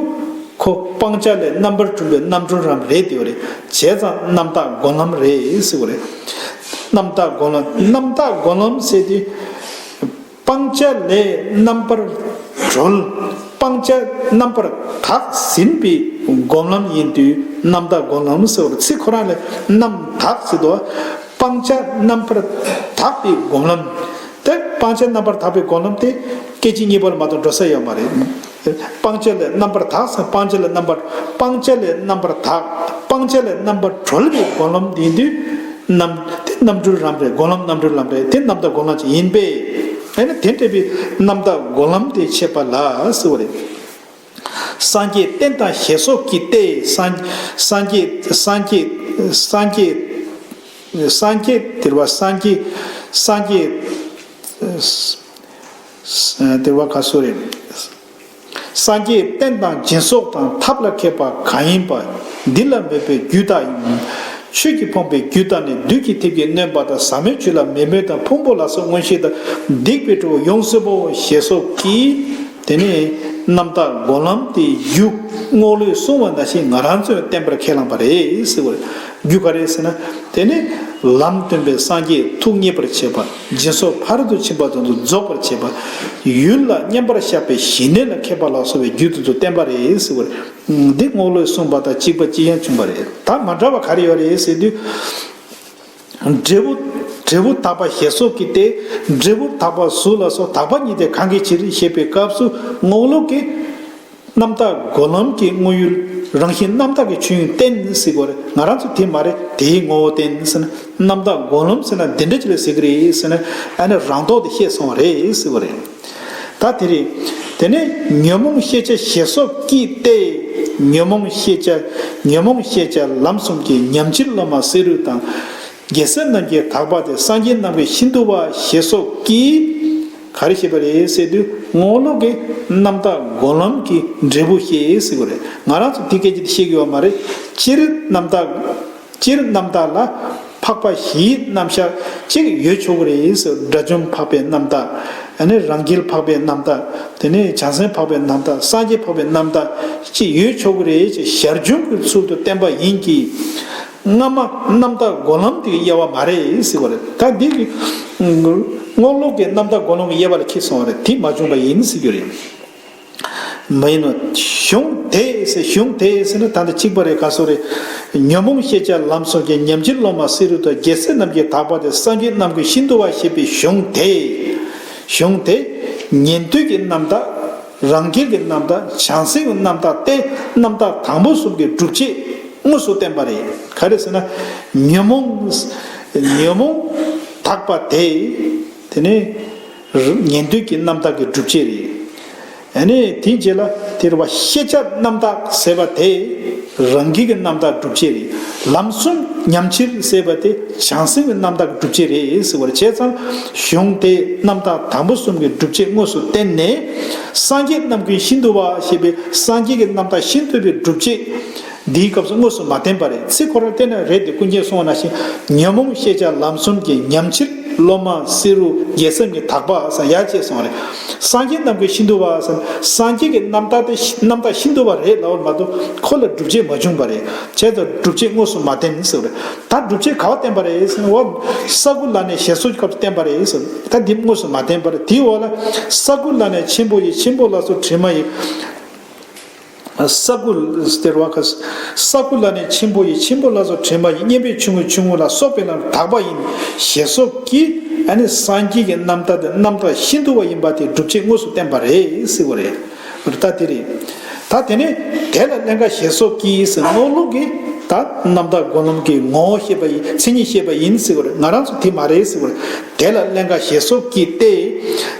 ཁོ་སྤང་བྱ་ལས་རྣམ་པར་གྲོལ་བའི་རྣམ་གྲོལ་ལམ་རེད་དེ་བ་རེད། བྱས་ཙང་རྣམ་དག་སྒོམ་ལམ་རེད་ཟེར་བ་རེད། རྣམ་དག་སྒོམ་ལམ། རྣམ་དག་སྒོམ་ལམ་ཟེར་དུས། སྤང་བྱ་ལས་རྣམ་པར་གྲོལ། སྤང་བྱ་རྣམ་པར་དག་ཟིན་པའི་སྒོམ་ལམ་ཡིན་དུས་རྣམ་དག་སྒོམ་ལམ་ཟེར་བ་རེད། ཚིག་ཁོ་རང་ལས་རྣམ་དག་ཟེར་དུས་སྤང་བྱ་རྣམ་པར་དག་པའི་སྒོམ་ལམ། དེ་སྤང་བྱ་རྣམ་པར་དག་པའི་སྒོམ་ལམ་དེ་སྐད་ཅིག་གཉིས་པ་ལ་མ་གཏོགས་འགྲོ་ས་ཡོད་མ་རེད། སྤང་བྱ་ལས་རྣམ་པར་དག་ཟེར། སྤང་བྱ་ལས་རྣམ་པར། སྤང་བྱ་ལས་རྣམ་པར་དག་སྤང་བྱ་ལས་རྣམ་པར་གྲོལ་བའི་སྒོམ་ལམ་དེ་ཡིན་དུས། རྣམ་དེ་རྣམ་གྲོལ་ལམ་རེད། སྒོམ་ལམ་རྣམ་གྲོལ་ལམ་རེད། དེ་རྣམ་དག་སྒོམ་ལམ་ཅིག་ཡིན་པས། ཨ་ནི་དེ་འདྲ་བའི་རྣམ་དག་སྒོམ་ལམ་དེ་འཆད་པ་ལ་ཟེར་བ་རེད། སངས་རྒྱས་བསྟན་དང་ཞེས་སོགས་ཀྱིས་ཏེ། སངས་སངས་རྒྱས་སངས་རྒྱས་སངས་རྒྱས་སངས་རྒྱས་དེར་བ་སངས་རྒྱས་སངས་རྒྱས་དེར་བ་ག་སོ་རེད། སངས་རྒྱས་བསྟན་དང་སྦྱིན་སོགས་དང་། ཐབས་ལ་མཁས་པ་གང་ཡིན་པ། འདི་ལ་མོས་པའི་རྒྱུད་དག་ཡིན། ཆོས་ཀྱིས་ཕོངས་པའི་རྒྱུད་དག་ནི། བདུད་ཀྱི་ཐེབས་ཀྱིས་གནོན་པ་དང་། ཟབ་མོའི་ཆོས་ལ་མོས་མོས་དང་། ཕུང་པོ་ལ་སོགས་མངོན་ཤེས་དང་། སྡིག་པའི་གྲོགས་ཡོངས་སེལ་བོ། ཞེས་སོགས་ཀྱིས་དེ་ནས་རྣམ་དག་སྒོམ་ལམ་དེའི་རྒྱུ་རྔོག་ལོས་གསུངས་པ་ནང་བཞིན་ང་རང་ཚོས་བསྟན་པར་ཁས་བླངས་པ་རེད་ཟེར་བ་རེད། རྒྱུ་ག་རེ་ཟེར་ན། དེ་ནི་ལམ་སྟོན་པའི་སངས་རྒྱས་ཐུགས་མཉེས་པར་བྱེད་པ། སྦྱིན་སོགས་ཕ་རོལ་ཏུ་ཕྱིན་པ་དང་དུ་རྫོགས་པར་བྱེད་པ། ཡུལ་ལ་མཉམ་པར་བཞག་པའི་ཞི་གནས་ལ་མཁས་པ་ལ་སོགས་པའི་རྒྱུ་དེ་ཚོ་བསྟན་པ་རེད་ཟེར་བ་རེད། འདི་རྔོག་ལོས་གསུངས་པ་དང་གཅིག་པ་གཅིག་རྐྱང་བྱུང་བ་རེད། ད་མ་འདྲ་བ་ག་རེ་ཡོད་རེད་ཟེར་དུས། འབྲས་བུ་འབྲས་བུ་དག་པ་ཞེས་སོགས་ཀྱིས་ཏེ། འབྲས་བུ་དག་པ་གཟུགས་ལ་སོགས་དག་པ་ཉིད་དེ་གང་གི་ཕྱིར་ཞེས་པའི་སྐབས་སུ་རྔོག་ལོ་གིས། རྣམ་དག་སྒོམ་ལམ་གྱི་དངོས་ཡུལ་རང་བཞིན་རྣམ་དག་གི་ཆོས་ཉིད་བསྟན་ཟེར་གྱི་ཡོད་རེད། ང་རང་ཚོ་དེ་མ་རེད། དེའི་ངོ་བོ་བསྟན་ཟེར་ན། རྣམ་དག་སྒོམ་ལམ་ཟེར་ན་འདི་འདྲ་ཅིག་ལ་ཟེར་གྱི་རེད་ཟེར་ན། ཨ་ནི་རང་ལྡོག་དེ་བཤད་སོང་བ་རེད་ཟེར་བ་རེད། ད་དེ་རེད། དེ་ནས་ཉོན་མོངས་ཤེས་བྱ་ཞེས་སོགས་ཀྱིས་ཏེ། ཉོན་མོངས་ཤེས་བྱ་ཉོན་མོངས་ཤེས་བྱ་ལམ་གསུམ་གྱི་ཉམས་ཕྱིར་སློབ་མ་བསེ་རུ་དང་། རྒྱལ་སྲས་རྣམས་ཀྱི་དག་པ་སྟེ། སངས་རྒྱས་རྣམས་ཀྱི་ཤིན་ཏུ་བ་ཞེས་སོགས་ཀྱིས་ག་རེ་བཤད་པ་རེད་ཟེར་དུས། རྔོག་ལོ་གིས་རྣམ་དག་སྒོམ་ལམ་གྱི་འབྲས་བུ་བཤད་ཟེར་བ་རེད། ང་རང་ཚོ་དེ་སྐད་ཅིག་བཤད་ཀྱི་ཡོད་མ་རེད། སྤྱིར་རྣམ་དག་སྤྱིར་རྣམ་དག་ལ་འཕགས་པ་བཞིའི་རྣམ་གཞག་ཅིག་ཡོད་ཆོག་གི་རེད་ཟེར། དགྲ་བཅོམ་འཕགས་པའི་རྣམ་དག་ཨ་ནི་རང་རྒྱལ་འཕགས་པའི་རྣམ་དག་དེ་ནས་བྱང་སེམས་འཕགས་པའི་རྣམ་དག་སངས་རྒྱས་འཕགས་པའི་རྣམ་དག་ཅིག་ཡོད་ཆོག་གི་རེད་ཅེས་ཞར་བྱུང་གི་ཚུལ་དུ་བསྟན་པ་ཡིན་གྱི། སྔ་མ་རྣམ་དག་སྒོམ་ལམ་དེ་གི་དབྱེ་བ་མ་རེད་ཟེར་བ་རེད། ད་འདི་གི་རྔོག་ལོ་གི་རྣམ་དག་སྒོམ་ལམ་གྱི་དབྱེ་བ་ལ་ཁྱེར་སོང་བ་རེད། དེ་མ་བྱུང་བ་ཡིན་ཟེར་རྒྱུ་རེད། མ་ཡིན་ནོ། གཞུང་དེས་ཟེར། གཞུང་དེས་ཟེར་ན་ད་ལྟ་གཅིག་པ་རེད། ག་སོ་རེད། ཉོན་མོངས་ཤེས་བྱ་ལམ་གསུམ་གྱི་ཉམས་ཕྱིར་སློབ་མ་བསེ་རུ་དང་། རྒྱལ་སྲས་རྣམས་ཀྱི་དག་པ་སྟེ། སངས་རྒྱས་རྣམས་ཀྱི་ཤིན་ཏུ་བ་ཞེས་པའི་གཞུང་དེ། གཞུང་དེ་ཉན་ཐོས་ཀྱི་རྣམ་དག་རང་རྒྱལ་གྱི་རྣམ་དག་བྱང་སེམས་ཀྱི་རྣམ་དག་སྟེ། རྣམ་དག་དང་པོ་གསུམ་གྱི་སྒྲུབ་བྱེད་དངོས་སུ་བསྟན་པ་རེད། ག་རེ་ཟེར་ན། ཉོན་མོངས་ཉོན་མོངས་དག་པ་དེ། དེ་ནས་ཉན་ཐོས་ཀྱི་རྣམ་དག་གི་སྒྲུབ་བྱེད་རེད། ཨ་ནི་དེའི་རྗེས་ལ་དེ་རེད་བ། ཤེས་བྱ་རྣམ་དག་ཟེར་བ་དེ་རང་རྒྱལ་གྱི་རྣམ་དག་སྒྲུབ་བྱེད་རེད། ལམ་གསུམ་ཉམས་ཕྱིར་ཟེར་བ་དེ་བྱང་སེམས་ཀྱི་རྣམ་དག་གི་སྒྲུབ་བྱེད་རེད་ཟེར་བ་རེད། བྱས་ཙང་གཞུང་དེས་རྣམ་དག་དང་པོ་གསུམ་གྱི་སྒྲུབ་བྱེད་དངོས་སུ་བསྟན་ནས། སངས་རྒྱས་རྣམས་ཀྱི་ཤིན་ཏུ་བ་ཞེས་པའི་སངས་རྒྱས་ཀྱི་རྣམ་དག་ཤིན་ཏུ་བའི་སྒྲུབ་བྱེད། འདིའི་སྐབས་སུ་དངོས་སུ་མ་བསྟན་པ་རེད། ཚིག་ཁོ་རང་བལྟས་ན་རེད་དེ། ཀུན་མཁྱེན་གསུངས་པ་ནང་བཞིན། ཉོན་མོངས་ཤེས་བྱ་ལམ་གསུམ་གྱི་ཉམས་ཕྱིར་སློབ་མ་བསེ་རུ་རྒྱལ་སྲས་ཀྱི་དག་པ་ཟེར་ཡར་བཅད་སོང་བ་རེད། སངས་རྒྱས་རྣམས་ཀྱི་ཤིན་ཏུ་བ་ཟེར། སངས་རྒྱས་ཀྱི་རྣམ་དག་དེ་རྣམ་དག་ཤིན་ཏུ་བ་རེད་ལབ་པ་མ་གཏོགས་ཁོ་ལ་སྒྲུབ་བྱེད་མ་བྱུང་བ་རེད། བྱས་ཙང་སྒྲུབ་བྱེད་དངོས་སུ་མ་བསྟན་ཟེར་བ་རེད། ད་སྒྲུབ་བྱེད་ག་བ་བསྟན་པ་རེད་ཟེར་ན། འོ་ས་དགུ་ལ་ནི་ཞེས་སོགས་ཀྱི་སྐབས་སུ་བསྟན་པ་རེད་ཟེར། ད་འདི་དངོས་སུ་མ་བསྟན་པ་རེད། དེའི་འོག་ལ་ས་དགུ་ལ་ནི་ཆེན་པོ་ཡི། ཆེན་པོ་ལ་སོགས་དྲི་མ་ཡི། ས་དགུ་སྟེར་བ་ཁ། ས་དགུ་ལ་ནི་ཆེན་པོ་ཡི། ཆེན་པོ་ལ་སོགས་དྲི་མ་ཡི། སྙན་པའི་ཆུང་ངུ་ཆུང་ངུ་ལ་སོགས་པའི་ལམ་དག་པ་ཡིན། ཞེས་སོགས་ཀྱིས་ཨ་ནི་སངས་རྒྱས་ཀྱི་རྣམ་དག་དེ་རྣམ་དག་ཤིན་ཏུ་བ་ཡིན་པ་དེ་སྒྲུབ་བྱེད་དངོས་སུ་བསྟན་པ་རེད་ཟེར་བ་རེད། ད་དེ་རེད། ད་དེ་ནས་དེ་ལ་ཀླན་ཀ་ཞེས་སོགས་ཀྱིས་ཟེར། རྔོག་ལོ་གིས་ད་རྣམ་དག་སྒོམ་ལམ་གྱི་ངོ་བོ་བཤད་པ་ཡིན། མཚན་ཉིད་བཤད་པ་ཡིན་ཟེར་བ་རེད། ང་རང་ཚོ་དེ་མ་རེད་ཟེར་བ་རེད། དེ་ལ་ཀླན་ཀ་ཞེས་སོགས་ཀྱིས་ཏེ།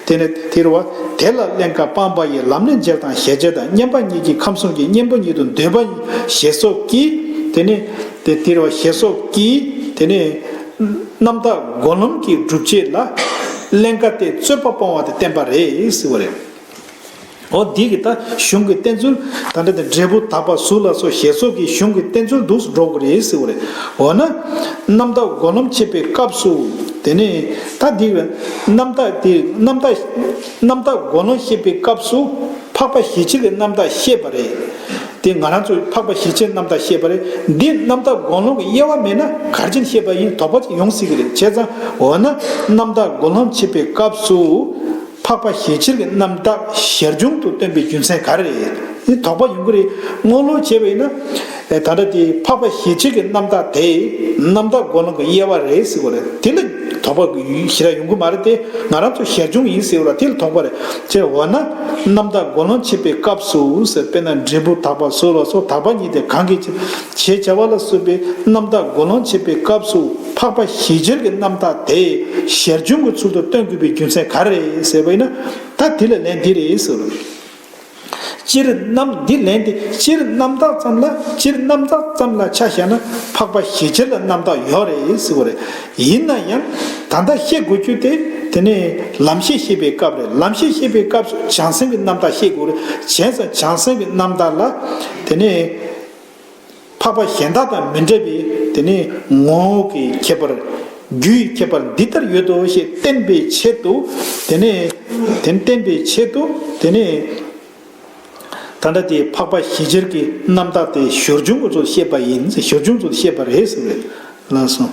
དེ་ནས་དེ་རུ་བ། དེ་ལ་ཀླན་ཀ་སྤངས་པ་ཡི། ལམ་ནི་འཇལ་དང་ཞེས་བྱ་དང་། མཉམ་པ་ཉིད་ཀྱིས་ཁམས་གསུམ་གྱི། གཉེན་པོ་ཉིད་དུ་འདོད་པ་ཡིན། ཞེས་སོགས་ཀྱིས་དེ་ནས་དེ་དེ་རུ་བ་ཞེས་སོགས་ཀྱིས་དེ་ནས་རྣམ་དག་སྒོམ་ལམ་གྱི་སྒྲུབ་བྱེད་ལ་ཀླན་ཀ་སྟེ་རྩོད་པ་སྤོང་བ་དེ་བསྟན་པ་རེད་ཟེར་བ་རེད། འོ་འདི་གི་ད་གཞུང་གི་བསྟན་ཚུལ། ད་ལྟ་དེ་འབྲས་བུ་དག་པ་གཟུགས་ལ་སོགས་ཞེས་སོགས་ཀྱི་གཞུང་གི་བསྟན་ཚུལ་འདུག་སེ་འགྲོ་གི་རེད་ཟེར་བ་རེད། འོ་ན་རྣམ་དག་སྒོམ་ལམ་འཆད་པའི་སྐབས་སུ། དེ་ནས་ད་འདི་རྣམ་དག་དེ་རྣམ་དག་རྣམ་དག་སྒོམ་ལམ་བཤད་པའི་སྐབས་སུ་འཕགས་པ་ཞི་ཕྱིར་གྱི་རྣམ་དག་བཤད་པ་རེད། དེ་ང་རང་ཚོས་འཕགས་པ་ཞི་ཕྱིར་རྣམ་དག་བཤད་པ་རེད། འདི་རྣམ་དག་སྒོམ་ལམ་གྱི་དབྱེ་བ་མེད་ན་ག་རེ་བྱས་ནས་བཤད་པ་ཡིན། དོགས་པ་ཅིག་ཡོང་སྲིད་ཀྱི་རེད། བྱས་ཙང་འོ་ན་རྣམ་དག་སྒོམ་ལམ་འཆད་པའི་སྐབས་སུ། འཕགས་པ་ཞི་ཕྱིར་གྱི་རྣམ་དག་ཞར་བྱུང་དུ་སྟོན་པའི་རྒྱུ་མཚན་ག་རེ་རེད། དེ་དོགས་པ་ཡོང་གི་རེད། རྔོག་ལོ་བྱས་པ་ཡིན་ན། ཨེ་ད་ལྟ་དེ་འཕགས་པ་ཞི་ཕྱིར་གྱི་རྣམ་དག་དེ་རྣམ་དག་སྒོམ་ལམ་གྱི་དབྱེ་བ་རེད་ཟེར་གྱི་རེད། དེ་ལ་ དོགས་པ་ཞེ་དྲག་ཡོང་གི་མ་རེད་དེ། ང་རང་ཚོ་ཞར་བྱུང་ཡིན་ཟེར་བ་ལ་དེ་ལ་དོགས་པ་རེད། ཅེས་འོ་ན་རྣམ་དག་གོ་ལོང་བྱེད་པའི་སྐབས་སུ་ཟེར། དཔེར་ན་འབྲས་བུ་དག་པ་སོགས་ལ་སོགས་དག་པ་ཉིད་དེ་གང་གིས་བྱེད་ཅེས་བྱ་བ་ལ་སོགས་པའི་རྣམ་དག་གོ་ལོང་བྱེད་པའི་སྐབས་སུ་འཕགས་པ་ཞི་བྱེད་ཀྱི་རྣམ་དག་དེ་ཞར་བྱུང་གི་ཚུལ་དུ་སྟོན་དགོས་པའི་རྒྱུ་མཚན་ག་རེ་རེད་ཟེར་བ་ཡིན་ན། ད་དེ་ལ་ལན་འདི་རེད་ཟེར་བ། སྤྱིར་རྣམ་འདི་ལན་འདི་སྤྱིར་རྣམ་དག་ཙམ་ལ་སྤྱིར་རྣམ་དག་ཙམ་ལ་ཆ་བཞག་ན་འཕགས་པ་ཞི་བྱེད་ལ་རྣམ་དག་ཡོད་རེད་ཟེར་བ་རེད། ཡིན་ན་ཡང་ད་ལྟ་བཤད་དགོས་རྒྱུ་དེ་དེ་ནས་ལམ་ཤེས་བཤད་པའི་སྐབས་རེད། ལམ་ཤེས་བཤད་པའི་སྐབས་སུ་བྱང་སེམས་ཀྱི་རྣམ་དག་བཤད་དགོས་རེད། བྱས་ཙང་བྱང་སེམས་ཀྱི་རྣམ་དག་ལ་དེ་ནས་འཕགས་པ་གཞན་དག་དང་མི་འདྲ་བའི་དེ་ནས་ངོ་བོ་གི་ཁྱད་པར། རྒྱུ་ཡི་ཁྱད་པར་འདི་ལྟར་ཡོད་དོ་ཞེས་བསྟན་པའི་ཆེད་དུ། དེ་ནས་དེ་བསྟན་པའི་ཆེད་དུ་དེ་ནས་ད་ལྟ་དེ་འཕགས་པ་ཞི་བྱེད་ཀྱི་རྣམ་དག་དེ་ཞར་བྱུང་གི་ཚུལ་བཤད་པ་ཡིན། ཞར་བྱུང་ཚུལ་བཤད་པ་རེད་ཟེར་བས། ལགས་སོ།